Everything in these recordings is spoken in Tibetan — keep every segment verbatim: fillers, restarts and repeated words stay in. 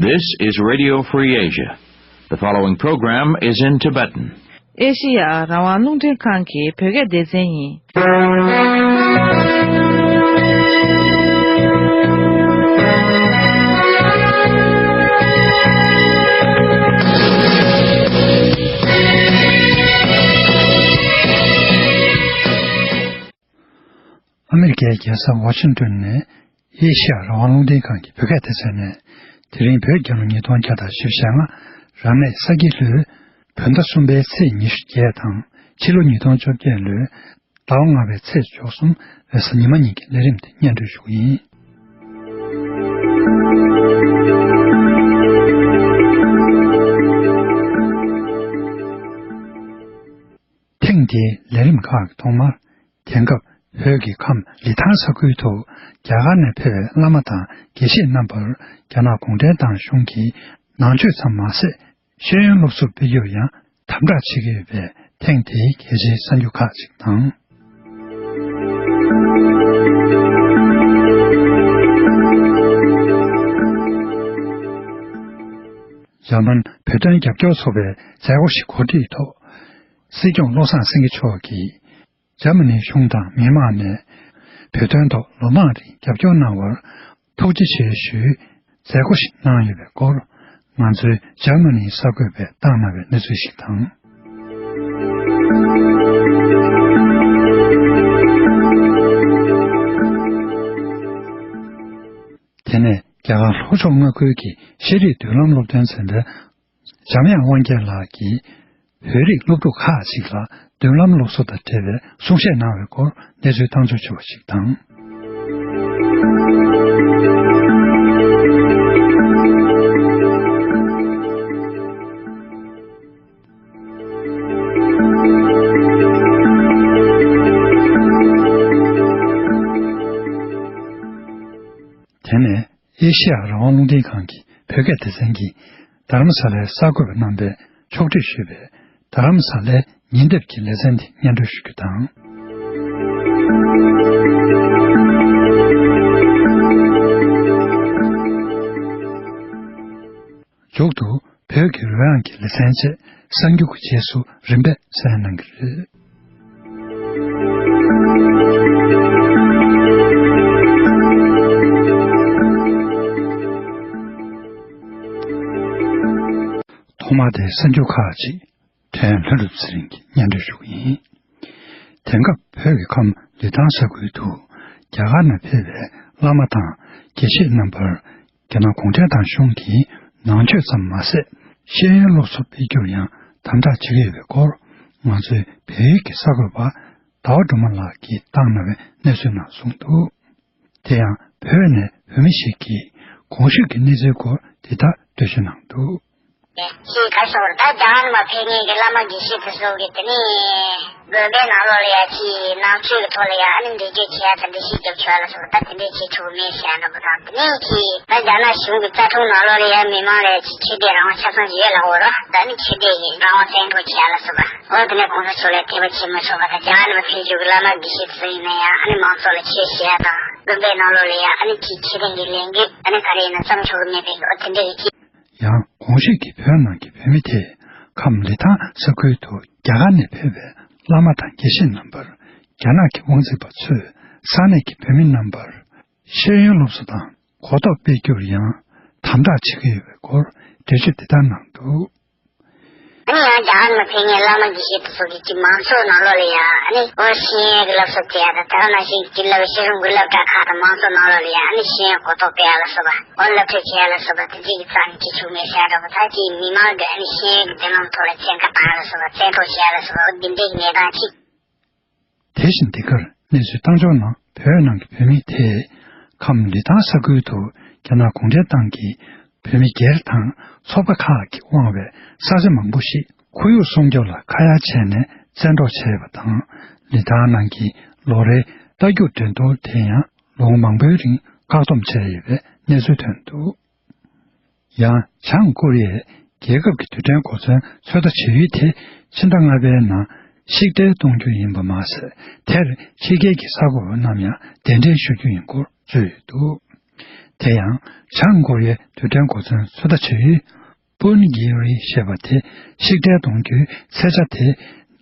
This is Radio Free Asia. The following program is in Tibetan. ཨེ་ཤི་ཡ་རང་དབང་རླུང་འཕྲིན་ཁང་གི་བོད་སྐད་སྡེ་ཚན་ཡིན། ཨ་མེ་རི་ཀའི་རྒྱལ་ས་ཝ་ཤིང་ཏོན་ནས། ཨེ་ཤི་ཡ་རང་དབང་རླུང་འཕྲིན་ཁང་གི་བོད་སྐད་སྡེ་ཚན་ནས། དེ་རིང་བོད་རྒྱལ་ལོ་ཉིས་སྟོང་བརྒྱ་དང་བཞི་བཅུ་ཞེ་ལྔ། རབ་གནས་ས་ཁྱི་ལོའི་བོད་ཟླ་གསུམ་པའི་ཚེས་ཉི་ཤུ་བརྒྱད་དང་། ཕྱི་ལོ་ཉིས་སྟོང་བཅོ་བརྒྱད་ལོའི་ཟླ་བ་ལྔ་པའི་ཚེས་བཅུ་གསུམ་རེས་གཟའ་ཉི་མ་ཉིན་གྱི་ལས་རིམ་དེ་སྙན་སྒྲོན་ཞུ་གི་ཡིན། ཐེངས་འདིའི་ལས་རིམ་ཁག་གི་ཐོག་མར། དེང་སྐབས་བོད་ཀྱི་ཁམས་ལི་ཐང་ས་ཁུལ་དུ་རྒྱ་གར་ནས་ཕེབས་པའི་བླ་མ་དང་དགེ་བཤེས་རྣམ་པར་རྒྱ་ནག་གུང་ཁྲན་ཏང་གཞུང་གིས་ནང་ཆོས་ཙམ་མ་ཟད་ཤེས་ཡོན་སློབ་གསོ་སྤེལ་རྒྱུར་ཡང་དམ་དྲག་བྱེད་ཀྱི་ཡོད་པའི་ཐེངས་དེའི་གལ་ཆེའི་གསར་འགྱུར་ཁག་ཅིག་དང་། འཇར་མན་བོད་དོན་རྒྱབ་སྐྱོར་ཚོགས་པའི་མཛད་སྒོ་ཞིག་གོ་སྒྲིག་ཐོག་སྲིད་སྐྱོང་བློ་བཟང་སེང་གེ་མཆོག་གིས། འཇར་མ་ནིའི་གཞུང་དང་མི་མང་ནས་བོད་དོན་ཐོག་ལོ་མང་རིང་རྒྱབ་སྐྱོར་གནང་བར་ཐུགས་རྗེ་ཆེ་ཞུའི་མཛད་སྒོ་ཞིག་གནང་ཡོད་པའི་སྐོར། ང་ཚོའི་འཇར་མ་ནིའི་གསར་འགོད་པས་བཏང་གནང་བའི་གནས་ཚུལ་ཞིག་དང་། དེ་ནས་རྒྱ་གར་ལྷོ་ཕྱོགས་མངའ་ཁུལ་གྱི་ཤེས་རིག་མདུན་ལམ་སློབ་སྟོན་ཚན་པའི་འཇམ་དབྱངས་དབང་རྒྱལ་ལགས་ཀྱིས། བོད་རིགས་སློབ་ཕྲུག་ཁག་ཅིག་ལ་མདུན་ལམ་སློབ་གསོ་དང་འབྲེལ་བའི་གསུང་བཤད་གནང་བའི་སྐོར་གནས་ཚུལ་བཏང་འབྱོར་བྱུང་བ་ཞིག་དང་། དེ་ནས། ཨེ་ཤེ་ཡ་རང་དབང་རླུང་འཕྲིན་ཁང་གི་བོད་སྐད་སྡེ་ཚན་གྱིས་རྡ་རམ་ས་ལའི་གསར་འགོད་པ་རྣམ་པས་ཕྱོགས་སྒྲིག་ཞུས་པའི་རྡ་རམ་ས་ལའི་ཉིན་དེབ་ཀྱི་ལེ་ཚན་དེ་སྙན་སྒྲོན་ཞུ་རྒྱུ་དང་། མཇུག་ཏུ་བོད་ཀྱི་རོལ་དབྱངས་ཀྱི་ལེ་ཚན་བཅས་གསར་འགྱུར་གྱི་རྗེས་སུ་རིམ་པས་གསན་གནང་གི་རེད། ཐོག་མར་དེའི་གསར་འགྱུར་ཁག་ཅིག་ཕྲན་ལྷུན་གྲུབ་ཚེ་རིང་གིས་སྙན་སྒྲོན་ཞུ་གི་ཡིན། དེང་སྐབས་བོད་ཀྱི་ཁམས་ལི་ཐང་ས་ཁུལ་དུ་རྒྱ་གར་ནས་ཕེབས་པའི་བླ་མ་དང་དགེ་བཤེས་རྣམ་པར། རྒྱ་ནག་གུང་ཁྲན་ཏང་གཞུང་གིས་ནང་ཆོས་ཙམ་མ་ཟད། ཤེས་ཡོན་སློབ་གསོ་སྤེལ་རྒྱུར་ཡང་དམ་དྲག་བྱེད་ཀྱི་ཡོད་པའི་སྐོར། ང་ཚོའི་བལ་ཡུལ་གྱི་གསར་འགོད་པ་ཟླ་བ་སྒྲོལ་མ་ལགས་ཀྱིས་བཏང་གནང་བའི་གནས་ཚུལ་ནང་གསུངས་འདུག་དེ་ཡང་བོད་ནས་བོད་མི་ཞིག་གིས་གོང་ཞུས་ཀྱི་གནས་ཚུལ་སྐོར་འདི་ལྟར་འགྲེལ་བརྗོད་གནང་འདུག་ཅེས་ག་སོགས་ད་རྒྱ་གར་ནས་ཕེབས་མཁན་གྱི་བླ་མ་དགེ་བཤེས་དེ་ཚོ་གིས་དེ་ནས་དགོན་པའི་ནང་ལོགས་ལ་ཡ་ཅིག་ནང་ཆོས་ཀྱི་ཐོག་ལ་ཡ་ཨ་ནི་འགྲེལ་བརྗོད་བྱེད་ཡ་དང་འགྲེལ་བཤད་རྒྱབ་ཆོག་ཡ་ལ་སོགས་ད་དེ་འདྲས་བྱེད་ཆོག་གི་མེད་ཟེར་ཡ་འདྲ་པོ་དང་། དེ་ནས་ཅིག་ད་རྒྱ་ནག་གཞུང་གི་རྩ་ཁྲིམས་ནང་ལོགས་ལ་ཡ་མི་མང་ལ་ཡ་ཅིག་ཆོས་དད་རང་དབང་ཆ་ཚང་ཅིག་ཡོད་ལབ་ཡོད་རེད། ད་ནི་ཆོས་དད་ཀྱི་རང་དབང་བཙན་འཕྲོག་བྱེད་ཡ་ལ་སོགས་པ། འོ་དེ་ནས་གོང་ས་མཆོག་ལ་དད་པ་བྱེད་མི་ཆོག་པ་དང་། རྒྱ་གར་ནས་ཕེབས་རྒྱུ་གི་བླ་མ་དགེ་བཤེས་དེ་ཚོ་ཡིན་ན་ཡང་ཨ་ནི་མང་ཚོགས་ལ་ཆོས་བཤད་ཡ་དང་། དགོན་པའི་ནང་ལོགས་ལ་ཡ་ཨ་ནི་ཅིག་ཆོས་ལྡན་གྱི་ལས་འགུལ་ཨ་ནི་ག་རེ་ཡིན་ན་བརྩམས་ཆོག་གི་མེད་པའི་འོ་དེ་འདྲ་ཡོད་ཀྱི། ཡང་གོང་ཞུས་ཀྱི་བོད་ནང་གི་བོད་མི་དེས་ཁམས་ལི་ཐང་ས་ཁུལ་དུ་རྒྱ་གར་ནས་ཕེབས་པའི་བླ་མ་དང་དགེ་བཤེས་རྣམ་པར་རྒྱ་ནག་གི་དབང་འཛིན་པ་ཚོས་ས་གནས་ཀྱི་བོད་མི་རྣམ་པར་ཤེས་ཡོན་སློབ་གསོ་དང་གོ་རྟོགས་སྤེལ་རྒྱུར་ཡང་དམ་དྲག་བྱེད་ཀྱི་ཡོད་པའི་སྐོར་འགྲེལ་བརྗོད་འདི་ལྟར་གནང་འདུག་ཨ་ནི་ཡང་རྒྱ་གར་ནས་ཕེབས་མཁན་བླ་མ་དགེ་བཤེས་དེ་ཚོ་གིས་ཀྱི་མང་ཚོགས་ནང་ལོགས་ལ་ཡང་ཨ་ནི་འོ་ཤེས་ཡོན་གྱི་སློབ་གསོ་སྤྲད་ཡ་དང་། དེ་ག་ནང་བཞིན་གྱི་སློབ་ཤེས་རིག་གི་སློབ་གྲྭ་ཁག་དང་མང་ཚོགས་ནང་ལོགས་ལ་ཡང་ཨ་ནི་ཤེས་ཡོན་གོ་རྟོགས་སྤེལ་ཡ་ལ་སོགས་པ། འོ་སློབ་ཁྲིད་བྱེད་ཡ་ལ་སོགས་པ་དེ་འདྲས་ཀྱི་རྩ་ནས་བྱེད་ཆོག་མེད་ཟེར་ཡ་འདྲ་པོ། ད་ཀྱི་མི་མང་གི་ཨ་ནི་ཤེས་ཡོན་གྱི་མདུན་ལམ་ཐོག་ལ་བཙན་བཀའ་བཏང་ཡ་ལ་སོགས་པ། བཙན་འཕྲོག་བྱེད་ཡ་ལ་སོགས་པ་འོ་འདི་འདྲས་ཀྱི་གནས་སྟངས་ཅིག་དེ་བཞིན་འདི་གར་གནས་ཚུལ་བཏང་ཕྱོགས་ནང་བོད་ནང་གི་བོད་མི་དེས་ཁམས་ལི་ཐང་ས་ཁུལ་དུ་རྒྱ་ནག་གུང་ཁྲན་ཏང་གིས་བོད་མི་སྒེར་དང་ཚོགས་པ་ཁག་གིས་དབང་བའི་ས་ཆ་མང་པོ་ཞིག་ཁོར་ཡུག་སྲུང་སྐྱོབ་ལ་ཁ་ཡ་བྱས་ནས་བཙན་འཕྲོག་བྱས་པ་དང་། ལི་ཐང་ནང་གི་ལོ་རེའི་རྟ་རྒྱུག་འགྲན་བསྡུར་དེ་ཡང་ལོ་ངོ་མང་པོའི་རིང་བཀག་སྡོམ་བྱས་ཡོད་པའི་གནས་ཚུལ་ཐོན་འདུག་ཡང་བྱང་ཀོ་རི་ཡས་རྒྱལ་ཁབ་ཀྱི་རྡུལ་ཕྲན་གོ་མཚོན་ཚོད་ལྟ་བྱེད་ཡུལ་དེ་ཕྱི་ཟླ་ལྔ་པའི་ནང་ཞིག་སྒྲིལ་གཏོང་རྒྱུ་ཡིན་པ་མ་ཟད། དེར་ཕྱི་རྒྱལ་གྱི་གསར་འགོད་པ་རྣམས་ཡང་གདན་འདྲེན་ཞུ་རྒྱུ་ཡིན་སྐོར་བརྗོད་ཡོད་འདུག་དེ་ཡང་བྱང་ཀོ་རི་ཡའི་རྡུལ་ཕྲན་གོ་མཚོན་ཚོད་ལྟ་བྱེད་ཡུལ་པུན་གི་རི་ཞེས་པ་དེ་ཕྱིར་འཐེན་གཏོང་རྒྱུའི་ཚད་ཆ་དེ་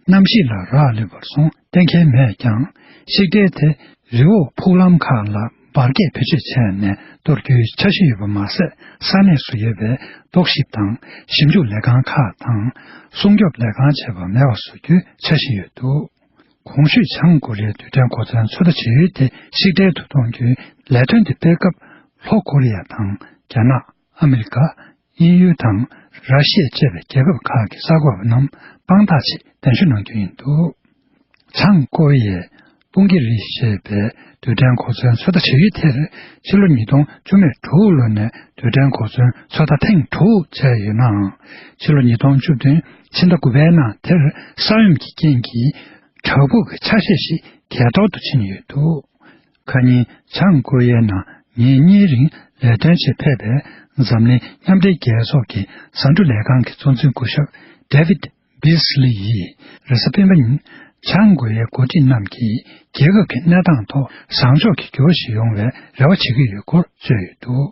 གནམ་གཤིས་ལ་རག་ལུས་པར་སོང་གཏན་འཁེལ་མེད་ཀྱང་། ཕྱིར་འཐེན་དེ་རི་བོ་ཕུག་ལམ་ཁག་ལ་འབར་གས་བེད་སྤྱོད་བྱས་ནས་གཏོར་རྒྱུའི་འཆར་གཞི་ཡོད་པ་མ་ཟད། ས་གནས་སུ་ཡོད་པའི་རྟོག་ཞིབ་དང་ཞིབ་འཇུག་ལས་ཁང་ཁག་དང་སྲུང་སྐྱོབ་ལས་ཁང་བཅས་པ་མེད་པ་བཟོ་རྒྱུའི་འཆར་གཞི་ཡོད་འདུག། གོང་ཞུས་བྱང་ཀོ་རི་ཡའི་རྡུལ་ཕྲན་གོ་མཚོན་ཚོད་ལྟ་བྱེད་ཡུལ་དེ་ཕྱིར་འཐེན་དུ་གཏོང་རྒྱུའི་ལས་དོན་དེ་སྤེལ་སྐབས་ལྷོ་ཀོ་རི་ཡ་དང་རྒྱ་ནག་ཨ་མི་རི་ཀ་དབྱིན་ཡུལ་དང་ར་ཤི་ཡ་བཅས་པའི་རྒྱལ་ཁབ་ཁག་གི་གསར་འགོད་པ་རྣམས་དཔང་རྟགས་ཆེད་གདན་ཞུ་གནང་རྒྱུ་ཡིན་འདུག། བྱང་ཀོ་རི་ཡའི་པུང་གི་རི་ཞེས་པའི་རྡུལ་ཕྲན་གོ་མཚོན་ཚོད་ལྟ་བྱེད་ཡུལ་དེར་ཕྱི་ལོ་ཉིས་སྟོང་བཅུ་མེད་དྲུག་ལོ་ནས་རྡུལ་ཕྲན་གོ་མཚོན་ཚོད་ལྟ་ཐེངས་དྲུག་བྱས་ཡོད་ནའང་། ཕྱི་ལོ་ཉིས་སྟོང་བཅུ་བདུན་ཕྱི་ཟླ་དགུ་པའི་ནང་དེར་ས་ཡོམ་གྱི་རྐྱེན་གྱིས་བྲག་ཕུག་གི་ཆ་ཤས་ཤིག་གས་གཏོར་དུ་ཕྱིན་ཡོད་འདུག། ཁ་ཉིན་བྱང་ཀོ་རི་ཡའི་ནང་ཉིན་གཉིས་རིང་ལས་དོན་ཆེད་ཕེབས་པའི་འཛམ་གླིང་མཉམ་འབྲེལ་རྒྱལ་ཚོགས་ཀྱི་ཟ་འབྲུ་ལས་ཁང་གི་གཙོ་འཛིན་སྐུ་ཞབས་David Beasley ཡིས་རེས་གཟའ་སྤེན་པ་ཉིན་བྱང་ཀོ་རི་ཡའི་འགོ་ཁྲིད་རྣམས་ཀྱིས་རྒྱལ་ཁབ་ཀྱི་གནས་སྟངས་ཐོག་བཟང་ཕྱོགས་ཀྱི་འགྱུར་བ་ཞིག་ཡོང་བའི་རེ་བ་བྱེད་ཀྱི་ཡོད་སྐོར་བརྗོད་ཡོད་འདུག།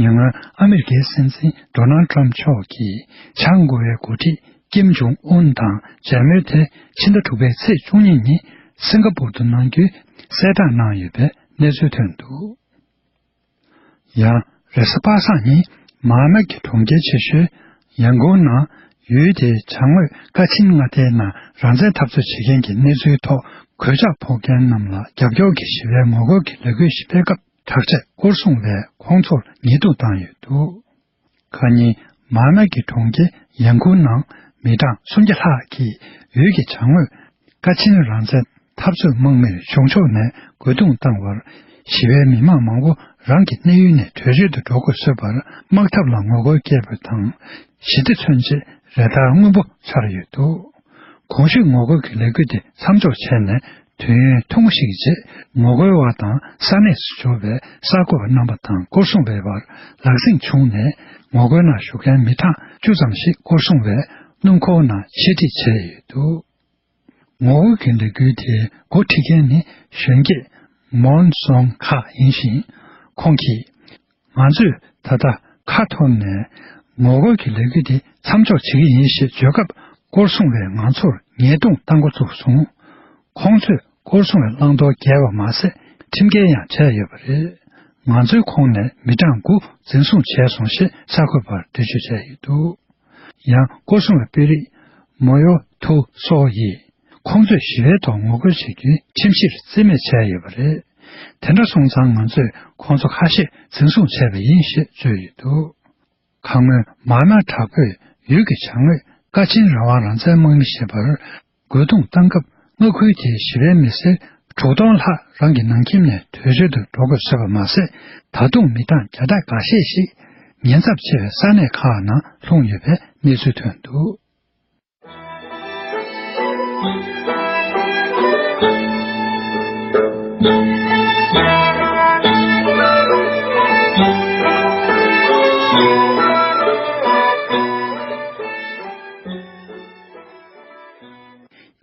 ཉེ་སྔོན་ཨ་མེ་རི་ཁའི་སྲིད་འཛིན་Donald Trump མཆོག་གིས་བྱང་ཀོ་རི་ཡའི་འགོ་ཁྲིད་ཀིམ་ཇོང་ཨུན་དང་མཇལ་མོལ་དེ་ཕྱི་ཟླ་དྲུག་པའི་ཚེས་བཅུ་གཉིས་ཉིན་སིང་ག་པུར་དུ་གནང་རྒྱུའི་གསལ་བསྒྲགས་གནང་ཡོད་པའི་གནས་ཚུལ་ཐོན་འདུག། ཡང་རེས་གཟའ་པ་སངས་ཉིན་མཱ་མ་གི་གྲོང་ཁྱེར་ཆེ་ཤོས་ཡང་ཀུང་ནང་ཡུལ་དེའི་བྱང་ངོས་ཀ་ཆིན་མངའ་སྡེའི་ནང་རང་བཙན་འཐབ་རྩོད་བྱེད་མཁན་གྱི་གནས་ཚུལ་ཐོག་གོད་ཆག་ཕོག་མཁན་རྣམས་ལ་རྒྱབ་སྐྱོར་གྱི་ཞི་བའི་ངོ་རྒོལ་གྱི་ལས་འགུལ་ཞིག་སྤེལ་སྐབས་དྲག་ཆས་སྐོར་སྲུང་བས་ཁོང་ཚོར་ཉེས་རྡུང་བཏང་ཡོད་འདུག། ཁ་ཉིན་མཱ་མ་གི་གྲོང་ཁྱེར་ཡང་ཀུང་ནང་མི་གྲངས་སུམ་བརྒྱ་ལྷག་གིས་ཡུལ་གྱི་བྱང་ངོས་ཀ་ཆིན་རང་བཙན་འཐབ་རྩོད་དམག་མིར་གཞུང་ཕྱོགས་ནས་རྒོལ་རྡུང་བཏང་བར་ཞི་བའི་མི་མང་མང་པོ་རང་གི་གནས་ཡུལ་ནས་བྲོས་བྱོལ་དུ་འགྲོ་དགོས་བཟོས་པར་དམག་འཐབ་ལ་ངོ་རྒོལ་སྐྱེས་པ་དང་། ཞི་བདེ་མཚོན་ཆེད་རེ་ཐག་སྔོན་པོ་འཕྱར་ཡོད་འདུག། གོང་ཞུས་ངོ་རྒོལ་གྱི་ལས་འགུལ་དེ་མཚམས་འཇོག་བྱས་ནས་དུས་ཡུན་ཐུང་ངུ་ཞིག་གི་རྗེས་ངོ་རྒོལ་བ་དང་ས་གནས་སུ་འབྱོར་བའི་གསར་འགོད་པ་རྣམ་པ་དང་སྐོར་སྲུང་བའི་བར་ལག་འཛིང་བྱུང་ནས་ངོ་རྒོལ་ནང་ཞུགས་མཁན་མི་གྲངས་བཅུ་ཙམ་ཞིག་སྐོར་སྲུང་བས་སྣུམ་འཁོར་ནང་ཕྱིར་ཁྲིད་བྱས་ཡོད་འདུག། ངོ་རྒོལ་གྱི་ལས་འགུལ་དེའི་འགོ་ཁྲིད་མཁན་ནི་གཞོན་སྐྱེས་མོན་སོང་ཁ་ཡིན་ཞིང་། ཁོང་གིས། ང་ཚོས་ད་ལྟ་ཁ་འཐོར་ནས་ངོ་རྒོལ་གྱི་ལས་འགུལ་འདི་མཚམས་འཇོག་བྱེད་ཀྱི་ཡིན་ཞེས་བརྗོད་སྐབས་སྐོར་སྲུང་བས་ང་ཚོར་ཉེས་རྡུང་བཏང་འགོ་བཙུགས་སོང་། ཁོང་ཚོས་སྐོར་སྲུང་བའི་བླང་དོར་བརྒྱབ་པ་མ་ཟད་ཁྲིམས་འགལ་ཡང་བྱས་ཡོད་པ་རེད། ང་ཚོའི་ཁོངས་ནས་མི་གྲངས་དགུ་འཛིན་བཟུང་བྱས་སོང་ཞེས་གསར་འགོད་པར་འགྲེལ་བརྗོད་བྱས་ཡོད་འདུག། ཡང་སྐོར་སྲུང་བའི་དཔོན་རིགས་མོ་ཡོ་ཐུ་སོ་ཡིས། ཁོང་ཚོས་ཞི་བའི་ཐོག་ངོ་རྒོལ་བྱེད་རྒྱུའི་ཁྲིམས་གཞིར་རྩིས་མེད་བྱས་ཡོད་པ་རེད། དེ་འདྲ་སོང་ཙང་ང་ཚོས་ཁོང་ཚོ་ཁ་ཤས་འཛིན་བཟུང་བྱས་པ་ཡིན་ཞེས་བརྗོད་ཡོད་འདུག། ཁ་སྔོན་མཱ་མ་དྲག་པོས་ཡུལ་གྱི་བྱང་ངོས་ཀ་ཆིན་རང་དབང་རང་བཙན་དམག་མི་ཞེས་པར་རྒོལ་རྡུང་བཏང་སྐབས་མངའ་ཁུལ་དེའི་ཞི་བའི་མི་སེར་དྲུག་སྟོང་ལྷག་རང་གི་ནང་ཁྱིམ་ནས་བྲོས་བྱོལ་དུ་འགྲོ་དགོས་བཟོས་པ་མ་ཟད། ད་དུང་མི་གྲངས་བརྒྱ་ཕྲག་འགའ་ཤས་ཤིག་ཉེན་ཚབས་ཆེ་བའི་ས་གནས་ཁག་ནང་ལྷུང་ཡོད་པའི་གནས་ཚུལ་ཐོན་འདུག།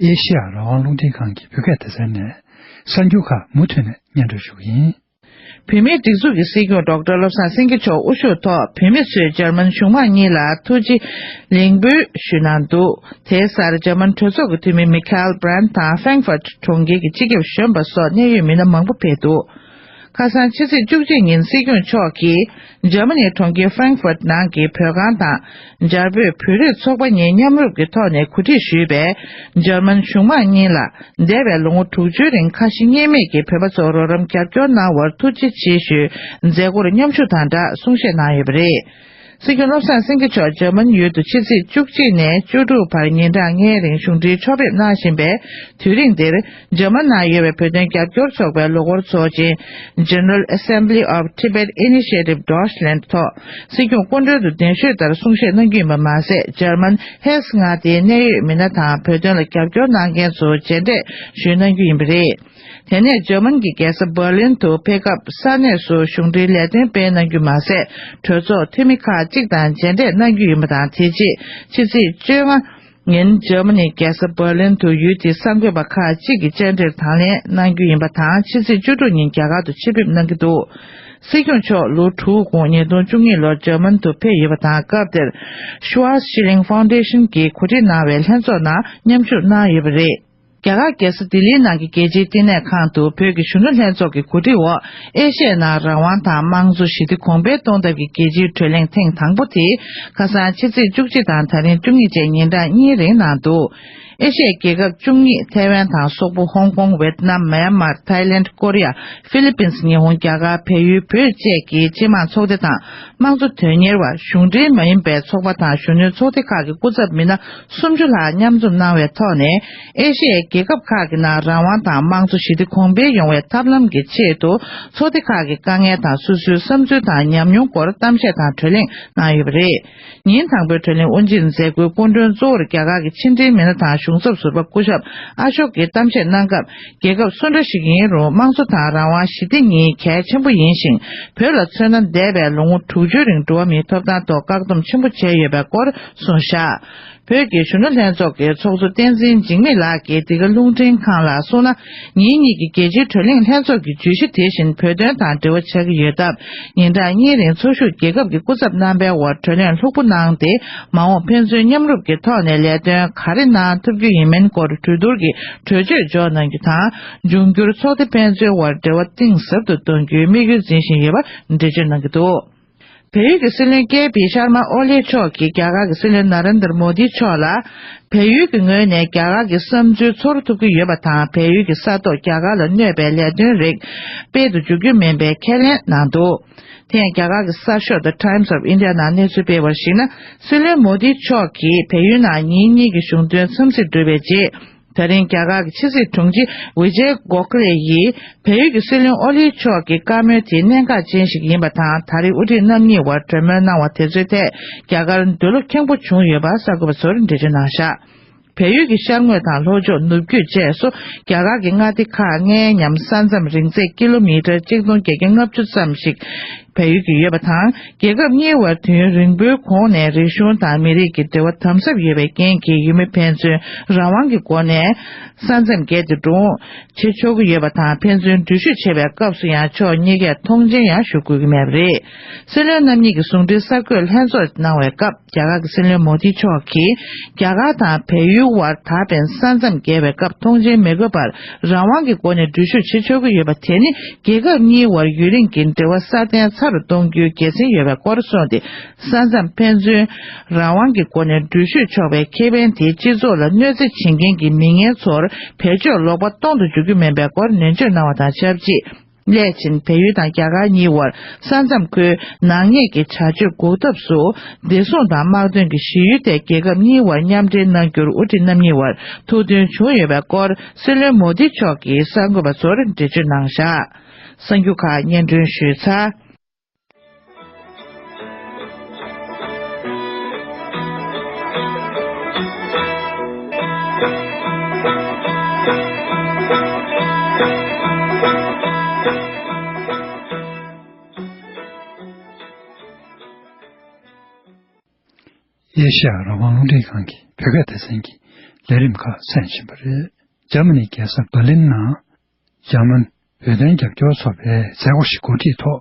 ཨེ་ཤེ་ཡ་རང་དབང་རླུང་འཕྲིན་ཁང་གི་བོད་སྐད་སྡེ་ཚན་ནས་གསར་འགྱུར་ཁག་མུ་མཐུད་ནས་སྙན་སྒྲོན་ཞུ་གི་ཡིན། བོད་མིའི་སྒྲིག་འཛུགས་ཀྱི་སྲིད་སྐྱོང་ཌོག་ཊར་བློ་བཟང་སེང་གེ་མཆོག་དབུ་བཞུགས་ཐོག་བོད་མི་ཚོས་འཇར་མན་གཞུང་མང་གཉིས་ལ་ཐུགས་རྗེ་གླེང་འབུལ་ཞུས་གནང་འདུག། དེའི་སར་འཇར་མན་གྲོས་ཚོགས་ཀྱི་འཐུས་མི་མི་ཁེལ་བྷི་རན་ཊི་དང་ཧྥེང་ཧྥར་ཊི་གྲོང་ཁྱེར་གྱི་སྤྱི་ཁྱབ་གཞོན་པ་སོགས་གནད་ཡོད་མི་སྣ་མང་པོ་ཕེབས་འདུག། ཁ་སང་ཕྱི་ཚེས་བཅུ་གཅིག་ཉིན་སྲིད་སྐྱོང་མཆོག་གིས་འཇར་མ་ནིའི་གྲོང་ཁྱེར་ཧྥེང་ཧྥར་ཊི་ནང་གི་བོད་ཁང་དང་། འཇར་བོད་བོད་རིགས་ཚོགས་པ་གཉིས་མཉམ་རུབ་ཀྱི་ཐོག་ནས་གོ་སྒྲིག་ཞུས་པའི་འཇར་མན་གཞུང་མང་གཉིས་ལ་འདས་པའི་ལོ་ངོ་དྲུག་ཅུའི་རིང་ཁ་ཞེ་གཉིས་མེད་ཀྱིས་བོད་པ་ཚོར་རོགས་རམ་རྒྱབ་སྐྱོར་གནང་བར་ཐུགས་རྗེ་ཆེ་ཞུའི་མཛད་སྒོར་མཉམ་ཞུགས་དང་སྦྲགས་གསུང་བཤད་གནང་ཡོད་པ་རེད། སྲིད་སྐྱོང་བློ་བཟང་སེང་གེ་མཆོག་འཇར་མན་ཡུལ་དུ་ཕྱི་ཚེས་བཅུ་གཅིག་ནས་བཅུ་དྲུག་བར་ཉིན་གྲངས་ལྔའི་རིང་གཞུང་འབྲེལ་ཕྱོགས་ཕེབས་གནང་བཞིན་པའི་དུས་རིང་འདིར། འཇར་མན་ནང་ཡོད་པའི་བོད་དོན་རྒྱབ་སྐྱོར་ཚོགས་པའི་ལོ་འཁོར་ཚོགས་ཆེན་General Assembly of Tibet Initiative Deutschland ཐོག་སྲིད་སྐྱོང་སྐུ་མགྲོན་དུ་གདན་ཞུས་ལྟར་གསུང་བཤད་གནང་རྒྱུ་ཡིན་པ་མ་ཟད། འཇར་མན་ཧེས་མངའ་སྡེའི་གནད་ཡོད་མི་སྣ་དང་བོད་དོན་ལ་རྒྱབ་སྐྱོར་གནང་མཁན་ཚོར་མཇལ་འཕྲད་ཞུས་གནང་རྒྱུ་ཡིན་པ་རེད། དེ་ནས་འཇར་མན་གྱི་རྒྱལ་ས་འབར་ལིན་དུ་ཕེབས་སྐབས་ས་གནས་སུ་གཞུང་འབྲེལ་ལས་དོན་སྤེལ་གནང་རྒྱུ་མ་ཟད། གྲོས་ཚོགས་འཐུས་མི་ཁག་ཅིག་དང་མཇལ་འཕྲད་གནང་རྒྱུ་ཡིན་པ་དང་། དེ་རྗེས་ཕྱི་ཚེས་བཅོ་ལྔ། ཉིན་འཇར་མ་ནིའི་རྒྱལ་ས་འབར་ལིན་དུ་ཡུལ་དེའི་གསར་འགོད་པ་ཁག་ཅིག་གིས་བཅར་འདྲིར་དང་ལེན་གནང་རྒྱུ་ཡིན་པ་དང་། ཕྱི་ཚེས་བཅུ་དྲུག་ཉིན་རྒྱ་གར་དུ་ཆེད་ཕེབས་གནང་གི་འདུག། སྲིད་སྐྱོང་མཆོག་ལོ་དྲུག་གོང་ཉིས་སྟོང་བཅུ་གཉིས་ལོར་འཇར་མན་དུ་ཕེབས་ཡོད་པ་དང་། སྐབས་དེར་Schwarzschilling Foundation གྱིས་གོ་སྒྲིག་གནང་བའི་ལྷན་ཚོགས་ནང་མཉམ་ཞུགས་གནང་ཡོད་པ་རེད། རྒྱ་གར་རྒྱལ་ས་ལྡི་ལིའི་ནང་གི་རྒྱལ་སྤྱིའི་བསྟི་གནས་ཁང་དུ་བོད་ཀྱི་གཞོན་ནུ་ལྷན་ཚོགས་ཀྱི་གོ་སྒྲིག་འོག་ཨེ་ཤི་ཡའི་ནང་རང་དབང་དང་དམངས་གཙོ་ཞི་བདེ་གོང་འཕེལ་གཏོང་ཐབས་ཀྱི་རྒྱལ་སྤྱིའི་གྲོས་གླེང་ཐེངས་དང་པོ་དེ་ཁ་སང་ཕྱི་ཚེས་བཅུ་གཅིག་དང་ད་རིང་བཅུ་གཉིས་བཅས་ཉིན་གྲངས་གཉིས་རིང་གནང་འདུག་ཨེ་ཤི་ཡའི་རྒྱལ་ཁབ་བཅུ་གཉིས་ཐའེ་ཝན་དང་སོག་པོ། ཧོང་ཀོང་། ཝེ་ཏི་ནམ། མེན་མར། ཐའི་ལེནྜ། ཀོ་རི་ཡ། ཧྥི་ལི་པིན། ཉི་ཧོང་། རྒྱ་གར། བལ་ཡུལ། བོད་བཅས་ཀྱི་སྤྱི་དམངས་ཚོགས་སྡེ་དང་། དམངས་གཙོ་དོན་གཉེར་བ། གཞུང་འབྲེལ་མ་ཡིན་པའི་ཚོགས་པ་དང་གཞོན་ནུའི་ཚོགས་སྡེ་ཁག་གི་སྐུ་ཚབ་མི་སྣ་སུམ་ཅུ་ལྷག་མཉམ་འཛོམས་གནང་བའི་ཐོག་ནས། ཨེ་ཤི་ཡའི་རྒྱལ་ཁབ་ཁག་གི་ནང་རང་དབང་དང་དམངས་གཙོ་ཞི་བདེ་གོང་འཕེལ་ཡོང་བའི་ཐབས་ལམ་གྱི་ཆེད་དུ། ཚོགས་སྡེ་ཁག་གི་དཀའ་ངལ་དང་སོ་སོའི་བསམ་ཚུལ་དང་ཉམས་མྱོང་སྐོར་གཏམ་བཤད་དང་གྲོས་གླེང་གནང་ཡོད་པ་རེད། ཉིན་དང་པོའི་གྲོས་གླེང་དབུ་འབྱེད་མཛད་སྒོའི་སྐུ་མགྲོན་གཙོ་བོར་རྒྱ་གར་གྱི་ཕྱི་འབྲེལ་མི་སྣ་དང་གཞུང་ཚབ་ཟུར་པ་སྐུ་ཞབས་ཨ་ཤོག་གིས་གཏམ་བཤད་གནང་སྐབས། རྒྱལ་ཁབ་སུ་འདྲ་ཞིག་ཡིན་རུང་། དམངས་གཙོ་དང་རང་དབང་ཞི་བདེ་གཉིས་གལ་ཆེན་པོ་ཡིན་ཞིང་། བོད་ལ་མཚོན་ན། འདས་པའི་ལོ་ངོ་དྲུག་ཅུའི་རིང་འགྲོ་བ་མིའི་ཐོབ་ཐང་ཐོག་བཀག་སྡོམ་ཆེན་པོ་བྱས་ཡོད་པའི་སྐོར་གསུངས་བཞག་བོད་ཀྱི་གཞོན་ནུ་ལྷན་ཚོགས་ཀྱི་ཚོགས་གཙོ་བསྟན་འཛིན་འཇིགས་མེད་ལགས་ཀྱིས་འདི་ག་རླུང་འཕྲིན་ཁང་ལ་གསུངས་ན། ཉིན་གཉིས་ཀྱི་རྒྱལ་སྤྱིའི་གྲོས་གླེང་ལྷན་ཚོགས་ཀྱི་བརྗོད་གཞི་དེ་བཞིན་བོད་དོན་དང་འབྲེལ་བ་ཆགས་ཀྱི་ཡོད་སྟབས། ཉིན་གྲངས་གཉིས་རིང་འཚོ་བཞུགས་རྒྱལ་ཁབ་ཀྱི་སྐུ་ཚབ་རྣམ་པའི་དབར་གྲོས་གླེང་ལྷུག་པོ་གནང་སྟེ། མ་འོངས་ཕན་ཚུན་མཉམ་རུབ་ཀྱི་ཐོག་ནས་ལས་དོན་ག་རེ་གནང་ཐུབ་རྒྱུ་ཡིན་མིན་སྐོར་གྲོས་བསྡུར་གྱིས་གྲོས་ཆོད་འཇོག་གནང་རྒྱུ་དང་། འབྱུང་འགྱུར་ཚོགས་སྡེ་ཕན་ཚུན་དབར་འབྲེལ་བ་གཏིང་ཟབ་ཏུ་གཏོང་རྒྱུའི་དམིགས་ཡུལ་འཛིན་བཞིན་ཡོད་པ་འགྲེལ་བརྗོད་གནང་གི་འདུག་བལ་ཡུལ་གྱི་སྲིད་བློན་ཀེ་པི་ཤར་མ་ཨོ་ལེ་མཆོག་གིས་རྒྱ་གར་གྱི་སྲིད་བློན་ན་རེན་དར་མོ་དི་མཆོག་ལ། བལ་ཡུལ་གྱི་ངོས་ནས་རྒྱ་གར་གྱི་བསམ་ཚུལ་ཚོར་ཐུབ་ཀྱི་ཡོད་པ་དང་། བལ་ཡུལ་གྱི་ས་ཐོག་རྒྱ་གར་ལ་གནོད་པའི་ལས་དོན་རིགས་སྤེལ་དུ་འཇུག་རྒྱུ་མིན་པའི་ཁས་ལེན་གནང་འདུག་དེ་ཡང་རྒྱ་གར་གྱི་གསར་ཤོག་The Times of India ནང་གནས་ཚུལ་སྤེལ་བར་གཞིགས་ན། སྲིད་བློན་མོ་དི་མཆོག་གིས་བལ་ཡུལ་ནང་ཉིན་གཉིས་ཀྱི་གཞུང་དོན་འཚམས་གཟིགས་གྲུབ་པའི་རྗེས། ད་རིང་རྒྱ་གར་གྱི་ཕྱི་སྲིད་དྲུང་ཆེ་ཝི་ཇེ་གོ་ཁ་ལེ་ཡིས། བལ་ཡུལ་གྱི་སྲིད་བློན་ཨོ་ལི་མཆོག་གི་བཀའ་མོལ་དེ་གནད་འགག་ཅན་ཞིག་ཡིན་པ་དང་། ད་རེས་དབུ་ཁྲིད་རྣམ་གཉིས་དབར་གྲོས་མོལ་གནང་བ་དེ་ཚོའི་ཐད་རྒྱ་གར་འདོད་བློ་ཁེངས་པོ་བྱུང་ཡོད་པ་གསར་འགོད་པ་ཚོར་འགྲེལ་བརྗོད་གནང་བཞག་བལ་ཡུལ་གྱི་ཤར་ངོས་དང་ལྷོ་ཕྱོགས་ནུབ་རྒྱུད་བཅས་སུ་རྒྱ་གར་གྱི་མངའ་སྡེ་ཁག་ལྔའི་མཉམ་ས་མཚམས་རིང་ཚད་ཀི་ལོ་མི་ཊར་གཅིག་སྟོང་བརྒྱད་བརྒྱ་ལྔ་བཅུ་ཙམ་ཞིག་བལ་ཡུལ་གྱི་ཡོད་པ་དང་། རྒྱལ་ཁབ་གཉིས་དབར་དུས་ཡུན་རིང་པོའི་གོང་ནས་རིག་གཞུང་དང་མི་རིགས་ཀྱི་འབྲེལ་བ་དམ་ཟབ་ཡོད་པའི་རྐྱེན་གྱིས། ཡུལ་མི་ཕན་ཚུན་རང་དབང་གི་སྒོ་ནས་ས་མཚམས་བརྒལ་ཏེ་འགྲོ་འོང་བྱེད་ཆོག་གི་ཡོད་པ་དང་། ཕན་ཚུན་འགྲུལ་བཞུད་བྱེད་པའི་སྐབས་སུ་ཡང་ཕྱོགས་གཉིས་ཀས་མཐོང་མཆན་ཡང་ཞུ་དགོས་ཀྱི་མེད་པ་རེད། སྲིད་བློན་རྣམ་གཉིས་ཀྱིས་ཟུང་འབྲེལ་གསར་འགོད་ལྷན་ཚོགས་གནང་བའི་སྐབས། རྒྱ་གར་གྱི་སྲིད་བློན་མོ་དི་མཆོག་གིས། རྒྱ་གར་དང་བལ་ཡུལ་དབར་ད་ཕན་ས་མཚམས་བརྒལ་བའི་སྐབས་མཐོང་མཆན་མི་དགོས་པར་རང་དབང་གི་སྒོ་ནས་འགྲུལ་བཞུད་བྱེད་ཆོག་གི་ཡོད་པ་དེ་ནི། རྒྱལ་ཁབ་གཉིས་དབར་ཡུན་རིང་གི་འབྲེལ་བ་སྲ་བརྟན་ཚ་རུ་གཏོང་རྒྱུའི་དགེ་མཚན་ཡོད་པའི་སྐོར་གསུངས་ཏེ། ས་མཚམས་ཕན་ཚུན་རང་དབང་གི་སྒོ་ནས་འགྲུལ་བཞུད་ཆོག་པའི་ཁེ་ཕན་དེ། སྤྱི་ཚོགས་ལ་གནོད་འཚེ་བྱེད་མཁན་གྱི་མི་ངན་ཚོར་བེད་སྤྱོད་ལོག་པ་གཏོང་དུ་འཇུག་རྒྱུ་མིན་པའི་སྐོར་ནན་བརྗོད་གནང་བ་དང་ཆབས་ཅིག་སླད་ཕྱིན་བལ་ཡུལ་དང་རྒྱ་གར་གཉིས་དབར་ས་མཚམས་ཁུལ་ནག་ཉེས་ཀྱི་བྱ་སྤྱོད་འགོག་ཐབས་སུ། བདེ་སྲུང་དང་དམག་དོན་གྱི་ཞི་ཡུལ་ཐད་རྒྱལ་ཁབ་གཉིས་དབར་མཉམ་འབྲེལ་གནང་རྒྱུར་དབུ་ཁྲིད་རྣམ་གཉིས་དབར་ཐུགས་མཐུན་བྱུང་ཡོད་པའི་སྐོར། སྲིད་བློན་མོ་དི་མཆོག་གིས་གསར་འགོད་པ་ཚོར་འགྲེལ་བརྗོད་གནང་བཞག་གསར་འགྱུར་ཁག་སྙན་སྒྲོན་ཞུས་ཚར། ཨེ་ཤ་ཡ་རང་དབང་རླུང་འཕྲིན་ཁང་གི་བོད་སྐད་སྡེ་ཚན་གྱི་ལས་རིམ་ཁག་གསན་བཞིན་པ་རེད། འཇར་མ་ནི་རྒྱལ་ས་འབར་ལིན་ནང་འཇར་མན་བོད་དོན་རྒྱབ་སྐྱོར་ཚོགས་པའི་མཛད་སྒོ་ཞིག་གོ་སྒྲིག་ཐོག་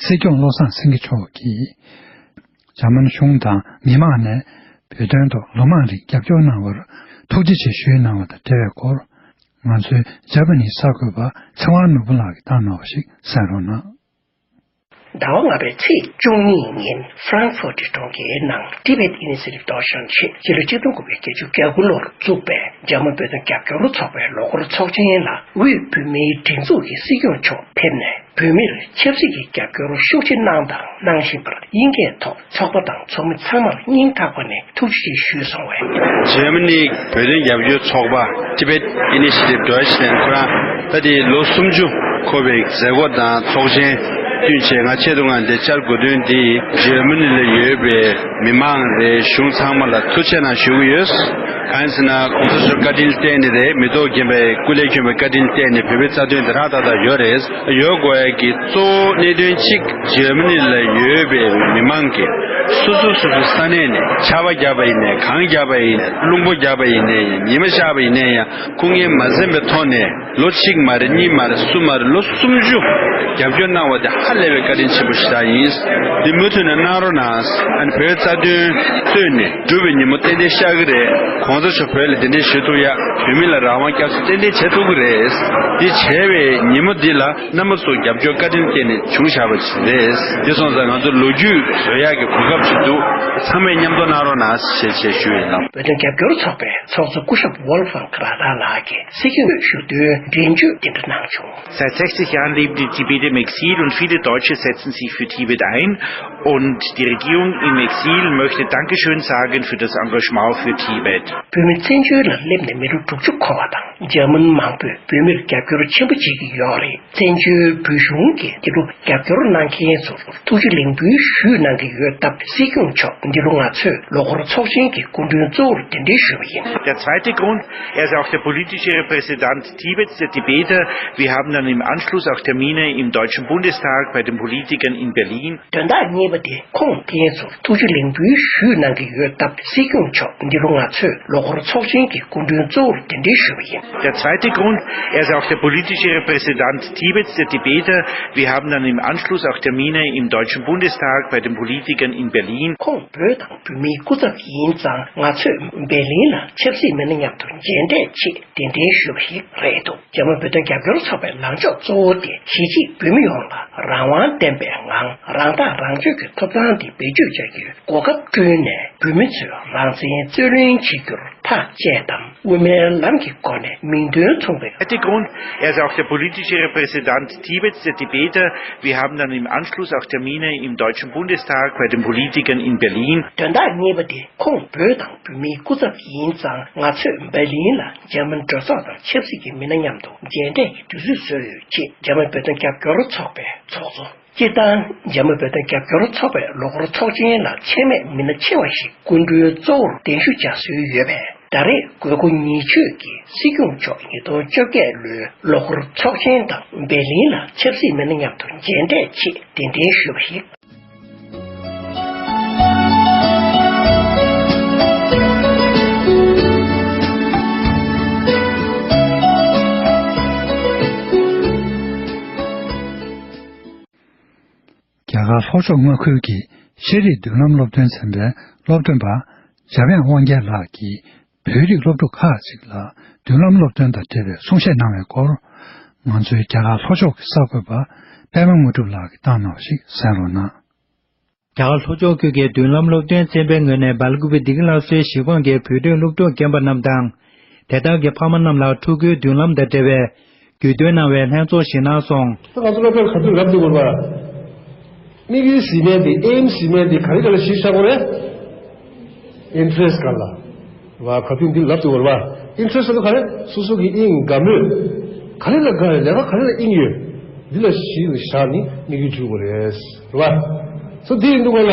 སྲིད་སྐྱོང་བློ་བཟང་སེང་གེ་མཆོག་གིས་འཇར་མན་གཞུང་དང་མི་མང་ནས་བོད་དོན་ཐོག་ལོ་མང་རིང་རྒྱབ་སྐྱོར་གནང་བར་ཐུགས་རྗེ་ཆེ་ཞུས་གནང་བ་དང་འབྲེལ་བའི་སྐོར། ང་ཚོའི་འཇར་མ་ནིའི་གསར་འགོད་པ་ཚེ་དབང་ནོར་བུ་ལགས་ཀྱིས་བཏང་གནང་བ་ཞིག་གསན་རོགས་གནང་། ཟླ་བ་ལྔ་པའི་ཚེས་བཅུ་གཉིས་ཉིན་ཧྥ་རང་ཧྥོ་ཊི་གྲོང་ཁྱེར་ནང་Tibet Initiative Deutschland ཞེས་སྤྱི་ལོ་ཆིག་སྟོང་དགུ་བརྒྱ་བརྒྱད་ཅུ་གྱ་དགུ་ལོར་བཙུགས་པའི་འཇར་མན་བོད་དོན་རྒྱབ་སྐྱོར་ཚོགས་པའི་ལོ་འཁོར་ཚོགས་ཆེན་ལ་དབུས་བོད་མིའི་སྒྲིག་འཛུགས་ཀྱི་སྲིད་སྐྱོང་མཆོག་ཕེབས་ནས། བོད་མིར་ཆབ་སྲིད་ཀྱི་རྒྱབ་སྐྱོར་ཤུགས་ཆེ་གནང་དང་གནང་བཞིན་པར་དབྱིན་སྐད་ཐོག་ཚོགས་པ་དང་ཚོགས་མི་ཚང་མར་སྙིང་ཐག་པ་ནས་ཐུགས་རྗེ་ཆེ་ཞུས་སོང་བས། འཇར་མ་ནི་བོད་དོན་རྒྱབ་སྐྱོར་ཚོགས་པ་Tibet Initiative Deutschland ཁོ་རང་ད་དེ་ལོ་སུམ་ཅུ་འཁོར་བའི་མཛད་སྒོ་དང་ཚོགས་ཆེན་བསྟུན་བྱས་ང་ཆེད་དུ་ང་འདིར་བཅར་དགོས་དོན་འདི་འཇར་མ་ནི་ལ་ཡོད་པའི་མི་མང་རེད། གཞུང་ཚང་མ་ལ་ཐུགས་རྗེ་ཆེ་གནང་ཞུ་གི་ཡོད། གང་ཡིན་ཟེར་ན་གོང་ས་མཆོག་བཀའ་དྲིན་བརྟེན་ནས་རེད། མི་ཐོག་རྒན་པའི་སྐུ་ལས་བསྐྱོན་པའི་བཀའ་དྲིན་བརྟེན་ནས་བོད་པའི་རྩ་དོན་འདི་ཧྲག་ཏག་ཏག་ཡོད་རེད། ཡོད་དགོས་ཡ་གི་གཙོ་བོ་གནད་དོན་གཅིག་འཇར་མ་ནི་ལ་ཡོད་པའི་མི་མང་གི་ སོ་སོ་སོ་སོའི་ས་གནས་ནས་ཆར་པ་བརྒྱབ་པ་ཡིན་ནའི་གངས་བརྒྱབ་པ་ཡིན་ནའི་རླུང་པོ་བརྒྱབ་པ་ཡིན་ནའི་ཡང་ཉི་མ་ཤར་བ་ཡིན་ནའི་ཡང་ཁུངས་སྐྱེལ་མ་ཟིན་པའི་ཐོག་ནས་ལོ་གཅིག་མ་རེད། གཉིས་མ་རེད། གསུམ་མ་རེད། ལོ་སུམ་ཅུ་རྒྱབ་སྐྱོར་གནང་བ་དེ་ཧ་ལས་པའི་བཀའ་དྲིན་ཆེན་པོ་ཞིག་ད་ཡིན། འདི་མུ་མཐུད་ནས་གནང་རོགས་གནང་། ཨ་ནི་བོད་རྩ་དོན་གཙོས་ནས་འགྲུབ་པའི་ཉིན་མོ་ཏན་ཏན་ཤར་གི་རེད། གོང་ས་མཆོག་བོད་ལ་གདན་འདྲེན་ཞུ་ཐུབ་ཡ། བོད་མི་ལ་རང་དབང་བསྐྱར་གསོ་ཏན་ཏན་བྱེད་ཐུབ་གི་རེད། འདི་བྱས་པའི་ཉིན་མོ་འདི་ལ་རྣམ་པ་ཚོ་རྒྱབ་སྐྱོར་བཀའ་དྲིན་བསྐྱངས་ནས་བྱུང་བཞག་པ་ཞིག་རེད། དེ་སོང་ཙང་ང་ཚོ་ལོ་རྒྱུས་བཟོ་ཡག་གི་གོ་སྐབས་ཤིག་འདུག་ཚང་མས་མཉམ་དུ་གནང་རོགས་གནང་ཞེས་ཞེས་ཞུ་ཡི་ལགས། བོད་དོན་རྒྱབ་སྐྱོར་ཚོགས་པའི་ཚོགས་གཙོ་སྐུ་ཞབས་ཝོལ་ཧྥང་ཁ་ར་ཐང་ལགས་ཀྱིས་སྲིད་སྐྱོང་ཞུ་དོན་འགྲན་བརྗོད་འདི་འདྲ་གནང་བྱུང་། Seit sechzig Jahren leben die Tibeter im Exil und viele Deutsche setzen sich für Tibet ein. Und die Regierung im Exil möchte Dankeschön sagen für das Engagement für Tibet. བོད་མི་བཙན་བྱོལ་ལ་སླེབས་ནས་མི་ལོ་དྲུག་ཅུ་འཁོར་བ་དང་འཇར་མན་མང་པོས་བོད་མིར་རྒྱབ་སྐྱོར་ཆེན་པོ་བྱེད་ཀྱི་ཡོད་རེད། བཙན་བྱོལ་བོད་གཞུང་གིས་འདི་ལོ་རྒྱབ་སྐྱོར་གནང་མཁན་ཚོར་ཐུགས་རྗེ་ལེགས་འབུལ་ཞུས་གནང་གི་ཡོད་སྟབས་སྲིད་སྐྱོང་མཆོག་འདི་ལོ་ང་ཚོས་ལོ་འཁོར་ཚོགས་ཆེན་གྱི་སྐུ་མགྲོན་གཙོ་བོར་གདན་འདྲེན་ཞུས་པ་ཡིན། Der zweite Grund, er ist auch der politische Repräsentant Tibets, der Tibeter. Wir haben dann im Anschluss auch Termine im Deutschen Bundestag bei den Politikern in Berlin. དོན་དག་གཉིས་པ་དེ་ཁོང་དེ་ཚོར་ཐུགས་རྗེ་ལེགས་འབུལ་ཞུས་གནང་གི་ཡོད་སྟབས་སྲིད་སྐྱོང་མཆོག་འདི་ལོ་ང་ཚོས་ལོ་འཁོར་ཚོགས་ཆེན་གྱི་སྐུ་མགྲོན་གཙོ་བོར་གདན་འདྲེན་ཞུས་པ་ཡིན། Der zweite Grund, er ist auch der politische Repräsentant Tibets, der Tibeter. Wir haben dann im Anschluss auch Termine im Deutschen Bundestag bei den Politikern in Berlin. ཁོང་བོད་དང་བོད་མིའི་སྐུ་ཚབ་ཡིན་ཙང་ང་ཚོས་འབེར་ལིན་ལ་ཆབ་སྲིད་མི་སྣ་མཉམ་དུ་མཇལ་འཕྲད་ཆེད་གདན་འདྲེན་ཞུས་པ་ཞིག་རེད་འདུག་རྒྱ་མི་བོད་དོན་རྒྱབ་སྐྱོར་ཚོགས་པའི་ལངས་ཕྱོགས་གཙོ་བོ་དེ་གཞིས་བྱེས་བོད་མི་ཡོངས་ལ་རང་དབང་ལྡན་པའི་ངང་རང་ཐག་རང་གཅོད་ཀྱི་ཐོབ་ཐང་དེ་བེད་སྤྱོད་བྱ་རྒྱུའི་གོ་སྐབས་བསྐྲུན་ནས་བོད་མི་ཚོས་རང་བཙན་རྩོད་ལེན་བྱེད་རྒྱུར་ཐག་བཅད་དམ་དབུ་མའི་ལམ་གྱི་སྒོ་ནས་མིང་དོན་མཚུངས་པའི Hintergrund, er ist auch der politische Repräsentant Tibets, der Tibeter. Wir haben dann im Anschluss auch Termine im Deutschen Bundestag bei den Politikern in Berlin. དོན་དག་གཉིས་པ་དེ་ཁོང་བོད་དང་བོད་མིའི་སྐུ་ཚབ་ཡིན་ཙང་ང་ཚོས་འབེར་ལིན་ལ་འཇར་མན་གྲོས་ཚོགས་དང་ཆབ་སྲིད་ཀྱི་མི་སྣ་མཉམ་དུ་མཇལ་འཕྲད་ཀྱི་དུས་ཚོད་བཟོས་ཡོད་ཅེས་འཇར་མན་བོད་དོན་རྒྱབ་སྐྱོར་ཚོགས་པའི་ཚོགས་གཙོ། སྤྱིར་བཏང་འཇར་མན་བོད་དོན་རྒྱབ་སྐྱོར་ཚོགས་པའི་ལོ་འཁོར་ཚོགས་ཆེན་ལ་ཆེད་མེད་མི་སྣ་ཆེ་བ་ཞིག་སྐུ་མགྲོན་གཙོ་བོར་གདན་ཞུ་བྱ་སྲོལ་ཡོད་པས་ད་རེས་དགོས་མཁོ་ཉེ་ཤོས་ཀྱི་སྲིད་སྐྱོང་མཆོག་ཉིས་སྟོང་བཅོ་བརྒྱད་ལོའི་ལོ་འཁོར་ཚོགས་ཆེན་དང་འབེར་ལིན་ལ་ཆབ་སྲིད་མི་སྣ་མཉམ་དུ་མཇལ་འཕྲད་ཆེད་གདན་འདྲེན་ཞུས་པ་ཞིག་རྒྱ་གར་ལྷོ་ཕྱོགས་མངའ་ཁུལ་གྱི་ཤེས་རིག་མདུན་ལམ་སློབ་སྟོན་ཚན་པའི་སློབ་སྟོན་པ་འཇམ་དབྱངས་དབང་རྒྱལ་ལགས་ཀྱིས་བོད་རིགས་སློབ་ཕྲུག་ཁག་ཅིག་ལ་མདུན་ལམ་སློབ་སྟོན་དང་འབྲེལ་བའི་གསུང་བཤད་གནང་བའི་སྐོར། ང་ཚོའི་རྒྱ་གར་ལྷོ་ཕྱོགས་ཀྱི་གསར་འགོད་པ་པད་མ་དངོས་གྲུབ་ལགས་ཀྱིས་བཏང་གནང་བ་ཞིག་གསན་རོགས་གནང་། རྒྱ་གར་ལྷོ་ཕྱོགས་ཁུལ་གྱི་མདུན་ལམ་སློབ་སྟོན་ཚན་པའི་ངོས་ནས་སྦེལ་ཀུ་པེ་སྡིག་ལ་སོའི་གཞིས་ཁོངས་ཀྱི་བོད་ཕྲུག་སློབ་ཕྲུག་རྒན་པ་རྣམས་དང་། དེ་དག་གི་ཕ་མ་རྣམས་ལ་ཕྲུ་གུའི་མདུན་ལམ་དང་འབྲེལ་བའི་རྒྱུས་སྟོན་གནང་བའི་ལྷན་ཚོགས་ཤིག་གནང་སོང་། ད་ང་ཚོ་སློབ་གྲྭར་ག་དུས་ལབ་དགོས་པ། དམིགས་ཡུལ་ཟིན་མེད་དེ་ཨེམ་ཟིན་མེད་དེ་ག་རེ་ག་ལ་གཞི་བཞག་དགོས་རེད། ཨིན་ཊི་རེ་སི་ག་ལ། བ་ག་དུས་འདི་ལབ་དགོས་རེད་བ། ཨིན་ཊི་རེ་སི་ལ་ག་རེ་སོ་སོ་གི་དབྱིངས་དགའ་མོས། ག་རེ་ལ་དགའ་རེད་ལས་ཀ་ག་རེ་ལ་དབྱིངས་ཡོད། འདི་ལ་གཞི་ལ་བཞག་ནི་དམིགས་ཡུལ་འཇུག་དགོས་རེད། རེད་བ། སོ་འདི་ཡིན་འདུག་ག་ལ།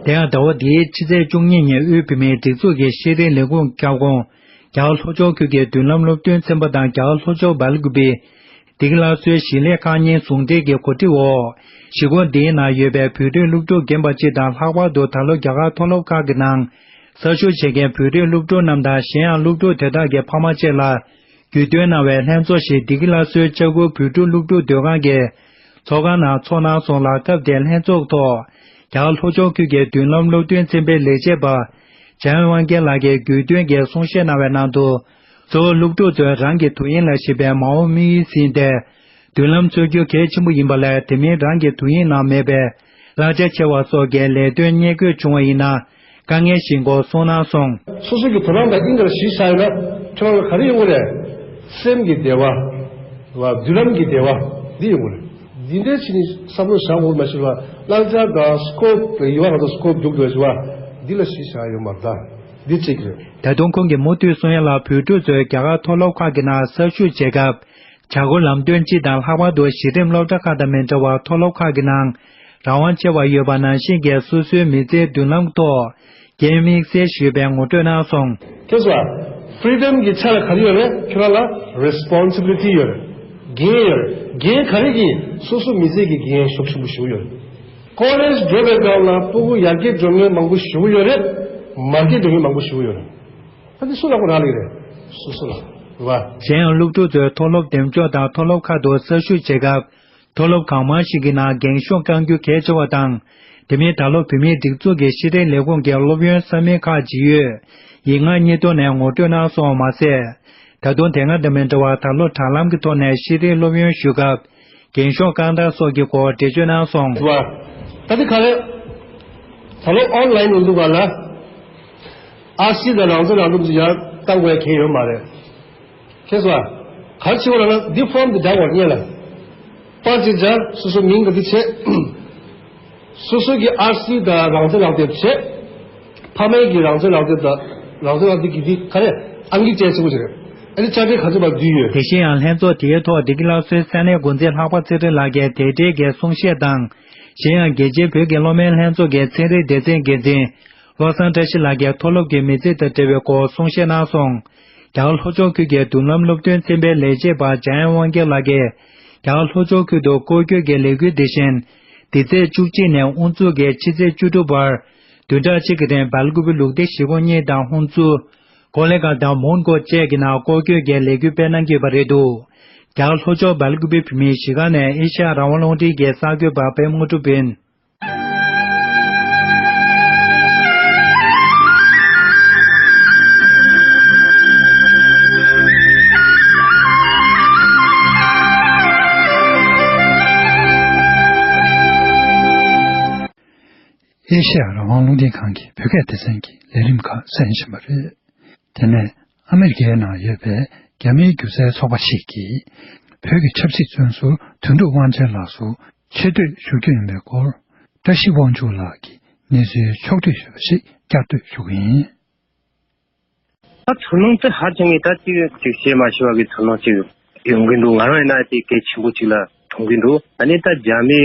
དེ་ཡང་ཟླ་བ་འདིའི་ཕྱི་ཚེས་བཅུ་གཉིས་ཉིན་དབུས་བོད་མིའི་སྒྲིག་འཛུགས་ཀྱི་ཤེས་རིག་ལས་ཁུངས་ཁྱབ་ཁོངས་རྒྱ་གར་ལྷོ་ཕྱོགས་ཁུལ་གྱི་མདུན་ལམ་སློབ་སྟོན་ཚན་པ་དང་རྒྱ་གར་ལྷོ་ཕྱོགས་སྦེལ་ཀུ་པེ། སྡིག་ལ་སོའི་གཞིས་ལས་ཁག་གཉིས་ཟུང་འབྲེལ་གྱི་གོ་སྒྲིག་འོག་གཞིས་ཁོངས་འདིའི་ནང་ཡོད་པའི་བོད་ཕྲུག་སློབ་ཕྲུག་རྒན་པ་སྤྱི་དང་ལྷག་པར་དུ་ད་ལོ་རྒྱ་གར་མཐོ་སློབ་ཁག་གི་ནང་གསར་ཞུགས་བྱེད་མཁན་བོད་ཕྲུག་སློབ་ཕྲུག་རྣམས་དང་གཞན་ཡང་སློབ་ཕྲུག་དེ་དག་གི་ཕ་མ་བཅས་ལ་རྒྱུས་སྟོན་གནང་བའི་ལྷན་ཚོགས་ཤིག་སྡིག་ལ་སོའི་ལྕགས་ཕུར་བོད་ཕྲུག་སློབ་ཕྲུག་སྡོད་ཁང་གི་ཚོགས་ཁང་ནང་ཚོགས་གནང་སོང་ལ། སྐབས་དེའི་ལྷན་ཚོགས་ཐོག་རྒྱ་གར་ལྷོ་ཕྱོགས་ཁུལ་གྱི་མདུན་ལམ་སློབ་སྟོན་ཚན་པའི་ལས་བྱེད་པ་འཇམ་དབྱངས་དབང་རྒྱལ་ལགས་ཀྱིས་རྒྱུས་སྟོན་གྱི་གསུང་བཤད་གནང་བའི་ནང་དུ། གཙོ་བོ་སློབ་ཕྲུག་ཚོས་རང་གི་དོན་ཡིན་ལ་གཞིགས་པའི་མ་འོངས་དམིགས་ཡུལ་ཟིན་ཏེ། མདུན་ལམ་འཚོལ་རྒྱུ་གལ་ཆེན་པོ་ཡིན་པ་ལས། དེ་མིན་རང་གི་དོན་ཡིན་ནང་མེད་པའི་གླ་ཆ་ཆེ་བ་སོགས་ཀྱི་ལས་དོན་རྙེད་དགོས་བྱུང་བ་ཡིན་ན་དཀའ་ངལ་ཞིག་ཡིན་སྐོར་གསུངས་གནང་སོང་། སོ་སོ་གི་དོ་སྣང་དང་དབྱིངས་ཀར་གཞི་བཞག་ཡོད་ན་ཁྱོད་རང་ལ་ག་རེ་ཡོང་གི་རེད། སེམས་ཀྱི་བདེ་བ། མདུན་ལམ་གྱི་བདེ་བ་འདི་ཡོང་གི་རེད། འདི་འདྲའི་ཕྱིན་ནི་བསམ་བློ་བཞག་འོང་མ་ཤེས་པ། བསླབ་བྱ་དང་སི་ཀོབ་ཡིན་པ་ང་ཚོ་སི་ཀོབ་རྒྱུག་འགྲོ་ཡོད་པ། འདི་ལ་གཞི་བཞག་ཡོད་མ་རེད་ད། འདི་གཅིག་རེད། ད་དུང་ཁོང་གིས་མུ་མཐུད་གསུང་ཡ་ལ། བོད་ཕྲུག་ཚོས་རྒྱ་གར་མཐོ་སློབ་ཁག་གི་ནང་གསར་ཞུགས་བྱེད་སྐབས། བྱ་སྒོ་ལམ་སྟོན་སྤྱི་དང་ལྷག་པར་དུ་གཞི་རིམ་སློབ་གྲྭ་ཁག་དང་མི་འདྲ་བར་མཐོ་སློབ་ཁག་གི་ནང་རང་དབང་ཆེ་བ་ཡོད་པ་ནང་བཞིན་གྱི་སོ་སོའི་མི་ཚེའི་མདུན་ལམ་ཐོག་འགན་དམིགས་བསལ་ཞུས་པའི་ངོ་སྤྲོད་གནང་སོང་། ཁྱེད་ཚོ་ཕི་རི་ཌམ་གྱི་ཆ་ལ་ག་རེ་ཡོད་རེད། ཁྱོད་རང་ལ་རེ་སི་པོན་སི་བི་ལི་ཊི་ཡོད་རེད། འགན་ཡོད་རེད། འགན་ག་རེ་གི་སོ་སོ་མི་ཚེ་གི་འགན་ཤུགས་ཆེན་པོ་ཞིག་ཡོད་རེད། ཀོ་ལེཇ་འགྲོ་བའི་སྒང་ལ་སྤུ་གུ་ཡར་རྒྱས་འགྲོ་མཁན་མང་པོ་ཞེ་པོ་ཡོད་རེད། མར་རྒྱས་འགྲོ་མཁན་མང་པོ་ཞེ་པོ་ཡོད་རེད། ད་དེ་སུ་ལ་ཁོ་རང་ལ་ཡོད་རེད། སོ་སོ་ལ་རེད་བ། གཞན་ཡང་སློབ་ཕྲུག་ཚོས་མཐོ་སློབ་འདེམས་འཇོག་དང་མཐོ་སློབ་ཁག་ཏུ་གསར་ཞུགས་བྱེད་སྐབས། མཐོ་སློབ་གང་མང་ཞིག་གི་ནང་འགེངས་ཤོག་བཀང་རྒྱུ་གལ་ཆེ་བ་དང་། དེ་མིན་ད་ལོ་བོད་མིའི་སྒྲིག་འཛུགས་ཀྱི་ཤེས་རིག་ལས་ཁུངས་ཀྱི་སློབ་ཡོན་ས་མིག་ཁག་ཇི་ཡོད་ཡིག་ངག་གཉིས་ཐོག་ནས་ངོ་སྤྲོད་གནང་སོང་བ་མ་ཟད། ད་དུང་དེ་སྔ་དང་མི་འདྲ་བར་ད་ལོ་དྲ་ལམ་གྱི་ཐོག་ནས་ཤེས་རིག་སློབ་ཡོན་ཞུ་སྐབས་འགེངས་ཤོག་བཀང་སྟངས་སོགས་ཀྱི་སྐོར་འགྲེལ་བརྗོད་གནང་སོང་། ད་དེ་ག་རེ། ད་ལོ་ཨོན་ལན་ཡིན་འདུག་ག་ལ། ཨར་སི་དང་རང་བཙན་རང་ལུགས་ཀྱི་ཡར་བཏང་དགོས་མཁན་ཡོད་མ་རེད། ཁྱེད་ཚོ། ག་རེ་བྱེད་དགོས་ལབ་ན་འདི་ཕོམ་འདི་སྦྱར་དགོས་རེད་ལ། པར་ཅིག་སྦྱར། སོ་སོ་མིང་ག་འདི་བྱེད། སོ་སོ་གི་ཨར་སི་དང་རང་བཙན་རང་དེབ་བྱེད། ཕ་མའི་གི་རང་བཙན་རང་དེབ་དང་རང་བཙན་རང་དེབ་ཀྱི་འདི་ག་རེ་ཨང་ཀི་ཅན་ཆེན་པོ་ཞིག་རེད། ཨ་ནི་དཔྱ་ཁྲལ་ག་ཚོད་བར་བསྡུས་ཡོད། དེ་བཞིན་ཡང་ལྷན་ཚོགས་དེའི་ཐོག་བདེ་སྐྱིད་སློབ་གསོའི་ས་གནས་འགོ་འཛིན་ལྷག་པ་ཚེ་རིང་ལགས་ཀྱིས་དེ་འབྲེལ་གྱི་གསུང་བཤད་དང་། གཞན་ཡང་རྒྱལ་སྤྱིའི་བོད་ཀྱི་སློབ་མའི་ལྷན་ཚོགས་ཀྱི་ཚན་རིག་སྡེ་ཚན་འགན་འཛིན། བློ་བཟང་བཀྲ་ཤིས་ལགས་ཀྱིས་མཐོ་སློབ་ཀྱི་མི་ཚེ་དང་འབྲེལ་བའི་སྐོར་གསུང་བཤད་གནང་སོང་། རྒྱ་གར་ལྷོ་ཕྱོགས་ཁུལ་གྱི་མདུན་ལམ་སློབ་སྟོན་ཚན་པའི་ལས་བྱེད་པ་འཇམ་དབྱངས་དབང་རྒྱལ་ལགས་ཀྱིས། རྒྱ་གར་ལྷོ་ཕྱོགས་ཁུལ་དུ་སྐོར་སྐྱོད་ཀྱི་ལས་འགུལ་འདི་བཞིན། འདི་ཚེས་བཅུ་གཅིག་ནས་དབུ་འཛུགས་ཀྱིས་ཕྱི་ཚེས་བཅུ་དྲུག་བར། བདུན་ཕྲག་གཅིག་གི་རིང་སྦེལ་ཀུ་པེ་ལུགས་བདེ་གཞིས་ཁོངས་གཉིས་དང་ཧུན་སུར། ཀོ་ལེ་གྷལ་དང་མོན་གྷོ་བཅས་ཀྱི་ནང་སྐོར་སྐྱོད་ཀྱི་ལས་འགུལ་སྤེལ་གནང་གི་ཡོད་པ་རེད་འདུག་རྒྱ་གར་ལྷོ་ཕྱོགས་སྦེལ་ཀུ་པེ་བོད་མིའི་གཞིས་ཁང་ནས་ཨེ་ཤ་ཡ་རང་དབང་རླུང་འཕྲིན་གྱི་གསར་འགོད་པ་པད་མ་དངོས་གྲུབ་ཡིན། ཨེ་ཤེ་ཡ་རང་དབང་རླུང་འཕྲིན་ཁང་གི་བོད་སྐད་སྡེ་ཚན་གྱི་ལས་རིམ་ཁག་གསན་བཞིན་པ་རེད། དེ་ནས་ཨ་མེ་རི་ཀའི་ནང་ཡོད་པའི་རྒྱ་མིའི་སྒྱུ་རྩལ་ཚོགས་པ་ཞིག་གིས་བོད་ཀྱི་ཆབ་སྲིད་བཙོན་ཟུར་དོན་གྲུབ་དབང་ཆེན་ལགས་སུ་ཆེ་བསྟོད་ཞུ་རྒྱུ་ཡིན་པའི་སྐོར་བཀྲ་ཤིས་དབང་ཕྱུག་ལགས་ཀྱིས་གནས་ཚུལ་ཕྱོགས་བསྡུས་ཞུས་པ་ཞིག་བསྐྱར་ཟློས་ཞུ་གི་ཡིན། ད་ཚོར་སྣང་དེ་ཧ་ཅང་གི་ད་ཅིག་ཅིག་བཤད་མ་ཤེས་པ་གི་ཚོར་སྣང་ཅིག་ཡོང་གི་འདུག་ང་རང་ཡིན་ན་དེ་གལ་ཆེན་པོ་ཅིག་ལ་མཐོང་གི་འདུག་ཨ་ནི་ད་རྒྱ་མི་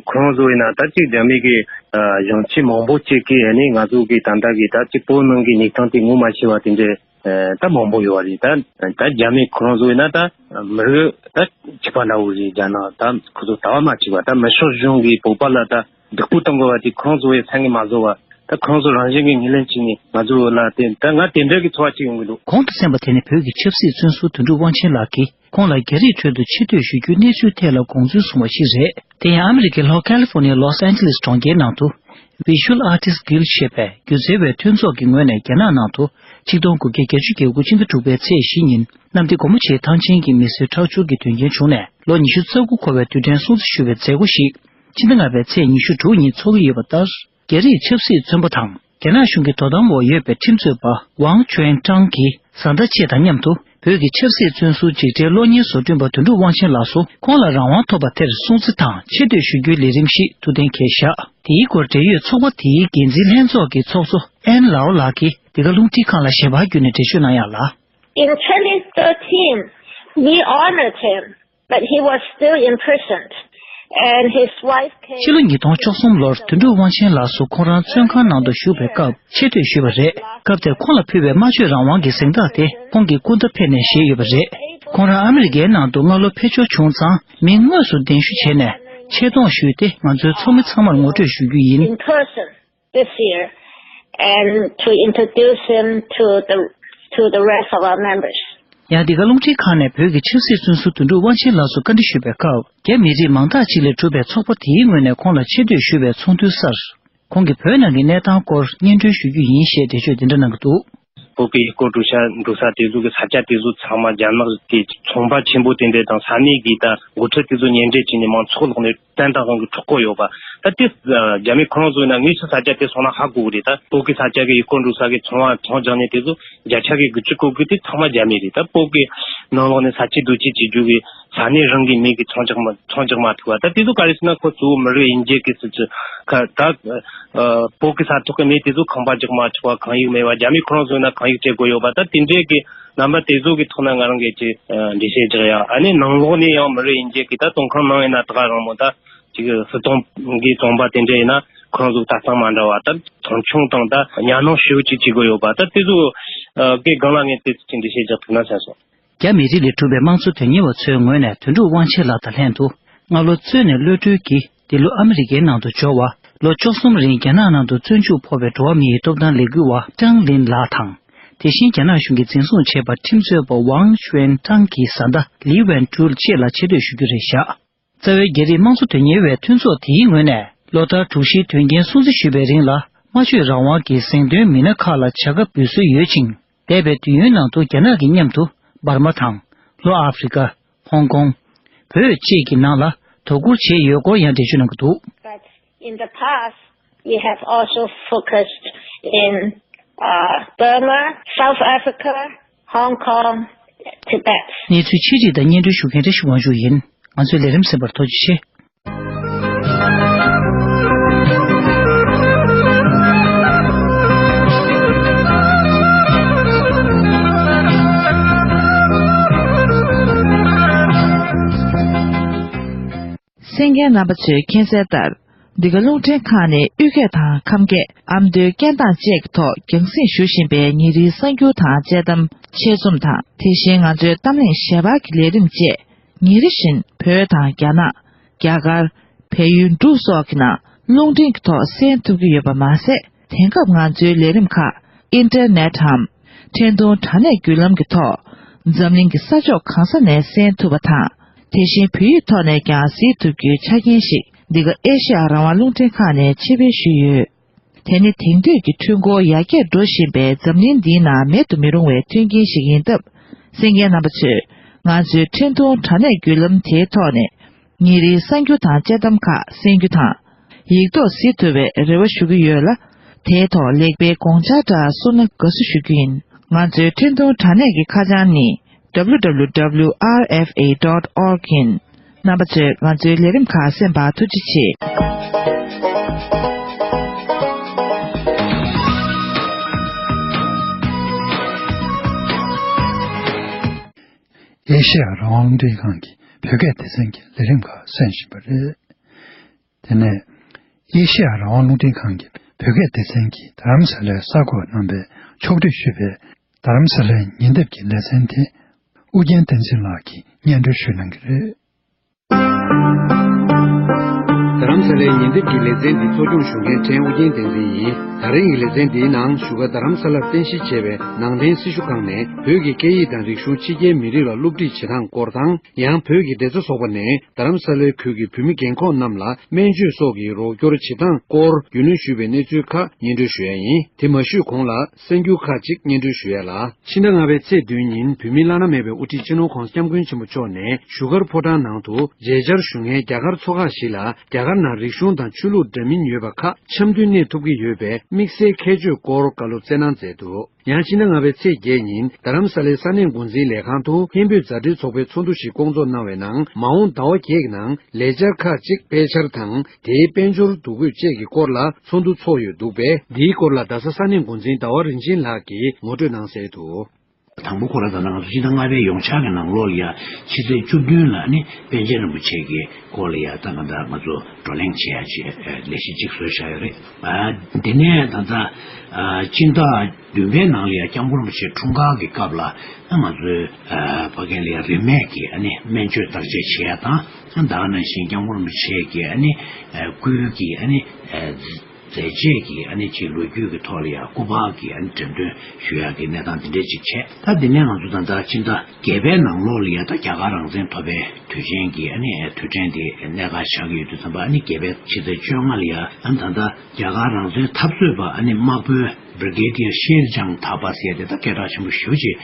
ཁོ་རང་ཚོ་ཡིན་ན་ད་ཅིག་རྒྱ་མི་གི་གཞོན་སྐྱེས་མང་པོ་ཅིག་གིས་ཨ་ནི་ང་ཚོ་གི་ད་ལྟ་གི་ད་ཅིག་བོད་ནང་གི་གནས་སྟངས་དེ་ངོ་མ་ཤེས་པ་དེ་འདྲ་ད་མང་པོ་ཡོད་པ་རེད། ད་ད་རྒྱ་མི་ཁོ་རང་ཚོ་ཡིན་ན་ད་མི་རིགས་ད་གཅིག་པ་འདྲ་བོ་རེད། རྒྱ་ནག་ད་ཁོ་ཚོ་ལྟ་བ་མ་གཅིག་པ། ད་མི་ཕྱོགས་གཞན་གི་བོད་པ་ལ་ད་སྡིགས་པོ་གཏོང་དགོས་པ་དེ་ཁོང་ཚོ་བས་སེམས་ཀྱིས་མ་བཟོད་པ། ད་ཁོང་ཚོ་རང་བཞིན་གྱིས་ངོས་ལེན་བྱས་ནས་ང་ཚོ་ལ་བརྟེན་ད་ང་དེ་འདྲ་གི་ཚོར་བ་ཅིག་ཡོང་གི་འདུག་གོང་དུ་གསན་པ་དེ་ནི་བོད་ཀྱི་ཆབ་སྲིད་བཙོན་ཟུར་དོན་གྲུབ་དབང་ཆེན་ལགས་ཀྱིས་ཁོང་ལ་རྒྱ་རིགས་ཁྲོད་དུ་ཆེ་བསྟོད་ཞུ་རྒྱུའི་གནས་ཚུལ་ཐད་ལ་དགོངས་ཚུལ་གསུངས་པ་ཞིག་རེད། དེ་ཡང་ཨ་མི་རི་ཀའི་ལྷོ་ཁ་ལི་ཧྥོ་ནི་ཡའི་ལོས་ཨན་ཇི་ལིས་གྲོང་ཁྱེར་ནང་དུ་Visual Artists Guild ཞེས་པའི་སྒྱུ་རྩལ་བའི་མཐུན་ཚོགས་ཀྱི་ངོས་ནས་རྒྱ་ནག་ནང་དུ་ཆིག་སྟོང་དགུ་བརྒྱ་བརྒྱད་ཅུ་གྱ་དགུ་ཕྱི་ཟླ་དྲུག་པའི་ཚེས་བཞི་ཉིན་གནམ་བདེ་སྒོ་མོ་ཆེའི་ཐང་ཆེན་གྱི་མི་གསོད་ཁྲག་སྦྱོར་གྱི་དོན་རྐྱེན་བྱུང་ནས་ལོ་ཉི་ཤུ་རྩ་དགུ་འཁོར་བའི་དུས་དྲན་སྲུང་བརྩི་ཞུ་བའི་མཛད་སྒོ་ཞིག་ཕྱི་ཟླ་ལྔ་པའི་ཚེས་ཉི་ཤུ་དྲུག་ཉིན་འཚོགས་ཀྱི་ཡོད་པ་ལྟར། རྒྱ་རིགས་ཆབ་སྲིད་བཙོན་པ་དང་རྒྱ་ནག་གཞུང་གི་དོ་དམ་འོག་ཡོད་པའི་ཁྲིམས་རྩོད་པ་ཝང་ཅུན་ཀྲང་གིས་བཟའ་ཟླ་བཅས་དང་མཉམ་དུ་བོད་ཀྱི་ཆབ་སྲིད་བཙོན་ཟུར་འཇིགས་བྲལ་གློག་བརྙན་བཟོ་སྐྲུན་པ་དོན་གྲུབ་དབང་ཆེན་ལགས་སུ་ཁོང་ལ་རང་དབང་ཐོབ་པ་དེར་སྲུང་བརྩི་དང་ཆེ་བསྟོད་ཞུ་རྒྱུའི་ལས་རིམ་ཞིག་ཐུགས་གཏན་འཁེལ་བཞག་དེའི་སྐོར་འབྲེལ་ཡོད་ཚོགས་པ་དེའི་འགན་འཛིན་ལྷན་ཚོགས་ཀྱི་ཚོགས་གཙོ་ཨན་ལའོ་ལགས་ཀྱིས་འདི་ག་རླུང་འཕྲིན་ཁང་ལ་ཞལ་པར་བརྒྱུད་ནས་འགྲེལ་བརྗོད་གནང་ཡག་ལ། In twenty thirteen, we honored him, but he was still imprisoned, and his wife came. ཕྱི་ལོ་ཉིས་སྟོང་བཅུ་གསུམ་ལོར་དོན་གྲུབ་དབང་ཆེན་ལགས་སུ་ཁོང་རང་བཙོན་ཁང་ནང་དུ་བཞུགས་པའི་སྐབས་ཆེ་བསྟོད་ཞུས་པ་རེད། སྐབས་དེར་ཁོང་ལ་ཕུལ་བའི་སྨྲ་བརྗོད་རང་དབང་གི་གཟེངས་རྟགས་དེ་ཁོང་གི་སྐུ་ཟླ་ཕེབས་ནས་བཞེས་ཡོད་པ་རེད། ཁོང་རང་ཨ་མི་རི་ཀའི་ནང་དུ་སྔ་ལོ་ཕེབས་འབྱོར་བྱུང་ཙང་མིང་དངོས་སུ་གདན་ཞུ་བྱས་ནས་ཆེ་མཐོང་ཞུས་ཏེ་ང་ཚོའི་ཚོགས་མི་ཚང་མར་ངོ་སྤྲོད་ཞུ་རྒྱུ་ཡིན། In person this year and to introduce him to the, to the rest of our members. ཡང་འདི་ག་རླུང་འཕྲིན་ཁང་ནས་བོད་ཀྱི་ཆབ་སྲིད་བཙོན་ཟུར་དོན་གྲུབ་དབང་ཆེན་ལགས་སུ་བཀའ་འདྲི་ཞུས་པའི་སྐབས། རྒྱ་མི་རིགས་མང་དག་ཅིག་ལས་གྲུབ་པའི་ཚོགས་པ་དེའི་ངོས་ནས་ཁོང་ལ་ཆེ་བསྟོད་ཞུ་བའི་ཚོགས་འདུའི་སར། ཁོང་གིས་བོད་ནང་གི་གནས་སྟངས་སྐོར་སྙན་སྒྲོན་ཞུ་རྒྱུ་ཡིན་ཞེས་འགྲེལ་བརྗོད་འདི་འདྲ་གནང་གི་འདུག་བོད་ཀྱི་ཡུལ་སྐོར་འགྲོ་ས་འགྲོ་ས་དེ་ཚོ་གི་ས་ཆ་དེ་ཚོ་ཚང་མ་རྒྱ་ནག་གི་ཚོང་པ་ཆེན་པོ་དེ་འདྲ་དང་ས་གནས་ཀྱི་ད་འགོ་ཁྲིད་དེ་ཚོ་མཉམ་འབྲེལ་བྱས་ནས་མང་ཚོགས་ལོག་ནས་བཙན་དབང་གི་འཕྲོག་གི་ཡོད་པ། ད་དེ་རྒྱ་མི་ཁོ་རང་ཚོ་ཡིན་ན་དངོས་སུ་ས་ཆ་དེ་སོང་ན་ཧ་གོ་གི་རེད། ད་བོད་ཀྱི་ས་ཆ་གི་ཡུལ་སྐོར་འགྲོ་ས་གི་ཚོང་བ་ཚོང་རྒྱག་མཁན་དེ་ཚོ་བརྒྱ་ཆ་གི་དགུ་བཅུ་གོ་དགུ་དེ་ཚང་མ་རྒྱ་མི་རེད། ད་བོད་ཀྱི་ནང་ལོགས་ནས་ས་ཆ་བསྡུ་སྤྱོད་བྱེད་རྒྱུ་གི་ས་གནས་རང་གི་མི་གི་ཚོང་རྒྱག་མ་ཚོང་རྒྱག་མ་ཐུབ་པ། ད་དེ་ཚོ་ག་རེ་ཟེར་ན་ཁོ་གཙོ་བོ་མི་རིགས་དབྱེ་འབྱེད་ཀྱི་སྲིད་ཇུས་ཁ་ད་བོད་ཀྱི་ས་ཐོག་གི་མི་དེ་ཚོ་ཁང་པ་རྒྱག་མ་ཆོག་པ། ཁང་ཡིག་མེད་པ། རྒྱ་མི་ཁོ་རང་ཚོ་ཡིན་ན་ཁང་ཡིག་སྤྲད་དགོས་ཡོད་པ། ད་དེ་འདྲའི་གི་རྣམ་པ་དེ་ཚོ་གི་ཐོག་ན་ང་རང་གིས་ཅིག་འགྲེལ་བཤད་རྒྱག་ཡ། ཨ་ནི་ནང་ལོགས་ནས་ཡང་མི་རིགས་དབྱེ་འབྱེད་ཀྱི་ད་བཙོན་ཁང་ནང་ཡིན་ན་ད་ག་རང་མོ་ད་ཅིག་སྲིད་དོན་གི་བཙོན་པ་དེ་འདྲ་ཡིན་ན་ཁོ་རང་ཚོ་ལྟ་སྟངས་མ་འདྲ་བ། ད་མཐོང་ཆུང་དང་ད་གཉའ་གནོན་ཞེ་པོ་ཅིག་བྱེད་དགོས་ཡོད་པ། ད་དེ་ཚོ་གི་སྒང་ལ་ངས་དེ་ཚོ་ཅིག་འགྲེལ་བཤད་རྒྱག་ཐུབ་ན་བསམ་སོང་། རྒྱ་མི་རིགས་ལས་གྲུབ་པའི་དམངས་གཙོ་དོན་གཉེར་བ་ཚོའི་ངོས་ནས་དོན་གྲུབ་དབང་ཆེན་ལགས་དང་ལྷན་དུ་སྔ་ལོ་གཙོས་ནས་གློད་གྲོལ་གྱིས་ འདི་ལོ་ཨ་མི་རི་ཀའི་ནང་དུ་འབྱོར་བ། ལོ་བཅུ་གསུམ་རིང་རྒྱ་ནག་ནང་དུ་བཙོན་འཇུག་ཕོག་པའི་འགྲོ་བ་མིའི་སྟོབས་དང་ལས་འགུལ་བ་ཀྲང་ལིན་ལགས་དང་། དེ་བཞིན་རྒྱ་ནག་གཞུང་གིས་འཛིན་བཟུང་བྱས་པ་ཁྲིམས་རྩོད་པ་ཝང་ཞུན་ཀྲང་གི་བཟའ་ཟླ་ལི་ཝན་ཀྲུའུ་བཅས་ལ་ཆེ་བསྟོད་ཞུ་རྒྱུ་རེད་བཞག། རྩ་བའི་རྒྱ་རིགས་དམངས་གཙོ་དོན་གཉེར་བའི་མཐུན་ཚོགས་དེའི་ངོས་ནས་ལོ་ལྟར་དྲུག་བཞིའི་དོན་རྐྱེན་སྲུང་བརྩི་ཞུས་པའི་རིང་ལ། སྨྲ་བརྗོད་རང་དབང་གི་གཟེངས་ཐོན་མི་སྣ་ཁག་ལ་བྱ་དགའ་འབུལ་སྲོལ་ཡོད་ཅིང་། འདས་པའི་དུས་ཡུན་ནང་དུ་རྒྱ་ནག་གི་མཉམ་དུ་འབར་མ་དང་། ལྷོ་ཨ་ཧྥེ་རི་ཀ། ཧོང་ཀོང་། བོད་བཅས་ཀྱི་ནང་ལ་དོ་ཁུར་བྱས་ཡོད་སྐོར་ཡང་འགྲེལ་བརྗོད་གནང་གི་འདུག། But in the past, we have also focused in uh, Burma, South Africa, Hong Kong, Tibet. གནས་ཚུལ་ཆེད་སྒྲིག་དང་སྙན་སྒྲོན་ཞུ་མཁན་བཀྲ་ཤིས་དབང་ཕྱུག་ཡིན། ང་ཚོའི་ལས་རིམ་གསན་པར་ཐུགས་རྗེ་ཆེ། གསན་མཁན་རྣམ་པ་ཚོས་མཁྱེན་གསལ་ལྟར། འདི་ག་རླུང་འཕྲིན་ཁང་ནས་དབུས་སྐད་དང་ཁམས་སྐད། ཨ་མདོའི་སྐད་གདངས་བཅས་ཀྱི་ཐོག་རྒྱང་སྲིང་ཞུ་བཞིན་པའི་ཉིན་རེའི་གསར་འགྱུར་དང་དཔྱད་གཏམ། ཆེད་རྩོམ་དང་། དེ་བཞིན་ང་ཚོའི་གཏམ་གླེང་ཞལ་པར་གྱི་ལས་རིམ་བཅས། ཉིན་རེ་བཞིན་བོད་དང་རྒྱ་ནག། རྒྱ་གར། བལ་ཡུལ་འབྲུག་སོགས་ཀྱི་ནང་རླུང་འཕྲིན་གྱི་ཐོག་གསན་ཐུབ་ཀྱི་ཡོད་པ་མ་ཟད། དེང་སྐབས་ང་ཚོའི་ལས་རིམ་ཁག་ཨིན་ཊར་ནེཊ་འམ། འཕྲིན་ཐུང་དྲ་གནས་བརྒྱུད་ལམ་གྱི་ཐོག་འཛམ་གླིང་གི་ས་ཕྱོགས་གང་ས་ནས་གསན་ཐུབ་པ་དང་། དེ་བཞིན་བོད་ཡིག་ཐོག་ནས་ཀྱང་གཟིགས་ཐུབ་རྒྱུའི་ཆ་རྐྱེན་ཞིག་འདི་ག་ཨེ་ཤེ་ཡ་རང་དབང་རླུང་འཕྲིན་ཁང་ནས་ཆེད་ཕུལ་ཞུས་ཡོད། དེ་ནི་དེང་དུས་ཀྱི་འཕྲུལ་འཁོར་ཡར་རྒྱས་འགྲོ་བཞིན་པའི་འཛམ་གླིང་འདིའི་ནང་མེད་དུ་མི་རུང་བའི་མཐུན་རྐྱེན་ཞིག་ཡིན་སྟབས། གསན་མཁན་རྣམ་པ་ཚོས་ང་ཚོའི་འཕྲིན་ཐུང་དྲ་གནས་བརྒྱུད་ལམ་དེའི་ཐོག་ནས་ཉིན་རེའི་གསར་འགྱུར་དང་དཔྱད་གཏམ་ཁག་གསན་རྒྱུ་དང་། ཡིག་ཐོག་གཟིགས་ཐུབ་པའི་རེ་བ་ཞུ་གི་ཡོད་ལ། དེའི་ཐོག་ལེགས་སྤེལ་དགོངས་འཆར་འདྲ་གསུངས་ན་དགའ་བསུ་ཞུ་རྒྱུ་ཡིན། ང་ཚོའི་འཕྲིན་ཐུང་དྲ་གནས་ཀྱི་ཁ་བྱང་ནི། W W W R F A dot org ཡིན། རྣམ་པ་ཚོས་ང་ཚོའི་ལས་རིམ་ཁག་གསན་པར་ཐུགས་རྗེ་ཆེ། ཨེ་ཤེ་ཡ་རང་དབང་རླུང་འཕྲིན་ཁང་གི་བོད་སྐད་སྡེ་ཚན་གྱི་ལས་རིམ་ཁག་གསན་བཞིན་པ་རེད། དེ་ནས། ཨེ་ཤེ་ཡ་རང་དབང་རླུང་འཕྲིན་ཁང་གི་བོད་སྐད་སྡེ་ཚན་གྱིས་རྡ་རམ་ས་ལའི་ས་ཁོངས་གནང་པའི་ཕྱོགས་བསྡུས་ཞུས་པའི་རྡ་རམ་ས་ལའི་ཉིན་དེབ་ཀྱི་ལེ་ཚན་དེ་ཨུ་རྒྱན་བསྟན་འཛིན་ལགས་ཀྱིས་སྙན་སྒྲོན་ཞུ་གནང་གི་རེད། རྡ་རམ་ས་ལའི་ཉིན་དེབ་ཀྱི་ལེ་ཚན་འདི་གཙོ་སྐྱོང་ཞུ་མཁན་ཕྲན་ཨུ་རྒྱན་བསྟན་འཛིན་ཡིན། ད་རིང་གི་ལེ་ཚན་འདིའི་ནང་བཞུགས་སྒར་རྡ་རམ་ས་ལར་རྟེན་གཞི་བྱས་པའི་ནང་བསྟན་སྲི་ཞུ་ཁང་ནས་བོད་ཀྱི་སྐད་ཡིག་དང་རིག་གཞུང་ཕྱི་རྒྱལ་མི་རིགས་ལ་སློབ་ཁྲིད་བྱེད་སྟངས་སྐོར་དང་། ཡང་བོད་ཀྱི་བདེ་རྩ་ཚོགས་པ་ནས་རྡ་རམ་ས་ལའི་ཁུལ་གྱི་བོད་མི་རྒན་འཁོགས་རྣམས་ལ་སྨན་བཅོས་སོགས་ཀྱི་རོགས་སྐྱོར་བྱེད་སྟངས་སྐོར་རྒྱུས་ལོན་ཞུས་པའི་གནས་ཚུལ་ཁག་སྙན་སྒྲོན་ཞུ་ཡ་ཡིན། དེ་མ་ཞུས་གོང་ལ་གསར་འགྱུར་ཁག་ཅིག་སྙན་སྒྲོན་ཞུ་ཡ་ལ། ཕྱི་ཟླ་ལྔ་པའི་ཚེས་བདུན་ཉིན་བོད་མིའི་བླ་ན་མེད་པའི་དབུ་ཁྲིད་སྤྱི་ནོར་༧གོང་ས་༧སྐྱབས་མགོན་ཆེན་པོ་མཆོག་ནས་བཞུགས་སྒར་ཕོ་བྲང་ནང་དུ་མཇལ་བཅར་ཞུ་མཁན་རྒྱ་གར་ཚོགས་ཁག་ཞིག་ལ་རྒྱ་གར་ནང་རིག་གཞུང་དང་ཆོས་ལུགས་འདྲ་མིན་ཡོད་པ་ཁག་འཆམ་མཐུན་གནས་ཐུབ་ཀྱི་ཡོད་པའི་དམིགས་བསལ་ཁྱད་ཆོས་སྐོར་བཀའ་སློབ་སྩལ་གནང་མཛད་འདུག། ཡང་ཕྱི་ཟླ་ལྔ་པའི་ཚེས་བརྒྱད་ཉིན་རྡ་རམ་ས་ལའི་ས་གནས་འགོ་འཛིན་ལས་ཁང་དུ་ཧིན་བོད་མཛའ་འབྲེལ་ཚོགས་པའི་ཚོགས་འདུ་ཞིག་བསྐོང་ཚོགས་གནང་བའི་ནང་མ་འོངས་ཟླ་བ་བརྒྱད་ཀྱི་ནང་ལས་འཆར་ཁག་ཅིག་སྤེལ་འཆར་དང་། དེའི་དཔལ་འབྱོར་འདུ་འགོད་བཅས་ཀྱི་སྐོར་ལ་ཚོགས་འདུ་ཚོགས་ཡོད་འདུག་པས། འདིའི་སྐོར་ལ་རྡ་ས་ས་གནས་འགོ་འཛིན་ཟླ་བ་རིན་ཆེན་ལགས་ཀྱིས་ངོ་སྤྲོད་གནང་གསལ་དུ། དང་པོ་ཁོ་རང་ད་ལྟ་ང་ཚོ་ཕྱི་ཟླ་ལྔ་པའི་ཡོངས་ཁྱབ་ཀྱི་ནང་ལོགས་ལ་ཡ་ཕྱི་ཚེས་བཅུ་བདུན་ལ་ནི་པཎ་ཆེན་རིན་པོ་ཆེ་གི་སྐོར་ལ་ཡ་ད་ག་ད་ང་ཚོ་བགྲོ་གླེང་བྱེད་ཡ་ཅིག་ལས་གཞི་གཅིག་བཟོས་བཞག་ཡོད་རེད། ཨ་དེ་ནས་ད་ལྟ་ཨ་སྤྱི་ཟླ་བདུན་པའི་ནང་ལ་ཡ་སྐྱབས་མགོན་རིན་པོ་ཆེ་འཁྲུངས་སྐར་གྱི་སྐབས་ལ་ཨ་ང་ཚོའི་ཨ་ཕ་གི་ལ་ཡ་རིན་མེད་ཀྱི་ཨ་ནི་སྨན་བཅོས་བརྟག་དཔྱད་བྱེད་ཡ་དང་། ཨ་ད་ག་ནང་བཞིན་སྐྱབས་མགོན་རིན་པོ་ཆེ་གི་ཨ་ནི་ཨ་སྐུའི་གི་ཨ་ནི་ཨ། མཛད་རྗེས་ཀྱི་ཨ་ནི་ཅིག་ལོ་རྒྱུས་ཀྱི་ཐོག་ལ་ཡང་སྐུ་པར་གྱི་ཨ་ནི་འགྲེམས་སྟོན་ཞུ་ཡག་གི་གནས་སྟངས་འདི་འདྲས་ཅིག་བྱས། ད་འདི་ནས་ང་ཚོ་ད་ལྟ་ཕྱི་ཟླ་བརྒྱད་པའི་ནང་ལོགས་ལ་ཡང་ད་རྒྱ་གར་རང་བཙན་ཐོབ་པའི་དུས་ཆེན་གྱི་ཨ་ནི་དུས་དྲན་དེ་གནད་འགག་ཆགས་ཀྱི་ཡོད་དུས་ཙམ་པ། ཨ་ནི་བརྒྱད་པའི་ཕྱི་ཚེས་བཅོ་ལྔ་ལ་ཡང་ཨ་ནི་ད་ལྟ་རྒྱ་གར་རང་བཙན་འཐབ་རྩོད་པ་ཨ་ནི་དམག་དཔོན་Brigadier Sher Jang Thapa ཟེར་དེ་ད་སྐད་གྲགས་ཆེན་པོ་ཞེ་པོ་ཅིག་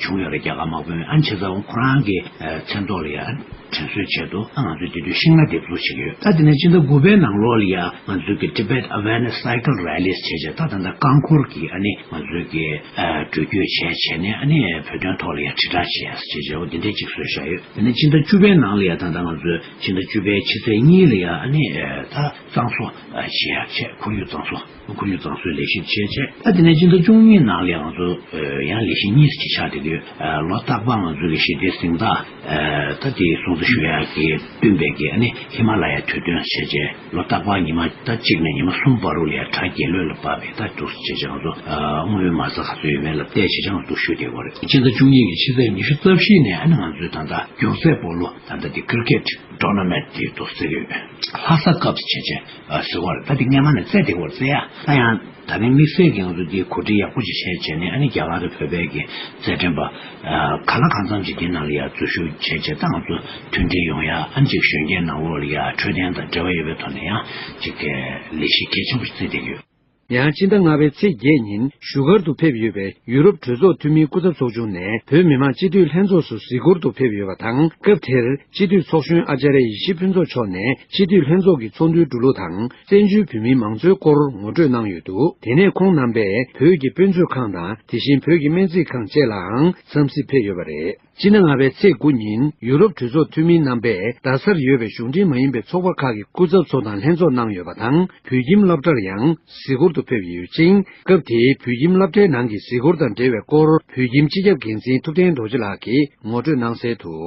བྱུང་ཡོད་རེད། རྒྱ་གར་དམག་དཔོན་ཨ་ནི་བྱས་ཙང་ཁོ་རང་གི་མཚན་ཐོག་ལ་ཡང་། དྲན་གསོའི་ཆེད་དུ་ང་ཚོས་དེ་དུས་ཤིང་ནགས་འདེབས་འཛུགས་བྱེད་ཀྱི་ཡོད། ད་དེ་ནས་ཕྱི་ཟླ་དགུ་པའི་ནང་ལོགས་ལ་ཡང་ང་ཚོས་ཀྱི་Tibet Awareness Cycle Rallies བྱས་བྱས། ད་ད་ལྟ་རྐང་འཁོར་གྱི་ཨ་ནི་ང་ཚོས་ཀྱི་འགྲུལ་སྐྱོད་བྱས་བྱས་ནས་ཨ་ནི་བོད་དོན་ཐོག་ལ་ཡང་དྲིལ་བསྒྲགས་བྱས་བྱས་བྱས་འོ་དེ་འདྲས་ཅིག་བཟོས་བཞག་ཡོད། དེ་ནས་ཕྱི་ཟླ་བཅུ་པའི་ནང་ལ་ཡང་ད་ལྟ་ང་ཚོས་ཕྱི་ཟླ་བཅུ་པའི་ཕྱི་ཚེས་གཉིས་ལ་ཡང་ཨ་ནི་ད་གཙང་བཟོ་བྱེད་ཡག་བྱས། ཁོར་ཡུག་གཙང་བཟོ། ཁོར་ཡུག་གཙང་བཟོའི་ལས་གཞི་བྱས་བྱས། ད་དེ་ནས་ཕྱི་ཟླ་བཅུ་གཉིས་ནང་ལ་ང་ཚོ་ཡང་ལས་གཞི་གཉིས་ཅིག་ཆགས་བསྡད་ཀྱི་ཡོད། ལོ་རྟག་པར་ང་ཚོ་གི་ཞི་བདེའི་གཟེངས་རྟགས་ད་དེ་སྲུང་བརྩི་ཞུ་ཡག་གི་བསྟུན་པའི་གི་ཨ་ནི་ཧི་མ་ལ་ཡའི་དུས་སྟོན་བྱས་བྱས། ལོ་རྟག་པར་ཉི་མ་ད་གཅིག་ནས་ཉི་མ་གསུམ་བར་དུ་ལ་ཡ་གྲྭ་རྒྱལ་གླུ་ལ་བབས་པའི་ད་འདུག་སེ་བྱས་བྱས་ང་ཚོ་དངོས་ཡོད་མ་རྩ་ག་ཚོད་ཡོད་མེད་ལ་བལྟས་བྱས་བྱས་ང་ཚོ་ཞུ་བསྡད་ཀྱི་ཡོད་རེད། ཕྱི་ཟླ་བཅུ་གཉིས་ཀྱི་ཕྱི་ཚེས་ཉི་ཤུ་རྩ་བཞི་ནས་ཨ་ནི་ང་ཚོས་ད་ལྟ་རྒྱུག་རྩེད་སྤོ་ལོ་ད་ལྟ་དེ་ཀིར་ཀེད། ཊོར་ན་མེན་ཊི་དེ་འདུག་ཟེར་གི་ཡོད། ལྷ་ས་ཀབ་བྱས་བྱས་ཟེར་བ་རེད། ད་དེ་སྔས་མ་ནས་རྩེད་བསྡད་ཡོད་རེད་ཟེར་ཡ། ད་ཡང་ད་རིང་དམིགས་བསལ་གྱི་ང་ཚོ་དེ་གོ་སྒྲིག་ཡག་པོ་ཅིག་བྱས་བྱས་ནས། ཨ་ནི་རྒྱ་གར་དང་བོད་པའི་གི་རྩེད་འགྲན་པ་གང་ལ་གང་འཚམ་ཅིག་དེ་ནང་ལ་ཡ་འཛུལ་ཞུགས་བྱས་བྱས། ད་ང་ཚོ་མཐུན་སྒྲིལ་ཡོང་ཡ། ཨ་ནི་ཅིག་གཞོན་སྐྱེས་ནང་ལོགས་ལ་ཡ་འཕྲོད་བསྟེན་དང་འབྲེལ་བ་ཡོད་པའི་ཐོག་ནས་ཡང་ཅིག་ལས་གཞི་གལ་ཆེན་པོ་ཞིག་བརྩིས་བསྡད་ཀྱི་ཡོད། ཡང་སྤྱི་ཟླ་ལྔ་པའི་ཚེས་བརྒྱད་ཉིན་བཞུགས་སྒར་དུ་ཕེབས་ཡོད་པའི་ཡུ་རོབ་གྲོས་ཚོགས་འཐུས་མིའི་སྐུ་ཚབ་ཚོགས་ཆུང་ནས་བོད་མི་མང་སྤྱི་འཐུས་ལྷན་ཚོགས་སུ་གཟིགས་སྐོར་དུ་ཕེབས་ཡོད་པ་དང་། སྐབས་དེར་སྤྱི་འཐུས་ཚོགས་གཞོན་ཨ་ཙརྱ་ཡེ་ཤེས་ཕུན་ཚོགས་མཆོག་ནས་སྤྱི་འཐུས་ལྷན་ཚོགས་ཀྱི་ཚོགས་འདུའི་འགྲོ་ལུགས་དང་། བཙན་བྱོལ་བོད་མིའི་མང་གཙོའི་སྐོར་ངོ་སྤྲོད་གནང་ཡོད་འདུག་དེ་ནས་ཁོང་རྣམ་པས་བོད་ཀྱི་དཔེ་མཛོད་ཁང་དང་། དེ་བཞིན་བོད་ཀྱི་སྨན་རྩིས་ཁང་བཅས་ལའང་འཚམས་གཟིགས་ཕེབས་ཡོད་པ་རེད། སྤྱི་ཟླ་ལྔ་པའི་ཚེས་དགུ་ཉིན་ཡུ་རོབ་གྲོས་ཚོགས་འཐུས་མི་རྣམ་པས་རྡ་སར་ཡོད་པའི་གཞུང་འབྲེལ་མ་ཡིན་པའི་ཚོགས་པ་ཁག་གི་སྐུ་ཚབ་ཚོ་དང་ལྷན་ཚོགས་གནང་ཡོད་པ་དང་། བོད་ཁྱིམ་སློབ་གྲྭར་ཡང་གཟིགས་སྐོར་དུ་ཕེབས་ཡོད་ཅིང་། སྐབས་དེའི་བོད་ཁྱིམ་སློབ་གྲྭའི་ནང་གི་གཟིགས་སྐོར་དང་འབྲེལ་བའི་སྐོར། བོད་ཁྱིམ་སྤྱི་ཁྱབ་འགན་འཛིན་ཐུབ་བསྟན་རྡོ་རྗེ་ལགས་ཀྱིས་ངོ་སྤྲོད་གནང་གསལ་དུ།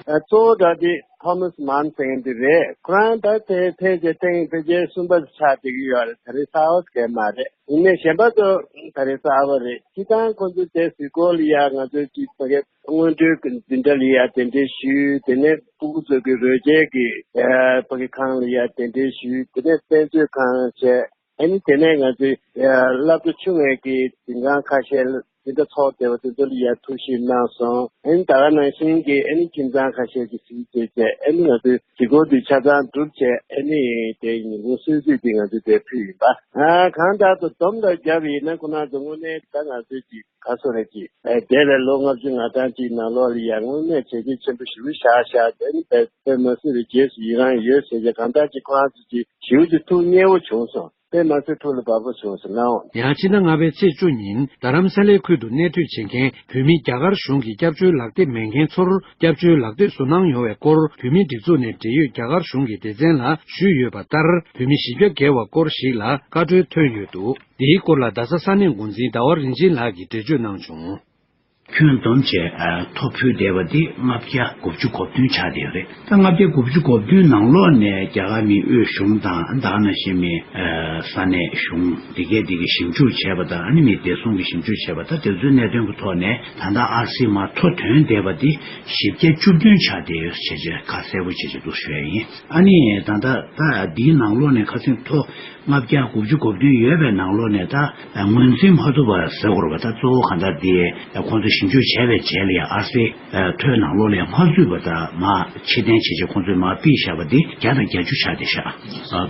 གཙོ་བོ་ད་དེ་ཐོ་མཱས་མཱན་ཟེར་མཁན་དེ་རེད། ཁོ་རང་ད་དེ་ཕལ་ཆེར་ཐེངས་ཕལ་ཆེར་གསུམ་པ་ཆགས་བསྡད་ཀྱི་ཡོད་རེད། ད་རེས་གསར་པ་ཟེར་མཁན་མ་རེད། ཡིན་ནའི་གཞན་པ་ཚོ་ད་རེས་གསར་པ་རེད། སྤྱིར་བཏང་ཁོང་ཚོ་དེ་གཟིགས་སྐོར་ལ་ཡ་ང་ཚོའི་སྤྱི་ཕ་གི་སྔོན་འགྲོའི་འཛིན་གྲྭ་ལ་ཡ་གདན་འདྲེན་ཞུས། དེ་ནས་སྤུ་གུ་ཚོ་གི་རོལ་ཆའི་གི་ཕ་གི་ཁང་ལ་ཡ་གདན་འདྲེན་ཞུས། དེ་ནས་དཔེ་མཛོད་ཁང་བྱས། ཨ་ནི་དེ་ནས་ང་ཚོའི་སློབ་གྲྭ་ཆུང་ངུའི་གི་འཛིན་ཁང་ཁ་ཤས་ལ་འཛིན་གྲྭ་ཚོགས་བསྡད་པ་དེ་ཚོ་ལ་ཡ་ཐུགས་ཞིབ་གནང་སོང་། ཨ་ནི་ད་ག་ནང་བཞིན་གྱི་ཨ་ནི་ཁྱིམ་ཚང་ཁ་ཤས་ཀྱི་གཟིགས་བྱས་བྱས། ཨ་ནི་ང་ཚོའི་གཟིགས་སྐོར་འདི་ཆ་ཚང་གྲུབ་བྱས། ཨ་ནི་དེ་ཉིན་གུང་གསོལ་ཚིགས་འདི་ང་ཚོས་དེ་ཕུལ་ཡིན་པ། ཨ་གང་ལྟར་དུ་བསྡོམས་དང་བརྒྱབ་ཡིན་ན་ཁོ་ན་ཚོ་དངོས་གནས་ད་ང་ཚོའི་གི་ག་སོ་རེད་ཀྱི། ཨ་འདས་པའི་ལོ་ལྔ་བཅུ་ང་གྲངས་ཅིག་ནང་ལོགས་ལ་ཡ་དངོས་གནས་བྱས་རྗེས་ཆེན་པོ་ཞེ་པོ་བཞག་བཞག་དེ་ནི་དཔེ་དཔེ་མ་སྲིད་པའི་རྗེས་སུ་ཡི་རང་ཡོད་ཟེར་གྱི། གང་ལྟར་ཅིག་ཁོ་རང་ཚོ་ཅིག་ཞེ་པོ་ཅིག་ཐུགས་མཉེས་པོ་བྱུང་སོང་། དཔེ་མ་སྲིད་ཐུགས་ལ་བབ་པོ་བྱུང་སོང་ནའོ། ཡང་ཕྱི་ཟླ་ལྔ་པའི་ཚེས་བཅུ་ཉིན་རྡ་རམ་ས་ལའི་ཁུལ་དུ་གནས་སྡོད་བྱེད་མཁན་བོད་མི་རྒྱ་གར་གཞུང་གི་སྐྱབས་བཅོལ་ལག་དེབ་མེད་མཁན་ཚོར་སྐྱབས་བཅོལ་ལག་དེབ་བཟོ་གནང་ཡོང་བའི་སྐོར། བོད་མིའི་སྒྲིག་འཛུགས་ནས་འབྲེལ་ཡོད་རྒྱ་གར་གཞུང་གི་སྡེ་ཚན་ལ་ཞུས་ཡོད་པ་ལྟར། བོད་མི་བཞི་བརྒྱ་བརྒལ་བ་སྐོར་ཞིག་ལ་བཀའ་འཁྲོལ་ཐོན་ཡོད་འདུག་འདིའི་སྐོར་ལ་རྡ་ས་ས་གནས་འགོ་འཛིན་ཟླ་བ་རིན་ཆེན་ལགས་ཀྱིས་འགྲེལ་བརྗོད་གནང་བྱུང་། ཁྱོན་བསྡོམས་བྱས་ཐོ་ཕུལ་བསྡད་པ་འདི་ལྔ་བརྒྱ་དགུ་བཅུ་གོ་བདུན་ཆགས་བསྡད་ཡོད་རེད། ད་ལྔ་བརྒྱ་དགུ་བཅུ་གོ་བདུན་ནང་ལོགས་ནས་རྒྱ་གར་མིའི་དབུས་གཞུང་དང་། ད་ག་ནང་བཞིན་མི་ས་གནས་གཞུང་དེ་གས་དེ་གི་ཞིབ་འཇུག་བྱས་པ་དང་། ཨ་ནི་མི་བདེ་སྲུང་གི་ཞིབ་འཇུག་བྱས་པ་དང་། དེ་ཚོའི་གནད་དོན་གྱི་ཐོག་ནས་ད་ལྟ་ཨར་སི་མར་ཐོ་ཐོན་བསྡད་པ་འདི་བཞི་བརྒྱ་བཅུ་བདུན་ཆགས་བསྡད་ཡོད་ཟེར་བྱས་ཁ་གསལ་པོ་བྱས་བྱས་འདུག་ཞུ་ཡ་ཡིན། ཨ་ནི་ད་ལྟ་ད་འདིའི་ནང་ལོགས་ནས་ཁ་སང་ཐོ་ལྔ་བརྒྱ་དགུ་བཅུ་གོ་བདུན་ཡོད་པའི་ནང་ལོགས་ནས་ད་ངོས་འཛིན་མ་ཐུབ་པ་ཟེར་དགོས་རེད་པ། ད་གཙོ་བོ་གང་ལྟར་འདི་ཁོང་ཚོས་ཞིབ་འཇུག་བྱས་པའི་རྗེས་ལ་ཡང་ཨར་སི་ཐོའི་ནང་ལོགས་ལ་ཡང་མ་ཚུད་པ། ད་མར་ཕྱིར་འཐེན་བྱས་རྗེས་ཁོང་ཚོས་མར་ཕུད་བཞག་པ་འདི་བརྒྱ་དང་བརྒྱད་ཅུ་ཆགས་བསྡད་ཤག་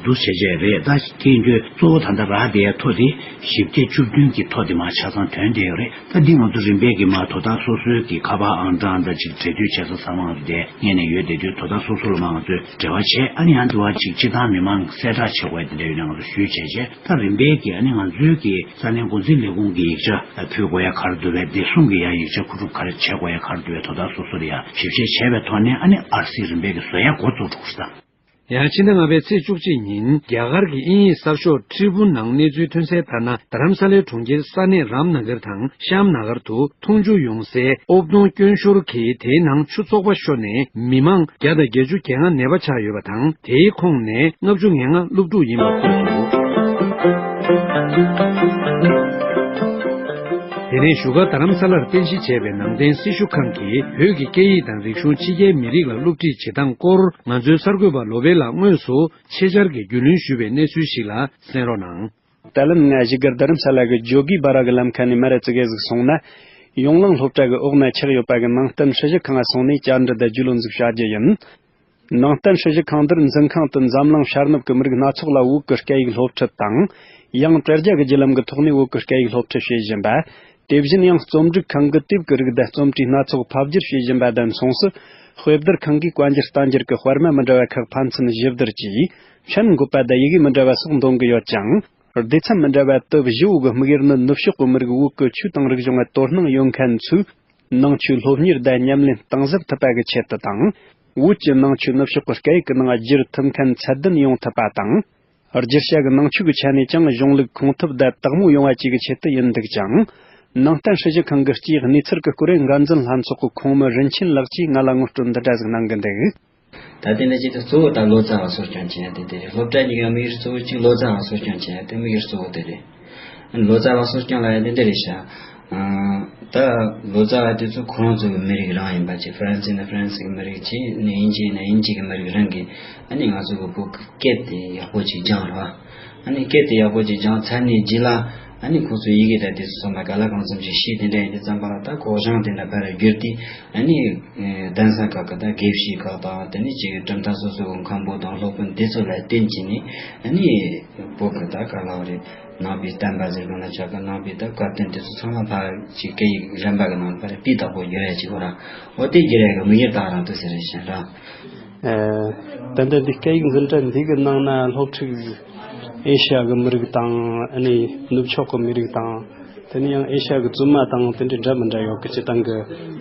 འདུག་བྱས་རྗེས་རེད། ད་སྐྱེས་འགྲོའི་གཙོ་བོ་ད་ལྟ་རག་བསྡད་ཐོ་འདི་བཞི་བརྒྱ་བཅུ་བདུན་གྱི་ཐོ་འདི་མར་ཆ་ཚང་ཐོན་བསྡད་ཡོད་རེད། ད་འདི་ང་ཚོ་རིམ་པས་ཀྱིས་མར་དོ་བདག་སོ་སོའི་གི་ཁ་པར་ཨང་གྲངས་དང་ཅིག་འབྲེལ་མཐུད་བྱས་ཙང་ཚང་མ་ང་ཚོ་དེ་སྔོན་ནས་ཡོད་བསྡད་དུས། དོ་བདག་སོ་སོ་ལ་མར་ང་ཚོས་འབྲེལ་བ་བྱས། ཨ་ནི་ཡང་དུ་བ་ཅིག་སྤྱི་བཏང་མི་མང་གསལ་བསྒྲགས་བྱེད་དགོས་ཡ་དེ་འདྲ་ཡོད་ན་ང་ཚོ་ཞུས་བྱས་རྗེས། ད་རིམ་པས་ཀྱིས་ཨ་ནི་ང་ཚོའི་གི་ས་གནས་འགོ་འཛིན་ལས་ཁུངས་ཀྱི་ཡིག་ཆ་ཕུལ་དགོས་ཡ་ག་རེ་འདུག་པས། བདེ་སྲུང་གི་ཡ་ཡིག་ཆ་མཁོ་སྒྲུབ་ག་རེ་བྱེད་དགོས་ཡ་ག་རེ་འདུག་པས། དོ་བདག་སོ་སོ་ལ་ཡ་ཞིབ་བཤེར་བྱས་པའི་ཐོག་ནས་ཨ་ནི་ཨར་སི་རིམ་པས་ཀྱིས་བཟོ་ཡ་འགོ་བཙུགས་འགྲོ་གི་རེད་ད། ཡང་ཕྱི་ཟླ་ལྔ་པའི་ཚེས་བཅུ་གཅིག་ཉིན་རྒྱ་གར་གྱི་དབྱིན་ཡིག་གསར་ཤོག་ཁྲི་པུ་ནང་གནས་ཚུལ་ཐོན་གསལ་ལྟར་ན། རྡ་རམ་ས་ལའི་གྲོང་ཁྱེར་ས་གནས་རམ་ན་གར་དང་ཤམ་ན་གར་དུ་འཐུང་ཆུ་ཡོང་སའི་ཨོབ་སྡོང་སྐྱོན་ཤོར་གྱིས་དེའི་ནང་ཆུ་བཙོག་པ་ཤོར་ནས་མི་མང་བརྒྱ་དང་བརྒྱད་ཅུ་གྱ་ལྔ་ནད་པ་ཆགས་ཡོད་པ་དང་། དེའི་ཁོངས་ནས་ལྔ་བཅུ་ང་ལྔ་སློབ་ཕྲུག་ཡིན་པ་ཐོན་འདུག་དེ་ནས་བཞུགས་སྒར་རྡ་རམ་ས་ལར་རྟེན་གཞི་བྱས་པའི་ནང་བསྟན་སྲི་ཞུ་ཁང་གིས་བོད་ཀྱི་སྐད་ཡིག་དང་རིག་གཞུང་ཕྱི་རྒྱལ་མི་རིགས་ལ་སློབ་ཁྲིད་བྱེད་སྟངས་སྐོར་ང་ཚོའི་གསར་འགོད་པ་ལོ་པེ་ལགས་དངོས་སུ་ཆེད་བཅར་གྱིས་རྒྱུས་ལོན་ཞུས་པའི་གནས་ཚུལ་ཞིག་ལ་གསན་རོགས་གནང་། ད་ལན་ང་བཞུགས་སྒར་རྡ་རམ་ས་ལ་གི་ཇོ་གི་སྦ་ར་གི་ལམ་ཁ་ནས་མར་ར་ཙི་གེ་ཟིག་སོང་ན། ཡོང་ལང་སློབ་གྲྭ་གི་འོག་ན་ཆགས་ཡོད་པ་གི་ནང་བསྟན་སྲི་ཞུ་ཁང་ང་སོང་ནས་བཅར་འདྲི་དང་རྒྱུས་ལོན་ཟིག་བྱ་རྒྱུ་ཡིན། ནང་བསྟན་སྲི་ཞུ་ཁང་འདིར་འཛིན་ཁང་དུ་འཛམ་གླིང་ཤར་ནུབ་ཀྱི་མི་རིགས་སྣ་ཚོགས་ལ་བོད་ཀྱི་སྐད་ཡིག་སློབ་ཁྲིད་དང་། ཡང་དྲ་རྒྱ་གི་བརྒྱུད་ལམ་གྱི་ཐོག་ནས་བོད་ཀྱི་སྐད་ཡིག་སློབ་ཁྲིད་བྱེད་བཞིན་པ། དེ་བཞིན་ཡང་རྩོམ་སྒྲིག་ཁང་གི་དེབ་ཀྱི་རིགས་དང་རྩོམ་བྲིས་སྣ་ཚོགས་ཕབ་བསྒྱུར་བྱེད་བཞིན་པ་དང་མཚུངས་སུ། དཔེ་བསྡུར་ཁང་གིས་བཀའ་འགྱུར་བསྟན་འགྱུར་གྱི་དཔར་མ་མི་འདྲ་བ་ཁག་ཕན་ཚུན་ཞིབ་བསྡུར་གྱིས་ཕྱིན་འགོད་པ་དང་ཡི་གེ་མི་འདྲ་བ་སོགས་འདོན་གྱི་ཡོད་ཅིང་། སྡེ་ཚན་མི་འདྲ་བ་དུ་བཞི་བོ་གི་དམིགས་ཡུལ་ནི་ནུབ་ཕྱོགས་ཀྱི་མི་རིགས་བོད་ཀྱི་ཆོས་དང་རིག་གཞུང་ལ་དོ་སྣང་ཡོད་མཁན་ཚོས། ནང་ཆོས་སློབ་གཉེར་དང་ཉམས་ལེན་གཏིང་ཟབ་ཐུབ་པ་གི་ཆེད་དུ་དང་། བོད་ཀྱི་ནང་ཆོས་ནུབ་ཕྱོགས་ཀྱི་སྐད་ཡིག་གི་ནང་བསྒྱུར་ཐུབ་མཁན་ཚད་ལྡན་ཡོང་ཐུབ་པ་དང་། བསྒྱུར་བྱ་གི་ནང་ཆོས་ཀྱི་ཆ་ནས་ཀྱང་གཞུང་ལུགས་ཁུངས་ཐུབ་དང་དག་མོ་ཡོང་བ་བཅས་ཀྱི་ཆེད་དུ་ཡིན་འདུག་ཅིང་། ནང་བསྟན་སྲི་ཞུ་ཁང་གི་སྤྱིའི་གནས་ཚུལ་གྱི་སྐོར་འགན་འཛིན་ལྷན་ཚོགས་ཀྱི་ཁོངས་མི་རིན་ཆེན་ལགས་ཀྱིས་ང་ལ་ངོ་སྤྲོད་འདི་འདྲ་ཟིག་གནང་གི་འདུག་ད་དེ་འདྲ་བྱེད་དུས་གཙོ་བོ་ད་ལོ་ཙཱ་བ་གསོ་སྐྱོང་བྱེད་ཡ་དེ་དེ་རེད། སློབ་གྲྭ་གཉིས་ཀ་དམིགས་ཡུལ་གཙོ་བོ་གཅིག་ལོ་ཙཱ་བ་གསོ་སྐྱོང་བྱེད་ཡ་དེ་དམིགས་ཡུལ་གཙོ་བོ་དེ་རེད། ལོ་ཙཱ་བ་གསོ་སྐྱོང་ལབ་ཡ་དེ་འདི་རེད་ཤག་ད་ལོ་ཙཱ་བ་དེ་ཚོ་ཁོ་རང་ཚོ་གི་མི་རིགས་རང་ཡིན་པ་བྱས། ཧྥ་རན་སི་ན་ཧྥ་རན་སི་གི་མི་རིགས་བྱས་ནས། དབྱིན་ཇི་ན་དབྱིན་ཇི་གི་མི་རིགས་རང་གིས་ཨ་ནི་ང་ཚོ་གི་བོད་ཀྱི་སྐད་དེ་ཡག་པོ་ཅིག་སྦྱངས་རོགས། ཨ་ནི་སྐད་དེ་ཡག་པོ་ཅིག་སྦྱངས་ཚར་ནས་རྗེས་ལ་ཨ་ནི་ཁོ་ཚོ་ཡི་གེ་དང་དེ་ཚོ་ཚང་མ་ག་ལ་གང་འཚམ་ཅིག་ཤེས། དེ་འདྲ་ཡིན་དུས་ཙམ་པ་ལ་ད་གོ་བྱང་དེ་འདྲ་ཕར་བསྒྱུར་ཏེ། ཨ་ནི་གདན་ས་ཁག་གི་ད་དགེ་བཤེས་ཁག་དང་། དེ་ནས་ཅིག་གི་གྲུབ་མཐའ་སོ་སོ་གི་མཁན་པོ་དང་སློབ་དཔོན་དེ་ཚོ་ལ་བརྟེན་བྱས་ནས། ཨ་ནི་བོད་ཀྱི་ད་ག་ལབ་རེད། ནང་པའི་བསྟན་པ་ཟེར་དགོས་ན་ཆོག་གི། ནང་པའི་ད་བཀའ་བསྟན་དེ་ཚོ་ཚང་མ་ཕར་ཅིག་སྐད་ཡིག་གཞན་པ་གི་ནང་ཕར་སྤུས་དག་པོ་བསྒྱུར་ཡ་ཅིག་ཡོད་ར། འོ་དེ་བསྒྱུར་ཡ་གི་དམིགས་ཡུལ་ད་རང་དུ་ཟེར་རེད་ཤག་ར། ཨ། ད་ལྟ་འདི་སྐད་ཡིག་འཛིན་གྲྭ་འདི་གི་ནང་ན་སློབ་ཕྲུག་ཨེ་ཤ་ཡ་གི་མི་རིགས་དང་། ཨ་ནི་ནུབ་ཕྱོགས་གི་མི་རིགས་དང་། དེ་ནས་ཡང་ཨེ་ཤ་ཡ་གི་བཙུན་མ་དང་དེ་འདྲའི་འདྲ་མི་འདྲ་ཡོད་གི། སྤྱིར་བཏང་གི་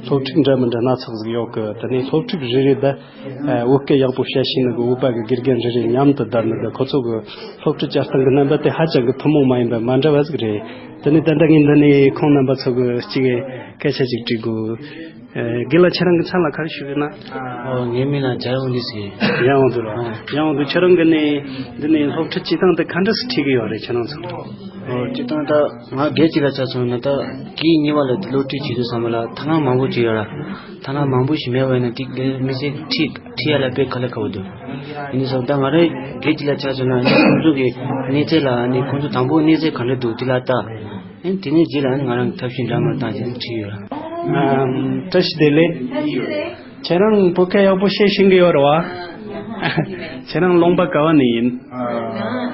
སློབ་ཕྲུག་འདྲ་མི་འདྲ་སྣ་ཚོགས་ཟིག་ཡོད་གི། དེ་ནས་སློབ་ཕྲུག་རེ་རེ་ད་བོད་སྐད་ཡག་པོ་བཤད་ཤེས་ནི་གི་བོད་པ་གི་དགེ་རྒན་རེ་རེ་མཉམ་དུ་བསྡད་ནི་གི། ཁོ་ཚོ་གི་སློབ་ཁྲིད་བྱེད་སྟངས་གི་རྣམ་པ་དེ་ཧ་ཅང་གི་ཐུན་མོང་མ་ཡིན་པ་མ་འདྲ་བ་ཟིག་རེད། དེ་ནས་ད་ལྟ་ངས་འདི་ནས་ཁོང་རྣམ་པ་ཚོ་གི་གཅིག་གི་སྐད་ཆ་ཅིག་དྲི་དགོས། ཨ། རྒན་ལགས་ཁྱེད་རང་གི་མཚན་ལ་ག་རེ་ཞུ་གི་ན། ཨོ། ངའི་མིང་ལ་འཇམ་དབྱངས་འདི་ཟེར། འཇམ་དབྱངས་འདུག་ར། ཨ། འཇམ་དབྱངས་འདུག་ཁྱེད་རང་གི་ནི་འདི་ནས་སློབ་ཁྲིད་བྱེད་སྟངས་དེ་ག་འདྲ་སེ་ཁྲིད་གི་ཡོད་རེད་ཁྱེད་རང་ཚོ། ཨོ། སྤྱིར་བཏང་ད་ང་སྒེར་གཅིག་ལ་ཆ་མཚོན་ན། ད་སྐད་གཉིས་པ་ལ་སློབ་ཁྲིད་བྱེད་དུས་ཙམ་པ་ལ་ཐ་སྙད་མང་པོ་ཅིག་ཡོད་ར། ཐ་སྙད་མང་པོ་ཞིག་མེད་པ་ཡིན་ན་དེ་དེ་མི་ཚེ་ཁྲིད་ཁྲིད་ཡ་ལ་དཔེ་དཀའ་ལས་ཁག་པོ་འདུག་ཡིན་ནའི་ད་ང་རང་སྒེར་གཅིག་ལ་ཆ་མཚོན་ན། ཨ་ནི་ཁོང་ཚོ་གི་གནས་ཚད་ལ། ཨ་ནི་ཁོང་ཚོ་དང་པོ་གནས་ཚད་ག་འདྲ་འདུག་དེ་ལ་ལྟ། ཨ་ནི་དེ་ནས་རྗེས་ལ་ཨ་ནི་ང་རང་གི་ཐབས་ཤེས་འདྲ་མིན་བཏང་བྱས་ནས་ཁྲིད་ཡོད། ཨམ། བཀྲ་ཤིས་བདེ་ལེགས། ཁྱེད་རང་བོད་སྐད་ཡག་པོ་བཤད་ཤེས་ཀྱི་ཡོད་རེད་བ། ཁྱེད་རང་ལུང་པ་ག་བ་ནས་ཡིན། ང་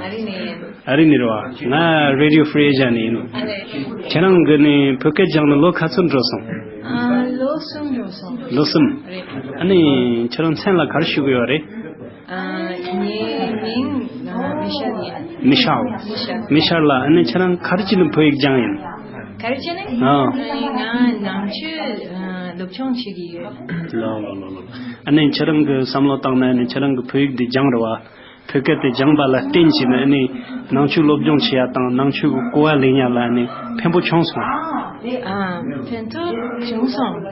ཨ་རི་ནས་ཡིན། ཨ་རི་ནས་རེད་བ། ང་Radio Free Asia ནས་ཡིན། ཨ་རེད། ཁྱེད་རང་གི་ནི་བོད་སྐད་སྦྱངས་ནས་ལོ་ག་ཚོད་འགྲོ་སོང་། ཨ། ལོ་གསུམ་འགྲོ་སོང་། ལོ་གསུམ། རེད། ཨ་ནི་ཁྱེད་རང་མཚན་ལ་ག་རེ་ཞུ་གི་ཡོད་རེད། ཨ། ངའི་མིང་། ཨ། མི་ཤལ་ཡིན། མི་ཤལ། མི་ཤལ། མི་ཤལ་ལགས། ཨ་ནི་ཁྱེད་རང་ག་རེ་བྱས་ནས་བོད་ཡིག་སྦྱངས་ཡིན། ག་རེ་བྱས་ནས། ཨ། ཨ། ང་ནང་ཆོས། ཨ། སློབ་སྦྱོང་བྱེད་ཀྱི་ཡོད། ལགས་ལགས་ལགས་ལགས། ཨ་ནི་ཁྱེད་རང་གི་བསམ་བློ་བཏང་ན། ཨ་ནི་ཁྱེད་རང་གི་བོད་ཡིག་འདི་སྦྱངས་རེད་བ། བོད་སྐད་དེ་སྦྱངས་པ་ལ་བརྟེན་བྱས་ནས། ཨ་ནི་ནང་ཆོས་སློབ་སྦྱོང་བྱེད་ཡ་དང་ནང་ཆོས་ཀྱི་གོ་བ་ལེན་ཡ་ལ་ཨ་ནི་ཕན་པོ་བྱུང་སོང་། ཨ། ཕན་ཐོགས་བྱུང་སོང་།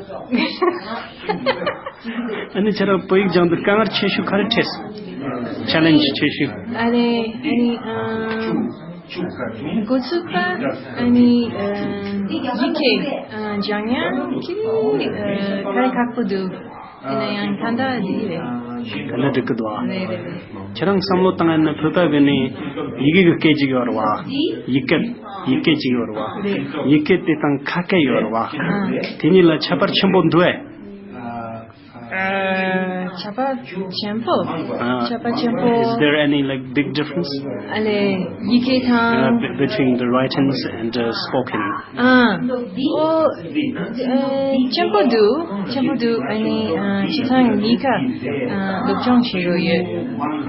ཨ་ནི་ཁྱེད་རང་བོད་ཡིག་སྦྱང་དུས་དཀའ་ངལ་ཆེ་ཤོས་ག་རེ་འཕྲད་སོང་། ཆེ་ལེན་ཇི་ཆེ་ཤོས། ཨ་རེ། ཨ་ནི། ཨ། འགོ་ཚུགས་པ། ཨ་ནི། ཨ། ཡི་གེ། ཨ། སྦྱང་ཡ་ཁྱེད། ཨ། ག་རེ་ཁག་པོ་འདུག་ཡིན་ན་ཡང་ད་ལྟ་འགྲིག་གི་རེད། ད་ལྟ་འགྲིག་གི་འདུག་ཨ། རེད་རེད་རེད། ཁྱེད་རང་བསམ་བློ་བཏང་ཡ་ན་བོད་པ་གི་ནི་ཡི་གེ་གི་སྐད་ཅིག་ཡོད་རེད་བ། ཡིག་སྐད། ཡིག་སྐད་ཅིག་ཡོད་རེད་བ། རེད། ཡིག་སྐད་དེ་དང་ཁ་སྐད་ཡོད་རེད་བ། ཨ། དེ་གཉིས་ལ་ཁྱད་པར་ཆེན་པོ་འདུག་ཨེ། ཨ། ཁྱད་པར་ཆེན་པོ། ཨ། ཁྱད་པར་ཆེན་པོ། Is there any, like, big difference? ཨ་ལེ། ཡི་གེ་དང་། Uh, be- between the writings and, uh, spoken. ཨ། ཨོ། ཨ། ཆེན་པོ་འདུག་ཆེན་པོ་འདུག་ཨ་ནི། ཨ། སྤྱིར་བཏང་གཉིས་ཀ། ཨ། སློབ་སྦྱོང་བྱེད་དགོས་ཡོད།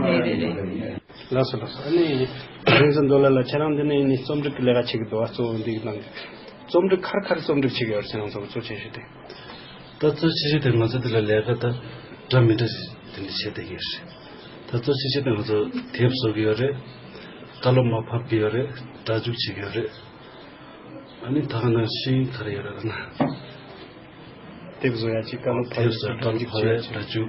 རེད་རེད་རེད། ལགས་སོ་ལགས་སོ། ཨ་ནི་རིག་འཛིན་རྡོར་ལགས་ལགས། ཁྱེད་རང་འདི་ནས་ནི་རྩོམ་སྒྲིག་གི་ལས་ཀ་བྱེད་ཀྱི་འདུག་བ། གཙོ་བོ་འདི་གི་ནང་གི་རྩོམ་སྒྲིག་ག་རེ་ག་རེ་རྩོམ་སྒྲིག་བྱེད་ཀྱི་ཡོད་རེད། ཁྱེད་རང་ཚོ་གི་གཙོ་ཆེ་ཤོས་དེ། ད་གཙོ་ཆེ་ཤོས་དེ་ང་ཚོ་འདི་ལ་ལས་ཀ་ད་འདྲ་མི་འདྲ་ཞིག་དེ་འདྲ་བྱེད་བསྡད་ཀྱི་ཡོད་རེད། ད་གཙོ་ཆེ་ཤོས་དེ་ང་ཚོ་དེབ་བཟོ་གི་ཡོད་རེད། བཀའ་སློབ་མར་ཕབ་ཀྱི་ཡོད་རེད། སྒྲ་འཇུག་བྱེད་ཀྱི་ཡོད་རེད། ཨ་ནི་ད་ག་ནང་བཞིན་ག་རེ་ཡོད་རེད་ན། དེབ་བཟོ་ཡ་གཅིག་བཀའ་སློབ་ཕབ་དེབ་ཡ་བཟོ་གཅིག་བཀའ་སློབ་ཕབ་ཡ་སྒྲ་འཇུག་སྒྲ་འཇུག་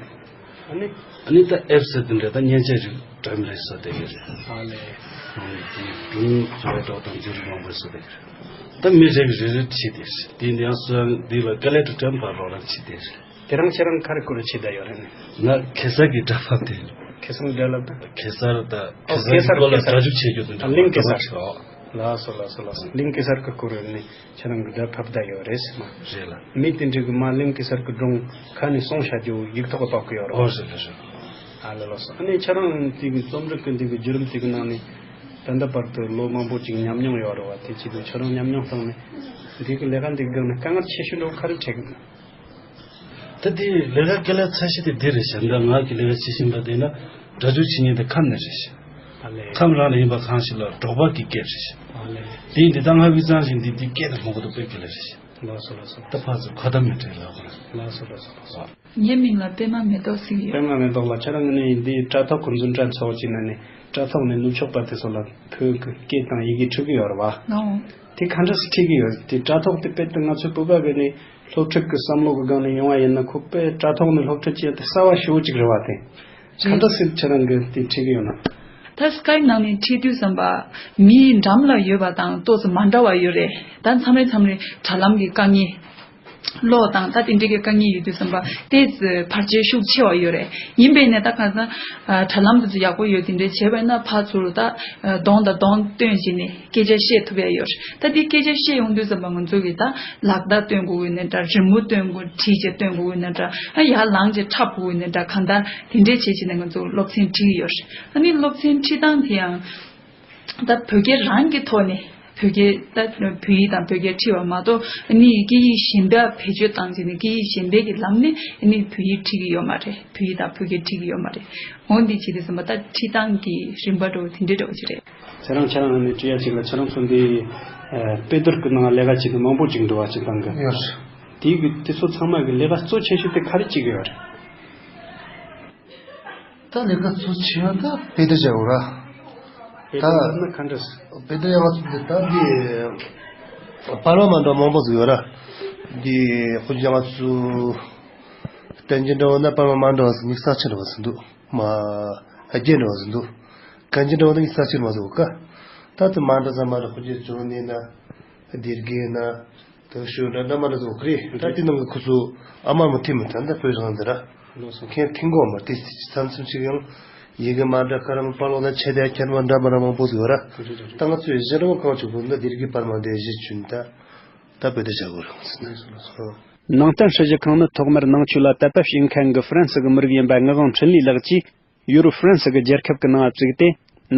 ཨ་ནི། ཨ་ནི་ད་ཨེབ་ཟེར་དེ་འདྲ་ད་མཉེན་ཆས་རིགས་འདྲ་མི་འདྲ་བཟོ་བསྡད་ཀྱི་རེད། ཨ་ལེ། ཨ་ནི་དེ་སྒྲུང་བཟོ་ཡ་འདྲ་དང་འདི་རིགས་མང་པོ་བཟོ་བསྡད་ཀྱི་རེད། ད་མི་རེ་རེ་རེ་བྱེད་བསྡད་རེད། དེ་འདི་ཡང་སོ་ཡང་འདི་ལ་དཀའ་ལས་འགྲོ་དྲན་པ་རོགས་རམ་བྱེད་བསྡད་རེད། དེ་རིང་ཁྱེད་རང་ག་རེ་སྐོར་རེ་བྱེད་བསྡད་ཡོད་རེད་ནི། ང་གེ་སར་གྱི་སྒྲ་ཕབ་དེ། གེ་སར་སྒྲ་ལབ་ན། གེ་སར་ད། ཨོ། གེ་སར་གྱི་སྐོར་ལ་གེ་སར། སྒྲ་འཇུག་བྱེད་རྒྱུ་དེ་འདྲ། ཨ། གླིང་གེ་སར། ཨོ། ལགས་སོ་ལགས་སོ་ལགས་སོ། གླིང་གེ་སར་གྱི་སྐོར་ནི་ཁྱེད་རང་གི་སྒྲ་ཕབ་བསྡད་ཡོད་རེད་ཟེར་མ། རེད་ལ། མི་དེ་འདྲ་གི་མ་གླིང་གེ་སར་གྱི་སྒྲུང་ཁ་ནས་གསུང་བྱ་རྒྱུ་ཡིག་ཐོག་གི་ཕབ་གི་ཡོད་རེད། ཨོ། རེད་རེད་རེད། ཨ་ལེ། ལགས་སོ། ཨ་ནི་ཁྱེད་རང་དེ་གི་རྩོམ་རིག་གི་འདི་གི་བརྒྱུད་རིམ་དེ་གི་ནང་ནས་ད་ལྟ་བར་དུ་ལོ་མང་པོ་ཅིག་ཉམས་མྱོང་ཡོད་རེད་བ། དེ་བྱེད་དུས་ཁྱེད་རང་ཉམས་མྱོང་སྟེང་ནས་འདི་གི་ལས་ཀ་འདི་གི་སྒང་ནས་དཀའ་ངལ་ཆེ་ཤོས་འདྲ་བོ་ག་རེ་འཕྲད་གི་འདུག་ད་དེ་ལས་ཀ་དཀའ་ལས་ཚ་ཤོས་དེ་འདི་རེད་ཤག་འདི་ང་གི་ལས་ཀ་བྱེད་བཞིན་པ་དེ་ན་སྒྲ་འཇུག་བྱེད་མཁན་དེ་ཁམས་ནས་རེད་ཤག་ཨ་ལེ། ཁམས་རང་ལ་ཡིན་པ་གང་ཞིག་ལ་འབྲོག་པ་གི་སྐད་རེད་ཤག་ཨ་ལེ། དེ་ཡིན་དུས་ད་ང་དབུས་གཙང་ཞིག་འདི་འདི་སྐད་དེ་མང་པོ་འདུག་དཔེ་དཀའ་ལས་རེད་ཤག་ལགས་སོ་ལགས་སོ། ད་ཕར་ཚུར་ཁ་བརྡ་མི་འཕྲད་ལབ་དགོས་རེད། ལགས་སོ་ལགས་སོ་ལགས་སོ། ངའི་མིང་ལ་པད་མ་མེ་ཏོག་ཟེར་གྱི་ཡོད། པད་མ་མེ་ཏོག་ལགས། ཁྱེད་རང་ནི་འདི་དྲ་ཐོག་གི་འཛིན་གྲྭ་ཚོགས་ཀྱི་ནང་ནས་དྲ་ཐོག་ནས་ནུབ་ཕྱོགས་པ་དེ་ཚོ་ལ་བོད་ཀྱི་སྐད་དང་ཡི་གེ་ཁྲིད་ཀྱི་ཡོད་རེད་བ། ཨོ། དེ་ག་འདྲ་སེ་ཁྲིད་ཀྱི་ཡོད། དེ་དྲ་ཐོག་དེ་དཔེ་དེ་ང་ཚོའི་བོད་པ་གི་ནི་སློབ་ཁྲིད་ཀྱི་བསམ་བློ་གི་སྒང་ནས་ཡོང་བ་ཡིན་ན། ཁོ་དཔེ་དྲ་ཐོག་ནས་སློབ་ཁྲིད་བྱེད་ཡ་དེ་གསར་བ་ཞེ་པོ་ཅིག་རེད་བ། དེ་ག་འདྲ་སེ་ཁྱེད་རང་གིས་དེ་ཁྲིད་ཀྱི་ཡོད་ན། ད་སི་ཀའེབ་ནང་ནས་ཁྲིད་དུས་ཙམ་པ་མིའི་འགྲམ་ལ་ཡོད་པ་དང་ཏོག་ཙམ་མ་འདྲ་བ་ཡོད་རེད། ད་མཚམས་རེ་མཚམས་རེ་དྲ་ལམ་གྱི་དཀའ་ངལ། གློག་དང་ད་དེ་འདྲའི་གི་དཀའ་ངལ་ཡོད་དུས་ཙམ་པ་དེ་ཚོའི་བར་ཆད་ཤུགས་ཆེ་བ་ཡོད་རེད། ཡིན་པས་ནས་ད་གང་ཟག་དྲ་ལམ་དེ་ཚོ་ཡག་པོ་ཡོད་དེ་འདྲའི་བྱས་པས་ན་ཕར་ཚུར་ད་གདོང་དང་གདོང་སྟོན་བྱས་ནས་སྐད་ཆ་བཤད་ཐུབ་ཡ་ཡོད་རེད། ད་དེ་སྐད་ཆ་བཤད་ཡོང་དུས་ཙམ་པ་ང་ཚོ་གི་ད་ལག་བརྡ་སྟོན་དགོས་ཀྱི་ནི་འདྲ། རི་མོ་སྟོན་དགོས། བྲིས་བྱས་སྟོན་དགོས་ཀྱི་ནི་འདྲ། ཨ་ཡར་ལངས་བྱས་འཁྲབ་དགོས་ཀྱི་ནི་འདྲ། གང་ལྟར་དེ་འདྲའི་བྱས་བྱས་ནས་ང་ཚོ་སློབ་ཚན་ཁྲིད་ཀྱི་ཡོད་རེད། ཨ་ནི་སློབ་ཚན་ཁྲིད་སྟངས་དེ་ཡང་ད་བོད་སྐད་རང་གི་ཐོག་ནས་བོད་སྐད་ད་བོད་ཡིག་དང་བོད་སྐད་ཁྲིད་པ་མ་གཏོགས་ཨ་ནི་སྐད་ཡིག་གཞན་པ་བེད་སྤྱོད་བཏང་བྱས་ནས་སྐད་ཡིག་གཞན་པའི་གི་ལམ་ནས་ཨ་ནི་བོད་ཡིག་ཁྲིད་ཀྱི་ཡོད་མ་རེད། བོད་ཡིག་དང་བོད་སྐད་ཁྲིད་ཀྱི་ཡོད་མ་རེད། འོ་འདི་བྱས་དུས་ཙམ་པ་ད་ཁྲིད་སྟངས་ཀྱི་རིམ་པ་འདྲ་བོ་དེ་འདྲའི་འདྲ་བོ་ཅིག་རེད། ཁྱེད་རང་ཁྱེད་རང་ནས་དྲི་ཡ་ཅིག་ལ། ཁྱེད་རང་ཚོ་འདི་ཨ་དཔེ་སྡུར་གྱི་ནང་ལས་ཀ་བྱེད་མཁན་མང་པོ་ཅིག་འདུག་བ། སྤྱིར་བཏང་གི་ཡོད། དེའི་གི་དེ་ཚོ་ཚང་མ་གི་ལས་ཀ་གཙོ་ཆེ་ཤོས་དེ་ག་རེ་བྱེད་ཀྱི་ཡོད་རེད། ད་ལས་ཀ་གཙོ་ཆེ་བ་ད་དཔེ་སྡུར་བྱ་དགོས་ར། དཔེ་ད་སྡུར་ན་ག་འདྲ་ཟེར། དཔེ་སྡུར་ཡང་ང་ཚོ་འདི་ད་འདི་པར་མ་མ་འདྲ་མང་པོ་ཟིག་ཡོད་ར། འདི་ཁོ་ཡང་ང་ཚོ་བསྟན་རྒྱུ་འདྲ་བོ་ན་པར་མ་མ་འདྲ་བ་ཟིག་དམིགས་བསལ་ཆེ་འདྲ་བ་ཟིག་འདུག་མ་ཨ་རྒྱན་འདྲ་བ་ཟིག་འདུག་གན་རྒྱ་འདྲ་བོ་ན་དམིགས་བསལ་ཆེ་མ་ཟིག་ག་ད་དེ་མ་འདྲ་ས་མ་འདྲ་ཁོ་རྒྱ་བྱུང་ནས་ན། དེ་གའི་ན། དེ་ཤོད་འདྲ་འདྲ་མ་འདྲ་ཟིག་གི་རེད། ད་དེ་ནང་གི་ཁོ་ཚོ་ཨ་མ་མ་ཐེ་མི་ཐན་ད་བོད་རང་འདི་ར། ལོ་སོང་། ཁྱེད་ཐེང་གོ་མ་དེ་མཚམས་མཚམས་ཅིག་ཡང་ཡི་གེ་མ་འདྲ་ཁ་ར་མ་པ་ལོ་ན་ཆེ་དེ་ཁྱེད་མ་འདྲ་མ་འདྲ་མང་པོ་ཟིག་ཡོད་ར། ད་ང་ཚོས་གཞི་རང་གང་བྱུང་བོ་ན་དེ་རིགས་པར་མ་འདྲ་གཞི་བྱུང་ད་ད་བོད་དུ་བྱ་དགོས་རེད། ནང་བསྟན་སྲིད་གཞི་ཁང་ནི་ཐོག་མར་ནང་ཆོས་ལ་དད་པ་བྱེད་མཁན་གྱི་ཧྥ་རན་སི་གི་མི་རིགས་ཡིན་པ་ངག་དབང་འཕྲིན་ལས་ལགས་ཀྱིས། ཡུ་རོབ་ཧྥ་རན་སི་གི་རྒྱལ་ཁབ་ཀྱི་ནང་བཙུགས་ཏེ།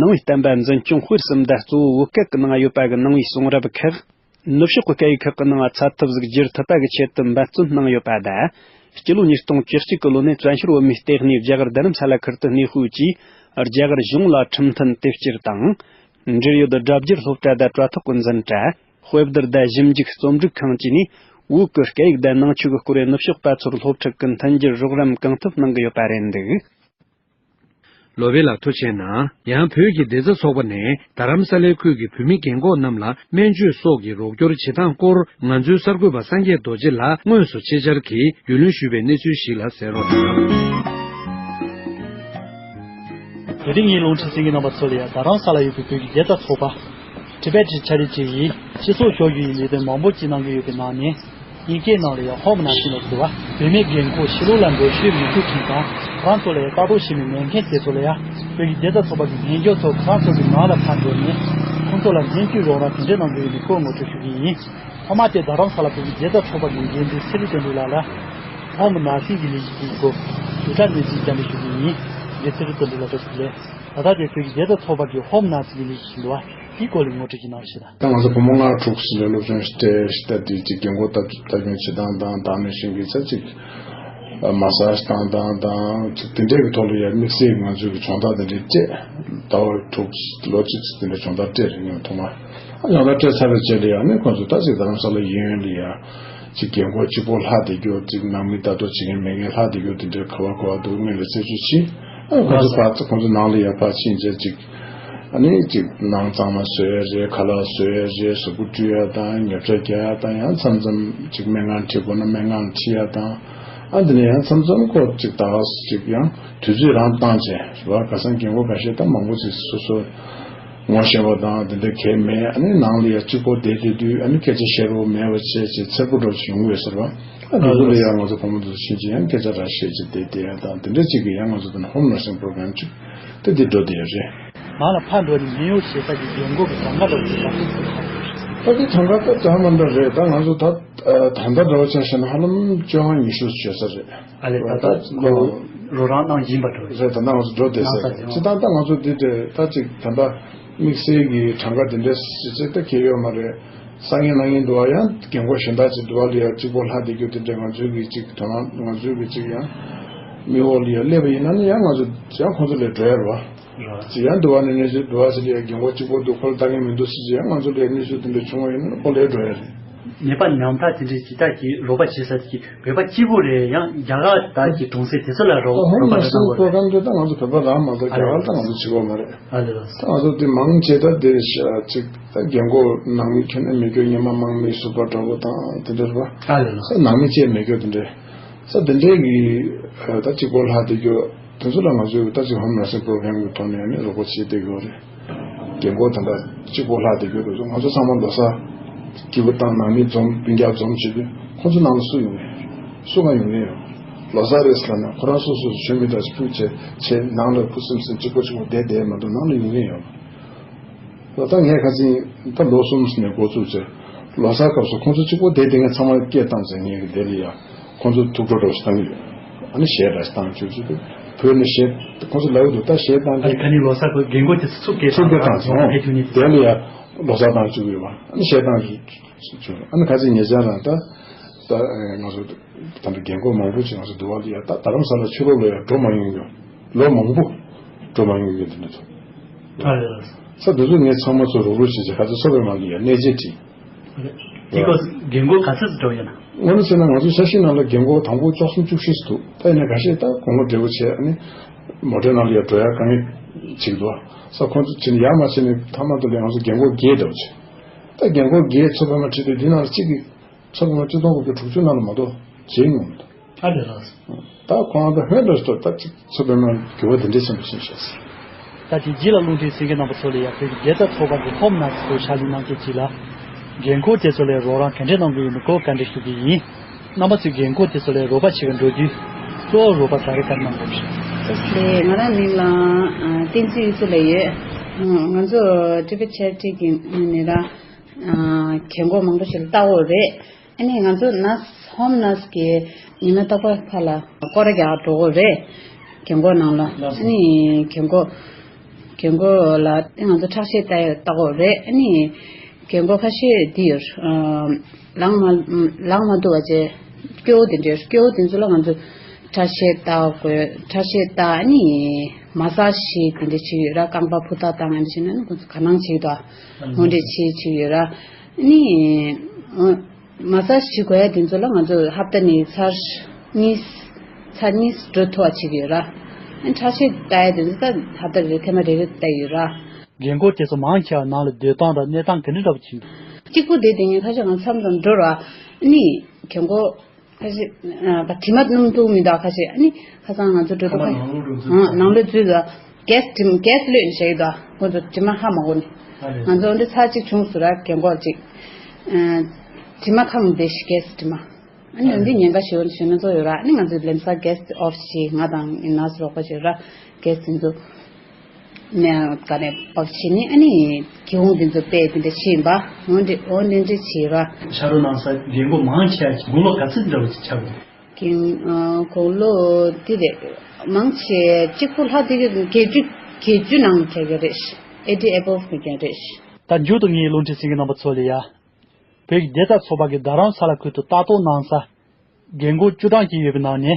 ནང་པའི་བསྟན་པ་འཛིན་སྐྱོང་སྤེལ་གསུམ་དང་གཙོ་བོ་བོད་སྐད་ཀྱི་ནང་ཡོད་པ་གི་ནང་པའི་གསུང་རབ་ཁག་ནུབ་ཕྱོགས་ཀྱི་སྐད་ཡིག་ཁག་གི་ནང་ཚད་ཐིག་ཟིག་བསྒྱུར་ཐུབ་པ་གི་ཆེད་དུ་འབད་བརྩོན་གནང་ཡོད་པ་དང་། སྤྱི་ལོ་ཉིས་སྟོང་བཅུ་གཅིག་གི་ལོ་ནས་བཙན་བྱོལ་བོད་མིའི་ལྟེ་གནས་རྒྱ་གར་རྡ་རམ་ས་ལ་ཁུལ་དུ་གནས་སྤོས་ཀྱིས། རྒྱ་གར་གཞུང་ལ་ཁྲིམས་མཐུན་དེབ་སྐྱེལ་དང་། འབྲེལ་ཡོད་སྒྲ་བསྒྱུར་སློབ་གྲྭ་དང་དྲ་ཐོག་གི་འཛིན་གྲྭ། དཔེ་བསྡུར་དང་ཞིབ་འཇུག་རྩོམ་སྒྲིག་ཁང་བཅས་ནས། བོད་ཀྱི་སྐད་ཡིག་དང་ནང་ཆོས་ཀྱི་སྐོར་ནུབ་ཕྱོགས་པ་ཚོར་སློབ་ཁྲིད་ཀྱི་མཐུན་འགྱུར་རོགས་རམ་གང་ཐུབ་གནང་གི་ཡོད་པ་རེད་འདུག་ལོ་བེ་ལགས་ཐུགས་རྗེ་གནང་། ཡང་བོད་ཀྱི་བདེ་རྩ་ཚོགས་པ་ནས་རྡ་རམ་ས་ལའི་ཁུལ་གྱི་བོད་མི་རྒན་འཁོགས་རྣམས་ལ་སྨན་བཅོས་སོགས་ཀྱི་རོགས་སྐྱོར་བྱེད་སྟངས་སྐོར་ང་ཚོའི་གསར་འགོད་པ་སངས་རྒྱས་རྡོ་རྗེ་ལགས་དངོས་སུ་ཆེད་བཅར་གྱིས་རྒྱུས་ལོན་ཞུས་པའི་གནས་ཚུལ་ཞིག་ལ་གསན་རོགས་གནང་། དེ་རིང་ངའི་རླུང་འཕྲིན་གསན་མཁན་རྣམ་པ་ཚོ་ལ་ཡང་རྡ་རམ་ས་ལ་ཡོད་པའི་བོད་ཀྱི་བདེ་རྩ་ཚོགས་པ། ཊི་བེཊ་ཆེ་རི་ཊི་ཡིས་སྤྱི་ཚོགས་ཤོག་བུའི་ལས་དོན་མང་པོ་ཅིག་གནང་གི་ཡོད་པའི་ནང་ནས། དབྱིན་སྐད་ནང་ལ་ཡང་ཧོམ་ནར་སིང་ལབ་འདུག་བ། བུད་མེད་རྒན་འཁོགས་ཕྱི་ལོགས་ལ་འགྲོ་ཤེས་མི་ཐུབ་མཁན་དང་། ཁོ་རང་ཚོ་ལ་ཡང་ལྟ་རྟོག་བྱེད་མི་མེད་མཁན་དེ་ཚོ་ལ་ཡང་། བོད་ཀྱི་བདེ་རྩ་ཚོགས་པ་གི་ལྷན་རྒྱས་ཚོ་ཁོ་རང་ཚོ་གི་ནང་ལ་ཕར་འགྲོ་ནས། ཁོང་ཚོ་ལ་ལྷན་སྐྱེས་རོགས་རམ་དེ་འདྲས་གནང་གི་ཡོད་པའི་སྐོར་ངོ་སྤྲོད་ཞུ་གི་ཡིན། ཐོག་མ་དེ་རྡ་རམ་ས་ལ་བོད་ཀྱི་བདེ་རྩ་ཚོགས་པ་གི་འགན་འཛིན་ཚེ་རིང་དོན་གྲུབ་ལགས་ལ། ཧོམ་ནར་སིང་གི་ལས་གཞི་དེའི་སྐོར་ཞིབ་ཕྲ་གནས་ཚུལ་བཅར་འདྲི་ཞུ་གི་ཡིན། འདི་ཚེ་རིང་དོན་གྲུབ་ལགས་ཐུགས་རྗེ་ཆེ། ད་ལྟ་དེ་བོད་ཀྱི་བདེ་རྩ་ཚོགས་པ་གི་ཧོམ་ནར་སིང་གི་ལས་གཞི་ཞིག་འདུག་བ། དེའི་སྐོར་ལ་ངོ་སྤྲོད་ཅིག་གནང་རོགས་ཞེས་དང་། ད་ང་ཚོ་བུ་མོ་ལྔ་དྲུག་ཟིན་པའི་སློབ་སྦྱོང་སྤྲད་ཤི་ད་དེ་ཅིག་རྒན་འཁོགས་ལྟ་ལྟ་སྐྱོང་བྱེད་སྟངས་དང་དེ་ནང་བཞིན་གྱི་ཚ་ཅིག་མ་སཱ་ཇི་བཏང་སྟངས་དང་ཅིག་དེ་འདྲའི་གི་ཐོག་ལ་ཡང་དམིགས་བསལ་གྱི་ང་ཚོའི་གི་སྦྱོང་བརྡར་དེ་འདྲའི་སྤྲད། ཟླ་བ་དྲུག་ལོ་གཅིག་ཙམ་དེ་འདྲའི་སྦྱོང་བརྡར་སྤྲད་རེད་ངས་ཐོག་མར། ཨ་སྦྱོང་བརྡར་སྤྲད་ཚར་བའི་རྗེས་ལ་ཡང་ནི་ཁོང་ཚོ་ད་ཅིག་རྡ་རམ་ས་ལ་གཡས་གཡོན་ལ་ཡང་ཅིག་རྒན་འཁོགས་གཅིག་པོ་ལྷག་བསྡད་རྒྱུ་ཅིག་ནང་མི་ལྟ་རྟོག་བྱེད་མཁན་མེད་མཁན་ལྷག་བསྡད་རྒྱུ་དེ་འདྲའི་ག་བ་ག་བ་འདུག་སྔོན་ལ་རྩད་གཅོད་བྱས། ཨ་ཁོང་ཚོ་ཕར་ཁོང་ཚོ་ནང་ལ་ཡང་ཕར་ཕྱིན་རྗེས་ཅིག་ཨ་ནི་ཅིག་ནང་གཙང་མ་བཟོ་ཡ་རེད། ཁ་ལག་བཟོ་ཡ་རེད། གཟུགས་པོ་བཀྲུ་ཡ་དང་ཉལ་ཁྲི་རྒྱག་ཡ་དང་ཡང་མཚམས་མཚམས་ཅིག་སྨན་ཁང་ཁྲིད་དགོས་ན་སྨན་ཁང་ཁྲིད་ཡ་དང་། ཨ་འདི་ནས་ཡང་མཚམས་མཚམས་ཁོ་ཅིག་ད་ཅིག་ཡང་དུས་ཚོད་རང་བཏང་བྱས་རེད་བ། ཁ་སང་རྒན་འཁོགས་ཁ་ཤས་ད་མང་པོ་ཅིག་སོ་སོ་ངོ་ཤེས་པ་དང་དེ་འདྲ་གལ་མེད། ཨ་ནི་ནང་ལ་ཡང་གཅིག་པོ་བསྡད་བསྡད་དུས་ཨ་ནི་སྐད་ཆ་བཤད་རོགས་མེད་པ་བྱས་བྱས་འཚེར་པོ་འདྲ་ཞིག་ཡོང་གི་ཡོད་ཟེར་བ། ཨ་ལུ་གུ་ལ་ཡང་ང་ཚོ་བུ་མོ་དེ་ཚོ་ཕྱིན་ཅི་ཡང་སྐད་ཆ་ར་བཤད་ཅིག་བསྡད་བསྡད་ཡ་དང་དེ་འདྲ་ཅིག་གི་ཡང་ང་ཚོ་དེ་ན་ཧོམ་ནར་སིང་པོ་རོ་གྷ་རམ་ཅིག་དེ་འདི་འགྲོ་བསྡད་ཡོད་རེད། ནང་ལ་ཕར་འགྲོ་ནས་ནིའུ་ཡོག་ཞེ་ས་ཀྱི་རྒན་འཁོགས་ཀྱི་གྲངས་ཀ་འདྲ་བོ་ཞིག་ག་ཚོད་ཙམ་ལྷག་ཡོད་རེད། ད་དེ་གྲངས་ཀ་ད་ད་མ་འདྲ་རེད། ད་ང་ཚོ་ད་ད་ལྟ་འདྲ་བོ་ཆ་བཞག་ན་ཧ་ལམ་བཅོ་ལྔ་ཉི་ཤུ་ཡོད་ས་རེད། ཨ་ལས་ད་ལྟ་ཁོ་རོགས་རམ་གནང་བཞིན་པ་འདྲ་བོ་རེད། ད་ལྟ་ང་ཚོ་འགྲོ་བསྡད་ས་རེད། ཅི་ད་ལྟ་ང་ཚོ་འདི་འདྲ་ད་ཅིག་ད་ལྟ་དམིགས་བསལ་གྱི་གྲངས་ཀ་འདི་འདྲ་ཞིག་ཅིག་ད་གལ་ཡོད་མ་རེད། ས་ངན་ལ་ངན་འདུག་བ་ཡང་རྒན་འཁོགས་གཞན་དག་ཅིག་འདུག་བ་ལ་ཡང་གཅིག་པོ་ལྷག་བསྡད་རྒྱུ་དེ་འདྲ་ང་ཚོའི་གི་ཅིག་དོ་སྣང་ང་ཚོའི་གི་ཅིག་ཡང་མི་འོག་ལ་ཡང་སླེབས་པ་ཡིན་ན་ནི་ཡང་ང་ཚོ་ཡང་ཁོང་ཚོ་ལས་འགྲོ་ཡ་རེད་བ། ཅིག་ཡང་འདུག་བ་ནི་གནས་ཚུལ་འདུག་བ་ཟེར་ཡང་རྒན་འཁོགས་གཅིག་པོ་འདུག་ཁོ་ལ་ལྟ་མཁན་མི་འདུག་ཟེར་ཅིག་ཡང་ང་ཚོ་ལས་གནས་ཚུལ་དེ་འདྲ་བྱུང་བ་ཡིན་ན་ཁོ་ལས་འགྲོ་ཡ་རེད། ནད་པ་ཉམ་ཐག་དེ་འདྲའི་ཇི་ལྟར་གྱིས་རོགས་པ་བྱེད་ས་དེ་གྱིས་བོད་པ་གཅིག་པུ་རེད། ཡང་རྒྱ་གར་དག་གི་གྲོང་གསེབ་དེ་ཚོ་ལ་རོགས་ཧོམ་རོགས་པ་ནར་སིང་རེ་གཏོང་དགོས་པོ་རོ་རེད། གྷ་རམ་དེ་ད་ང་ཚོ་བོད་པ་རང་མ་གཏོགས་རྒྱ་གར་ད་ང་ཚོ་བྱེད་དགོས་མ་རེད། ཨ་ལས། ད་ང་ཚོ་དེ་མང་ཆེ་ད་དེ་ཅིག་ད་རྒན་འཁོགས་ནང་མི་ཁྱོན་ནས་མེད་རྒྱུ་སྔོན་མ་དམངས་མི་ཟུར་པ་འདྲ་པོ་དང་དེ་འདྲ་རེད་པ། ཨ་ལས། ས་ནང་མི་བཅས་མེད་རྒྱུ་དེ་འདྲ། ས་དེ་འདྲའི་གི་ད་གཅིག་པོ་ལྷག་བསྡད་རྒྱུ། དེ་ཚོ་ལ་ང་ཚོས་ད་ཅིག་ཧོམ་ནར་སིང་པོ་རོ་གྷ་རམ་གྱི་ཐོག་ནས་ནི་རོགས་པ་བྱེད་བསྡད་ཡོད་རེད། རྒན་འཁོགས་དེ་འདྲ་གཅིག་པོ་ལྷག་བསྡད་ཡོད་རེད། ང་ཚོ་ཚང་མ་ལོ་གསར་སྐྱིད་པོ་བཏང་། ནང་མི་འཛོམས། སྤུན་ཀྱག་འཛོམས་བྱེད་དུས་ཁོང་ཚོ་ནང་ལ་སུ་ཡོང་གི་ཡོད། སུ་གང་ཡོང་གི་ཡོད། ལོ་གསར་རེད་ཟེར་ལབ་ན་ཁོ་རང་སོ་སོ་མཆོད་མེ་འདྲ་ཞིག་ཕུལ་བྱས་བྱས། ནང་ལ་ཁུ་སིམ་སིམ་གཅིག་པོ་གཅིག་པོ་བསྡད་བསྡད་མ་གཏོགས་ནང་ལ་ཡོང་གི་ཡོད། ད་ངས་ཁ་སང་ད་ལོ་གསུམ་ནས་འགོ་བཙུགས་བྱས། ལོ་གསར་སྐབས་སུ་ཁོང་ཚོ་གཅིག་པོ་བསྡད་བསྡད་མཁན་ཚང་མ་སྐད་བཏང་བྱས། ངས་ཀྱི་དེ་ལ་ཡ་ཁོང་ཚོ་ཐུགས་སྤྲོ་སྤྲོ་ཞིག་བཏང་གི་ཡོད། ཨ་ནི་གཞས་འདྲ་ཞིག་བཏང་བཅུག་བཅུག་གི། བོད་ནས་གཞས་ཁོང་ཚོ་ལབ་ཀྱི་འདུག་ད་གཞས་བཏང་ཨ་ནི་ག་ནས་ལོ་གསར་གྱི་རྒན་འཁོགས་དེ་ཚོ་ཚུགས་སྐད་ཚུགས་སྐད་བཏང་སོང་། ཕེབས་ཐུབ་ནས། དེ་ལ་ཡ་ལོ་གསར་བཏང་བཅུག་གི་ཡོད་པ། ཨ་ནི་གཞས་བཏང་བཅུག་བཅུག་ཨ་ནི་ཁ་སང་ཉེ་ཆར་རང་ད་ད་ང་ཚོ་ད་ལྟ་རྒན་འཁོགས་མང་པོ་ཅིག་ང་ཚོ་འདུལ་བ་ལ་ཡ་ད་རྡ་རམ་ས་ལ་ཕྱི་ལོགས་ལ་ཡ་འགྲོ་མ་མྱོང་མྱོང་། ལོ་མང་པོ་འགྲོ་མ་མྱོང་མྱོང་། དེ་འདྲ་འདུག་ཨ་ལས། ས་དེ་ཚོ་ངས་ཚང་མ་ཚོ་རུག་རུག་བྱས་བྱས་ཁ་སང་མཚོ་པདྨ་ལ་ཡ་གནས་མཇལ་ཁྲིད། དེ་སྐབས་རྒན་འཁོགས་ག་ཚོད་འགྲོ་ཡོད་ན། དངོས་གནས་བཤད་ན་ང་ཚོ་ས་གཞི་ནང་ལ་རྒན་འཁོགས་དང་པོ་བཅུ་གསུམ་བཅུ་བཞི་ཙམ་འདུག་ད་ཡིན་ན་ཁ་ཤས་ད་དགུང་ལོ་བགྲེས་པོ་བྱས། ཨ་ནི་མོ་ཊའི་ནང་ལ་ཡ་འགྲོ་ཡ་དཀའ་ངལ་ཅིག་འདུག་ས་ཁོང་ཚོ་ཕྱིན་ཡར་མར་ཕྱིན་ནས་མཐའ་མ་དུ་ལས་ང་ཚོ་རྒན་འཁོགས་བརྒྱད་འདྲ་བོ་བྱས། ད་རྒན་འཁོགས་བརྒྱད་མཚོ་པདྨ་ཁྲིད་དུས་འདི་ནང་ལ་གཅིག་གིས་མཚོ་པདྨ་སྤྱི་སྟོང་དགུ་བརྒྱ་དྲུག་ཅུ་ནང་ལ་མ་གཏོགས་མཇལ་མྱོང་མི་འདུག་ཨ་ལས་ལགས། ད་ཁོང་ད་ཧོན་ལ་སྟོད་ད་ཅིག་མཚོ་པདྨ་འགྱུར་བ་འདི་འདྲའི་ཆེན་པོ་ཕྱིན་ཤག་ད་དེ་རྗེས་ལ་རླུང་འཕྲིན་གསན་མཁན་རྣམ་པ་ཚོ་ལ་ཡང་བོད་ཀྱི་རྒྱལ་རྩ་ཚོགས་པ་གི་ཧོམ་ནར་སི་ཚོས་ཕྱག་ལས་གནང་མཁན་ཅིག་ལ། རྒན་འཁོགས་དེ་ཚོ་ལ་རོགས་རམ་ག་འདྲས་གནང་གི་ཡོད་མེད་སྐོར་བཀའ་འདྲི་ཞུ་གི་ཡིན། རྣམ་པ་ཚོས་རྒན་འཁོགས་དེ་ཚོ་ལ་རོགས་པ་བྱེད་ག་འགྲོ་དུས་གཙོ་བོ་རོགས་པ་ག་རེ་ག་རེ་གནང་དགོས་རེད། ལགས། ང་རང་མིང་ལ་ཨ་བསྟན་འཛིན་གཡུ་མཚོ་ལབ་ཡོད། ང་ཚོ་ཊི་བེཊ་ཆེ་རི་ཊི་གི་ངོས་ནས་ར་ཨ་རྒན་འཁོགས་མང་པོ་ཞིག་ལ་ལྟ་འོག་རེད། ཨ་ནི་ང་ཚོ་ནར་སི་ཧོམ་ནར་སི་གི་ཉི་མ་རྟག་པར་ཕར་ལ་སྐོར་ར་རྒྱག་འགྲོ་གི་རེད། རྒན་འཁོགས་ནང་ལ། ཨ་ནི་རྒན་འཁོགས་རྒན་འཁོགས་ལ་ང་ཚོ་ཁྲག་ཤེད་ལྟ་ཡ་ལྟ་གི་རེད། ཨ་ནི་རྒན་འཁོགས་ཁ་ཤས་འདི་ཡོད། ཨ་ལངས་མ་ལངས་མ་ཐུབ་པ་བྱས་སྐྱོ་བོ་དེ་འདྲ་སྐྱོ་བོ་དེ་ཚོ་ལ་ང་ཚོ་ཁྲག་ཤེད་ལྟ་དགོས། ཁྲག་ཤེད་ལྟ། ཨ་ནི་མ་སཱ་ཇི་དེ་འདྲ་བྱེད་ཀྱི་ཡོད་ར། རྐང་པ་ཕུ་ཐག་བཏང་ཡ་འདྲ་བྱས་ན་ཨ་ནི་ཁོ་ཚོ་དགའ་སྣང་བྱེད་ཀྱི་འདུག་འོ་འདྲ་བྱེད་བྱེད་ཀྱི་ཡོད་ར། ཨ་ནི། མ་སཱ་ཇི་བྱེད་དགོས་ཡ་དེ་ཚོ་ལ་ང་ཚོ་ཧབ་ཏ་ནས་ཚར་གཉིས། ཚར་གཉིས་འགྲོ་ཐུབ་པ་བྱེད་ཀྱི་ཡོད་ར། ཨ་ཁྲག་ཤེད་ལྟ་ཡ་དེ་ཚོ་ད་ཧབ་ཏ་རེ་རེ་ཐེངས་མ་རེ་རེ་ལྟ་ཡི་ཡོད་ར། རྒན་འཁོགས་དེ་ཚོ་མང་ཆེ་བ་ནང་ལ་སྡོད་སྟངས་དང་གནས་སྟངས་ག་འདྲ་འདྲ་པོ་བྱེད་ཀྱི་འདུག་གཅིག་པུ་བསྡད་དེ་ངས་ཁ་ཤས་ང་མཚམས་མཚམས་འགྲོ་ར། ཨ་ནི་རྒན་འཁོགས་ཁ་ཤས་ཨ་དྲི་མ་སྣུམ་འཐུང་མི་འདུག་ཁ་ཤས་ཨ་ནི་ཁ་སང་ང་ཚོ་འགྲོ་དུས་ཁ་ཤས་ནང་ལོགས་འཛུལ་ཨ་ནང་ལོགས་འཛུལ་ལ། གེ་སི་དྲི་མ་གེ་སི་ལོས་ནས་བཞག་ཡོད་དོ། ཁོང་ཚོ་དྲི་མ་ཧ་མ་གོ་ནས། ང་ཚོ་འདི་ཚར་གཅིག་བྱུང་སོང་ར། རྒན་འཁོགས་གཅིག་ཨ་དྲི་མ་ཁ་མི་བདེ་ཞིག་གེ་སི་དྲི་མ། ཨ་ནི་འདི་ཉེན་ཁ་ཞེ་པོ་ཞེ་ན་ཚོ་ཡོད་ར། ཨ་ནི་ང་ཚོ་ལམ་སང་གེ་སི་ཨོཕ་བྱས། ང་དང་ནར་སི་རོགས་པ་ཞིག་ཡོད་ར། གེ་སི་དེ་ཚོ་ནས་ག་ནས་ཨོཕ་བྱས་ནས་ཨ་ནི་གི་ཧུང་དེ་ཚོ་སྤེལ་དེ་འདྲ་བྱས་ཡིན་པ། འོ་འདི་འོ་འདི་འདྲ་བྱས་ར། ཕྱག་རོགས་གནང་ས་རྒན་འཁོགས་མང་ཆེ་བ་དགུང་ལོ་ག་ཚོད་འདྲ་བ་ཅིག་ཆགས་ཀྱི་འདུག་གིན་ཨ་དགུང་ལོ་དེ་རེད། མང་ཆེ་གཅིག་པུ་ལྷག་དེ་གི་བརྒྱད་ཅུ་བརྒྱད་ཅུ་ནང་ཆགས་ཀྱི་རེད། ཨེ་ཊི་ཨེབ་ཨོཕ་གི་ཀྱང་རེད། ད་མཇུག་ཏུ་ངའི་རླུང་འཕྲིན་གསན་མཁན་རྣམ་པ་ཚོ་ལ་ཡ། བོད་ཀྱི་རྒྱལ་རྩ་ཚོགས་པ་གིས་རྡ་རམ་ས་ལ་ཁུལ་དུ་ལྟ་རྟོག་གནང་ས། རྒན་འཁོགས་བཅུ་གྲངས་ཅིག་ཡོད་པའི་ནང་ནས།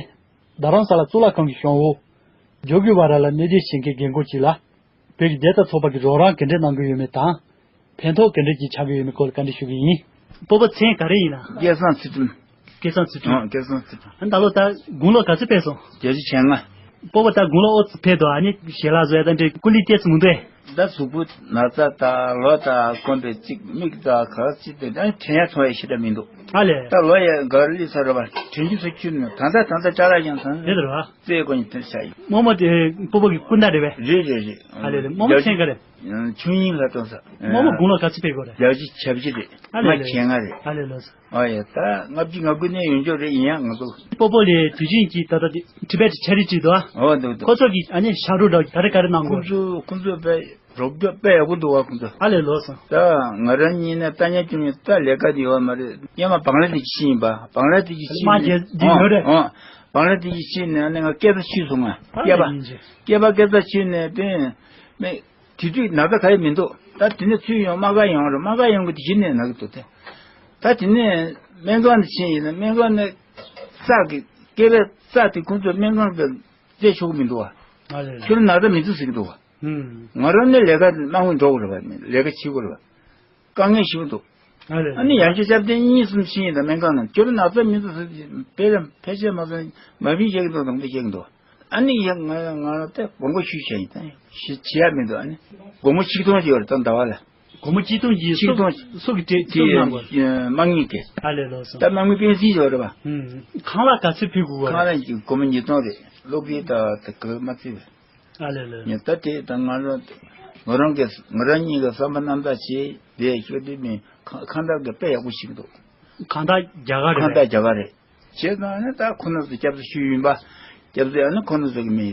རྡ་རམ་ས་ལ་གཙུག་ལག་ཁང་གི་གཞུང་འོག་ཇོ་གུ་ཝ་ར་ལ་གནས་སྡོད་བྱེད་མཁན་རྒན་འཁོགས་ཅིག་ལ། བོད་ཀྱི་རྒྱལ་རྩ་ཚོགས་པ་གིས་རོགས་རམ་ག་འདྲས་གནང་གི་ཡོད་མེད་དང་། ཕན་ཐོགས་ག་འདྲས་ཀྱི་ཆགས་ཀྱི་ཡོད་མེད་སྐོར་ལ་བཀའ་འདྲི་ཞུ་གི་ཡིན། སྤོ་བོ་མཚན་ག་རེ་ཡིན་ན། སྐལ་བཟང་ཚུལ་ཁྲིམས། སྐལ་བཟང་ཚུལ་ཁྲིམས། ཨང་། སྐལ་བཟང་ཚུལ་ཁྲིམས། ཨ་ད་ལོ་ད་དགུང་ལོ་ག་ཚོད་ཕེབས་སོང་། བརྒྱད་ཅུ་གྱ་ལྔ། སྤོ་བོ་ད་དགུང་ལོ་ཨོ་ཙི་ཕེབས་འདུག་ཨ་ནི་ཞལ་ལག་བཟོ་ཡ་ད་འདྲས་སྐུ་ལུས་ཏོག་ཙམ་མི་འདུག་ཨེ། ད་གཟུགས་པོ་ན་ཚ་དང་ལོ་དང་སྐོམ་པའི་ཅིག་མིག་དང་ག་ཅིག་དེ་ཨ་ནི་དྲན་ཡ་ཐོང་ཡ་ཞེ་དྲག་མི་འདུག་ཨ་ལས། ད་ལོ་ཡ་ག་རེ་སླེབས་ཚར་རེད་པ། དྲན་རྒྱུ་ས་ཁྱོད་ནི་ད་ལྟ་ད་ལྟ་སྐྲ་ལ་ཡང་ཚང་། དེ་ལྟར་བ། རྩེ་དགོས་ནི་དེར་ཆགས་ཡིན། རྨོ་མོ་དེ་སྤོ་བོ་གི་སྐུ་ཟླ་རེད་པས། རེད་རེད་རེད། ཨ་ལས་ལས། རྨོ་མོ་མཚན་ག་རེ། ཆུང་ཡིན་ལ་སྟོན་ས། རྨོ་མོ་དགུང་ལོ་ག་ཚོད་ཕེབས་དགོས་རེད། བརྒྱད་ཅུ་གྱ་བཞི་རེད། ཨ་ལས་ལས། ང་གྱ་ལྔ་རེད། ཨ་ལས་ལོས། ཨོ་ཡ། ད་ལྔ་བཅུ་ང་དགུ་ནས་ཡོང་འཇོག་རེད། ཡིན་ཡང་ང་ཚོ། སྤོ་བོ་ལས་དུས་རྒྱུན་གྱི་ད་ལྟ་དེ་ཊི་བེཊ་ཆེ་རི་ཊི་འདུག་ཨ། ཨོ་འདུག་འདུག་ཁོ་ཚོ་གི་ཨ་ནི་ཕྱག་རོགས་འདྲ་ག་རེ་ག་རེ་གནང་དགོས། ཁོ་ཚོ་ཁོ་ཚོ་དཔེ་རོགས་སྐྱོབ་དཔེ་ཡག་པོ་འདུག་བ་ཁོ་ཚོ། ཨ་ལས་ལོས་སོང་། ད་ང་རང་གཉིས་ནས་ལྟ་ཉན་སྐྱོང་ཉན་ད་ལས་ཀ་དེ་ཡོད་མ་རེད། སྔོན་མ་བང་ལ་དེ་ཅི་ཡིན་པ། བང་ལ་དེ་ཅི་ཅི་མ་ཡིན་རྒྱལ་རྒྱལ་ཡོད་རེད། ཨོ། བང་ལ་དེ་ཅི་ཅི་ནས་ཨ་ནི་ང་སྐྱེས་པ་ཆུད་སོང་ང་། ཨ་སྐྱེས་པ། ལས་ཡིན་ཅི། སྐྱེས་པ་སྐྱེས་པ་ཆུད་ནས་དེ་མེད། དེ་དུས་ན་ཚ་ག་ཡི་མི་འདུག་ད་དེ་ནས་ཚུར་ཡོང་རྨ་ཁ་ཡོང་རེད། རྨ་ཁ་ཡོང་གི་དེ་གཞི་ནས་ན་གི་འདུག་སྟེ། ད་དེ་ནས་སྨན་ཁང་དུ་ཕྱིན་ཡིན་ན་སྨན་ཁང་ནས་རྩ་གི་སྐེ་རགས་རྩ་དེ་ཁོང་ཚོས་སྨན་ཁང་གི་རྩེ་ཆོག་གི་མི་འདུག་བ། ཨ་ལས། ཁྱོད་ན་ཚ་མི་འདུག་ཟེར་གི་འདུག་བ། ཨུམ། ང་རང་ནས་ལས་ཀ་མ་དངུལ་འགྲོ་དགོས་རེད་བ། ལས་ཀ་བྱེད་དགོས་རེད་བ། དཀའ་ངལ་ཞིག་འདུག་ཨ་ལས། ཨ་ནི་ཡང་ཞུ་ཞབས་བརྟན་གཉིས་གསུམ་ཕྱིན་ཡིན་ད་སྨན་ཁང་ནང་ཁྱོད་ན་ཚ་མི་འདུག་ཟེར་གི་ཕལ་ཆེར་མ་ཚང་མ་བིན་བྱེད་གི་འདུག་དང་པོ་བྱེད་གི་འདུག་ཨ་ནི་ཡང་ང་ང་ད་དགོངས་པ་ཞུས་བྱས་ཡིན་ད་ཞི་བྱེད་ཡ་མི་འདུག་ཨ་ནི་སྒོར་མོ་ཆིག་སྟོང་ཅིག་ཡོད་རེད་ད་ཟླ་བ་ལ། སྒོར་མོ་གཅིག་སྟོང་གི་གཅིག་སྟོང་སོགས་ཀྱི་སྤྲད་དེ་སྟོབས་གནང་དགོས། དམངས་ཉིད་ཀྱི། ཨ་ལས་ལོ་སོ། ད་དམངས་མི་པེན་སི་ཡོད་རེད་པ། ཁང་གླ་ག་ཚོད་ཕུལ་དགོས་རེད། ཁང་གླ་ཀྱི་སྒོར་མོ་ཉིས་སྟོང་རེད། སློབ་ཕྲུག་ད་ད་ག་མ་བརྩི་བས། ཨ་ལས་ལས། ཉིན་ད་དེ་ད་ང་རང་ང་རང་གི་ང་རང་ཉིད་ཀྱི་བསམ་པ་རྣམ་དག་བྱས་དེ་ཤོད་དུས་མིན་ཁང་ཁང་བདག་གི་དཔེ་ཡག་པོ་ཞིག་འདུག་ཁང་བདག་རྒྱ་གར་རེད། ཁང་བདག་རྒྱ་གར་རེད། བྱས་ཙང་ཨ་ནི་ད་ཁོ་ན་ཚོ་སྐྱབས་བཅོལ་ཞུས་ཡིན་པ། སྐྱབས་བཅོལ་ཨ་ནི་ཁོ་ན་ཚོ་གི་མི་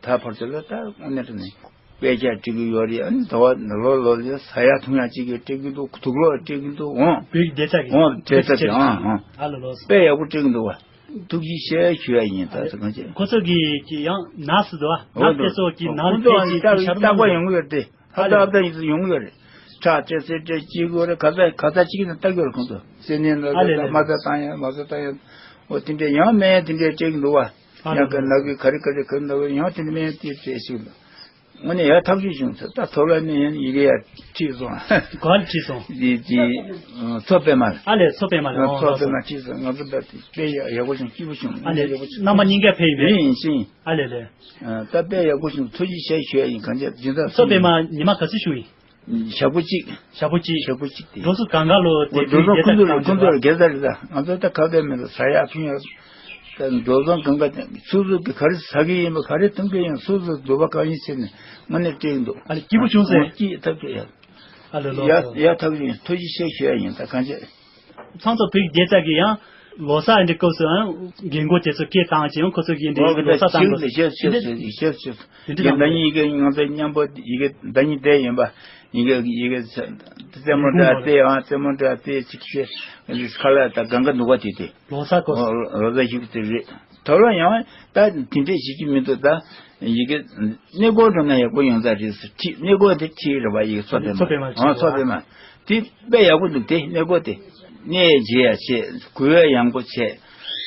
ད་ཕར་ཚུར་ལ་ད་དངོས་གནས་དྲང་གནས་དཔེ་ཆ་སྤྲད་གི་ཡོད་རེད། ཨ་ནི་ཟླ་བ་ལོ་ལོ་ལ་ཟ་ཡག་འཐུང་ཡག་ཅིག་གི་སྤྲད་གི་འདུག་དུག་ལོག་སྤྲད་གི་འདུག་འོང་། བོད་ཀྱི་བདེ་རྩ་གི་འོང་བདེ་རྩ་གི་འོང་འོང་། ཨ་ལོ་ལོ་སོ། དཔེ་ཡག་པོ་སྤྲད་གི་འདུག་བ། ཐུགས་རྗེ་ཆེ་ཞུ་ཡ་ཡིན། ད་ཚོ་གང་བྱེད། ཁོ་ཚོ་གི་ཀྱི་ཡང་ནགས་སུ་འདུག་བ། ནགས་དེ་ཚོ་གི་ནགས་ཁོ་ཚོ་དེ་ཡང་ཀྱི་ལྟ་ཤར་ལྟ་མ་གོ་ཡོང་གི་ཡོད་དེ། ཧ་ད་ཧ་ད་ཡིན་ཚུལ་ཡོང་གི་ཡོད་རེད། ཁྲག་སྤྲད་ཚེ་སྤྲད་ཅི་དགོས་རེད། ག་ས་ག་ས་གཅིག་ནས་ལྟ་གི་ཡོད་རེད། ཁོང་ཚོ་སེམས་ནས་ལ་ཨ་ལས་ལས། མ་ཚ་བཏང་ཡ་མ་ཚ་བཏང་ཡ། འོ་དེ་འདྲས་ཡང་སྨན་དེ་འདྲས་སྤྲད་གི་འདུག་བ། ཨ་ཡང་ལས་ག་ལས། ནག་གི་ག་རེ་ག་རེ་ག་རེ་འདུག་ཡང་དེ་འདྲས་སྨན་དེ་སྤྲད་ཞིག་འདུག་དངོས་གནས་ཡག་ཐག་ཆོད་བྱུང་ཚེ་ད་ཐོག་ལ་ནས་ཡང་ཡི་གེ་ཡར་ཁྲིད་སོང་། ག་ལ་ཁྲིད་སོང་། དེ་དེ་མཚོ་པདྨ་ལ། ཨ་ལས་མཚོ་པདྨ་ལ། མཚོ་པདྨ་ཁྲིད་སོང་། ང་ཚོ་ད་དེ་དཔེ་ཡག་ཡག་པོ་བྱུང་། སྐྱིད་པོ་བྱུང་། ཨ་ལས་ཡག་པོ་བྱུང་། རྣམ་པ་གཉིས་ཀ་ཕེབས་ཡིན་པས། ཡིན་ཡིན་ཤིང་། ཨ་ལས་ལས། ད་དཔེ་ཡག་པོ་བྱུང་། ཐུགས་རྗེ་ཆེ་ཞུ་ཡ་ཡིན། གང་ཅི་འཛིན་བདག་མཚོ་པདྨ་ཉི་མ་ག་ཚོད་བཞུགས་ཡིན། ཞག་པོ་གཅིག་ཞག་པོ་གཅིག་ཞག་པོ་གཅིག་དེ། འགྲོ་སོང་གང་ག་ལོ་དེ། འགྲོ་སོང་ཁོང་ཚོ་ལ་ཁོང་ཚོ་ལ་སྒེར་བདག་རེད། ད་ང་ཚོ་ད་ཁ་བརྡ་མེད་ལ་ཟ་ཡག་འཐུང་ཡག་ད་འགྲོ་སོང་གང་ག་སོ་སོ་གི་ག་རེ་ཟ་གི་ཡིན་པ་ག་རེ་འཐུང་གི་ཡིན་སོ་སོ་འདོད་པ་གང་ཡིན་བྱས་ནས་དངོས་གནས་སྤྲད་ཀྱི་འདུག་ཨ་ལས་སྐྱིད་པོ་བྱུང་ཟེར། སྐྱིད་ཐབས་ཀྱི་ཡ། ཨ་ལས་ལོ། ཡ་ཡ་ཐབས་ཀྱི་ཡིན། ཐུགས་རྗེ་ཆེ་ཞུ་ཡ་ཡིན། ད་གང་བྱེད། ཚང་ཚོ་བོད་ཀྱི་བདེ་རྩ་གི་ཡང་ལོ་གསར་འདི་སྐབས་སུ་ཡང་རྒན་གོག་དེ་ཚོ་སྐད་བཏང་ཅིང་ཁོ་ཚོ་གིས་འདི་ལོ་གསར་བཏང་དགོས། ཞེས་ཞེས་ཞེས་ཞེས་ཞེས། དེ་འདྲ་ཡིན་ད་ཉིན་ཡི་གེ་ང་ཚོ་མཉམ་པོ་ཡི་གེ་ཟླ་ཉིན་བསྡད་ཡིན་པ། ཡི་གེ་ཡི་གེ་རྩེད་མོ་འདྲ་བལྟས་ཨང་རྩེད་མོ་འདྲ་བལྟས་ཅིག་ཤེས་ཁ་ལ་ད་གང་ག་འདུག་པ་དེ་དེ། ལོ་གསར་སྐོར། ལོ་གསར་ཞུགས་དེ་རེད། དོ་ལོ་ཡང་ད་དེ་འདྲས་ཞིག་གི་མི་འདུག་ད་ཡི་གེ་གནས་སྐོར་འགྲོ་ན་ཡག་པོ་ཡོང་ས་རེད་ཟེར། ཁྲིད་གནས་སྐོར་དེ་ཁྲིད་རེད་པ། ཡི་གེ་མཚོ་པདྨ། མཚོ་པདྨ་ཁྲིད། ཨང་མཚོ་པདྨ་དེ་དཔེ་ཡག་པོ་འདུག་དེ་གནས་སྐོར་དེ་གནས་མཇལ་ཡ་བྱས་གུས་པ་ཡང་པོ་བྱས།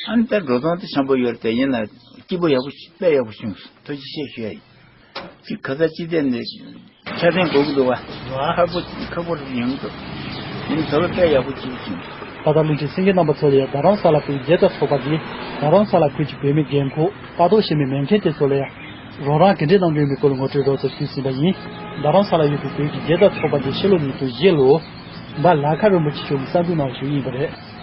ཨ་ནི་ད་འགྲོ་སྟངས་དེ་འཆམ་པོ་ཡོད་རེད། དེ་ཡིན་ན་སྐྱིད་པོ་ཡག་པོ་དཔེ་ཡག་པོ་བྱུང་། ཐུགས་རྗེ་ཆེ་ཞུ་ཡ་ཡིན། ཅིག་ག་ས་ཅི་བསྡད་ནས་ཆ་ཚང་དགོས་ཀྱི་འདུག་བ། ཁག་པོ་ཁག་པོ་རེད་ཡོང་གི་འདུག་ཡིན་ནའི་དོ་ལོ་དཔེ་ཡག་པོ་ཅིག་བྱུང་། ད་ལྟ་བློན་ཆེན་སེང་གེ་རྣམ་པ་ཚོ་ལ་ཡང་རྡ་རམ་ས་ལ་བོད་ཀྱི་རྒྱལ་དར་ཚོགས་པ་འདིས་རྡ་རམ་ས་ལ་ཁུལ་གྱི་བོད་མི་རྒན་འཁོགས་ལྟ་རྟོག་བྱེད་མི་མེད་མཁན་དེ་ཚོ་ལ་ཡང་རོགས་རམ་ག་འདྲས་གནང་གི་ཡོད་མེད་སྐོར་ལ་ངོ་སྤྲོད་རོགས་ཚོ་ཞུས་ཟིན་པ་ཡིན། རྡ་རམ་ས་ལ་ཡོད་པའི་བོད་ཀྱི་རྒྱལ་དར་ཚོགས་པ་འདི་ཕྱི་ལོ་ཉིས་སྟོང་བརྒྱད་ལོ་འབའ་ལ་ཁ་རིན་པོ་ཆེ་མཆོག་གིས་གསར་འཛུགས་གནང་བ་ཞུ་གི་ཡིན་པ་རེད།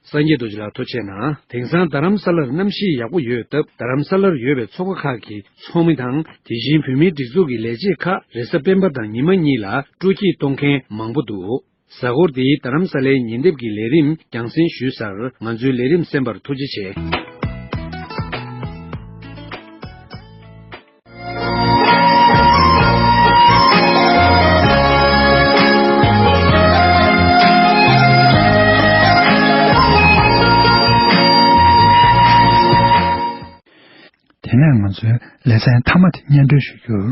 སངས་རྒྱས་རྡོ་རྗེ་ལགས་ཐུགས་རྗེ་གནང་། དེང་སང་རྡ་རམ་ས་ལར་གནམ་གཤིས་ཡག་པོ་ཡོད་སྟབས་རྡ་རམ་ས་ལར་ཡོད་པའི་ཚོགས་པ་ཁག་གི་ཚོགས་མི་དང་དེ་བཞིན་བོད་མིའི་སྒྲིག་འཛུགས་ཀྱི་ལས་བྱེད་ཁག་རེས་གཟའ་སྤེན་པ་དང་ཉི་མ་གཉིས་ལ་སྤྲོ་སྐྱིད་གཏོང་མཁན་མང་པོ་འདུག་གཟའ་འཁོར་འདིའི་རྡ་རམ་ས་ལའི་ཉིན་དེབ་ཀྱི་ལས་རིམ་རྒྱང་སྲིང་ཞུས་ཚར། ང་ཚོའི་ལས་རིམ་གསན་པར་ཐུགས་རྗེ་ཆེ། དེ་ནས་ང་ཚོའི་ལེ་ཚན་མཐའ་མ་དེ་སྙན་སྒྲོན་ཞུ་རྒྱུར།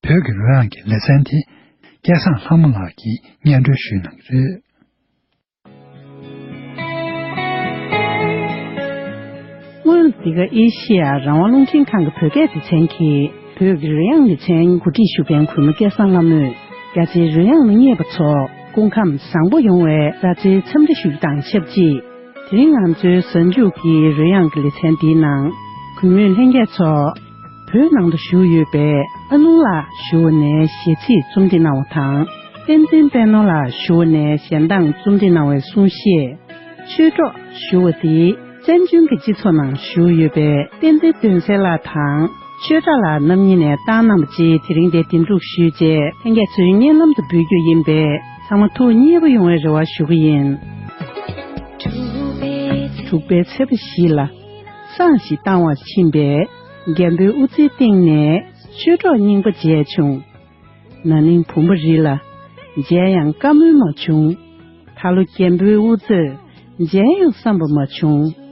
བོད་ཀྱི་རོལ་དབྱངས་ཀྱི་ལེ་ཚན་དེ་སྐལ་བཟང་ལྷ་མོ་ལགས་ཀྱིས་སྙན་སྒྲོན་ཞུས་གནང་གི་རེད། སྔོན་འདི་ག་ཨེ་ཤི་ཡ་རང་དབང་རླུང་འཕྲིན་ཁང་གི་བོད་སྐད་སྡེ་ཚན་གྱིས་བོད་ཀྱི་རོལ་དབྱངས་ལེ་ཚན་གོ་སྒྲིག་ཞུ་མཁན་གུས་མོ་སྐལ་བཟང་ལྷ་མོས་རྒྱ་ཆེའི་རོལ་དབྱངས་མི་མཉེས་པ་ཚོ་སྐུ་ཁམས་བཟང་པོ་ཡོང་བའི་བཀའ་སྩལ་འཚམས་འདྲི་ཞུ་རྒྱུ་དང་ཆབས་ཅིག་དེ་རིང་ང་ཚོའི་གཟའ་མཇུག་གི་རོལ་དབྱངས་ཀྱི་ལེ་ཚན་འདིའི་ནང་གུས་མོས་ལྷན་རྒྱས་ཚོ། བོད་ནང་དུ་བཞུགས་ཡོད་པའི་ཨ་ནུ་ལགས་ཞུ་བ་ནས་གཞས་ཚིག་རྩོམ་འབྲི་གནང་བ་དང་། བསྟན་འཛིན་པད་ནོར་ལགས་ཞུ་བ་ནས་གཞས་གདངས་རྩོམ་འབྲི་གནང་བའི་གསུང་བཤད། ཆོས་གྲོགས་ཞུ་བ་དེ་བཙན་བྱོལ་གྱི་སྤྱི་ཚོགས་ནང་བཞུགས་ཡོད་པའི་བསྟན་འཛིན་དོན་གསལ་ལགས་དང་ཆོས་གྲགས་ལགས་རྣམ་གཉིས་ནས་བཏང་གནང་བ་བཅས་དེ་རིང་འདིར་འདེམས་སྒྲུག་ཞུས་རྗེས་ལྷན་རྒྱས་ཚོའི་སྙན་ལམ་དུ་འབུལ་རྒྱུ་ཡིན་པས་ཚང་མ་ཐུགས་མཉེས་པོ་ཡོང་བའི་རེ་བ་ཞུ་གི་ཡིན། དྲུག་པའི་ཚེས་པ་བཞི་ལ་བསང་ཞིག་བཏང་བར་ཕྱིན་པས་རྒན་པོའི་དབུ་རྩེའི་སྟེང་ནས་ཆོས་གྲོགས་རྙིང་པ་མཇལ་བྱུང་། ན་ནིང་བུམ་པ་རི་ལ་མཇལ་ཡང་བཀའ་མོལ་མ་བྱུང་། ད་ལོ་རྒན་པོའི་དབུ་རྩེར་མཇལ་ཡང་བསམ་པ་མ་བྱུང་།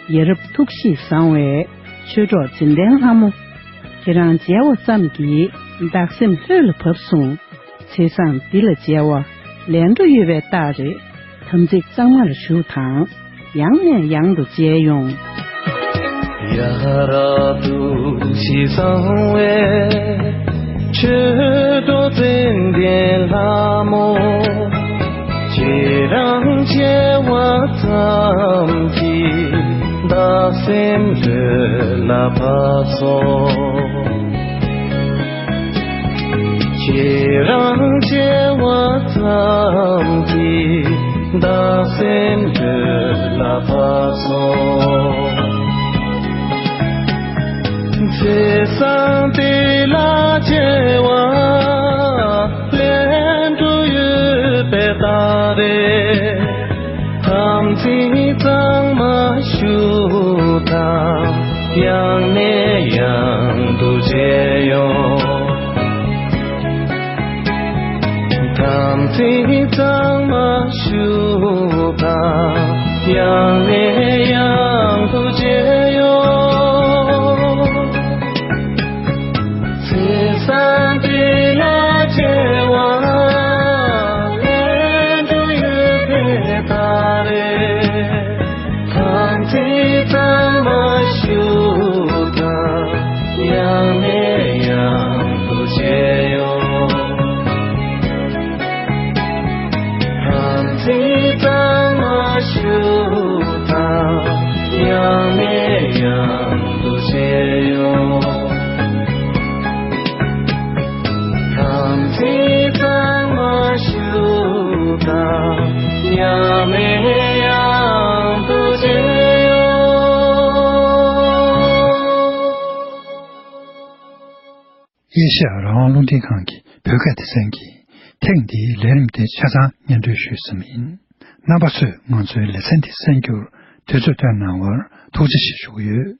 ཡ་རབས་ཐུགས་གཤིས་བཟང་བའི་ཆོས་གྲོགས་འཛིན་ལྡན་ལྷ་མོ། ཁྱེད་རང་མཇལ་བ་ཙམ་གྱིས་བདག་སེམས་ལྷོད་ལ་བབས་སོང་། ཚེས་བཟང་འདི་ལ་མཇལ་བ་ལས་འགྲོ་ཡོད་པའི་རྟགས་རེད། དམ་ཚིག་གཙང་མར་བཞུགས་དང་། ཡང་ནས་ཡང་དུ་མཇལ་ཡོང་། ཡ་རབས་ཐུགས་གཤིས་བཟང་བའི་ཆོས་གྲོགས་འཛིན་ལྡན་ལྷ་མོ། ཁྱེད་རང་མཇལ་བ་ཙམ་གྱིས་བདག་སེམས་ལྷོད་ལ་བབས་སོང་། ཁྱེད་རང་མཇལ་བ་ཙམ་གྱིས་བདག་སེམས་ལྷོད་ལ་བབས་སོང་། ཚེས་བཟང་འདི་ལ་མཇལ་བ་ལས་འགྲོ་ཡོད་པའི་རྟགས་རེད། དམ་ཚིག་གཙང་མ་བཞུགས་དང་། ཡང་ནས་ཡང་དུ་མཇལ་ཡོང་། དམ་ཚིག་གཙང་མ་བཞུགས་དང་། ཡང་ནས་ཡང་དུ་མཇལ་ཡོང་། ཚེས་བཟང་འདི་ལ་མཇལ་བ་ལས་འགྲོ་ཡོད་པའི་རྟགས་རེད། དམ་ཚིག་གཙང་མ་བཞུགས་དང་། ཡང་ནས་ཡང་དུ་མཇལ་ཡོང་། དམ་ཚིག་གཙང་མ་བཞུགས་དང་། ཡང་ནས་ཡང་དུ་མཇལ་ཡོང་། དམ་ཚིག་གཙང་མ་བཞུགས་དང་། ཡང་ནས་ཡང་དུ་མཇལ་ཡོང་། ཨེ་ཤ་ཡ་རང་དབང་རླུང་འཕྲིན་ཁང་གི་བོད་སྐད་སྡེ་ཚན་གྱིས་ཐེངས་འདིའི་ལས་རིམ་དེ་ཆ་ཚང་སྙན་སྒྲོན་ཞུས་ཟིན་པ་ཡིན། རྣམ་པ་ཚོས་ང་ཚོའི་ལེ་ཚན་འདི་གསན་རྒྱུར་དུས་ཚོད་བཏོན་གནང་བར་ཐུགས་རྗེ་ཆེ་ཞུ་གི་ཡོད།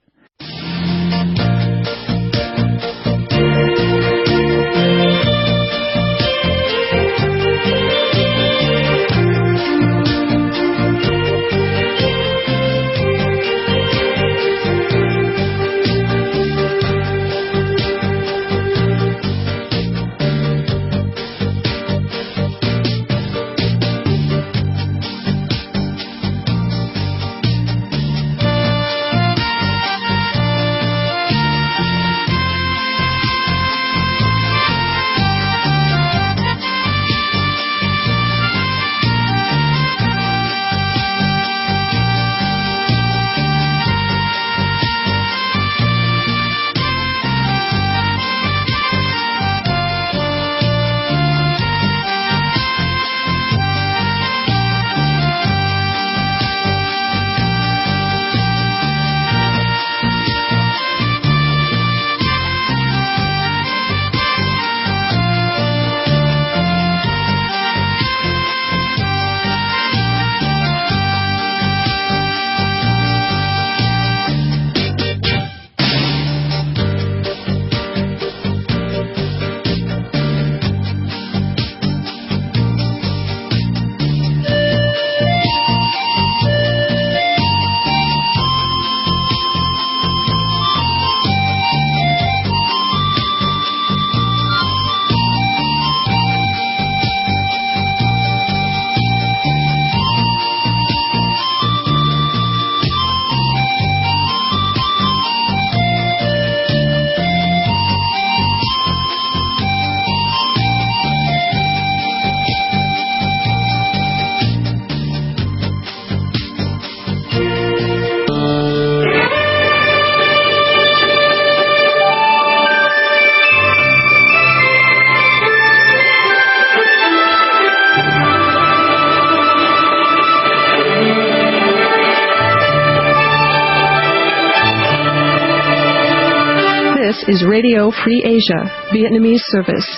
This is Radio Free Asia, Vietnamese service.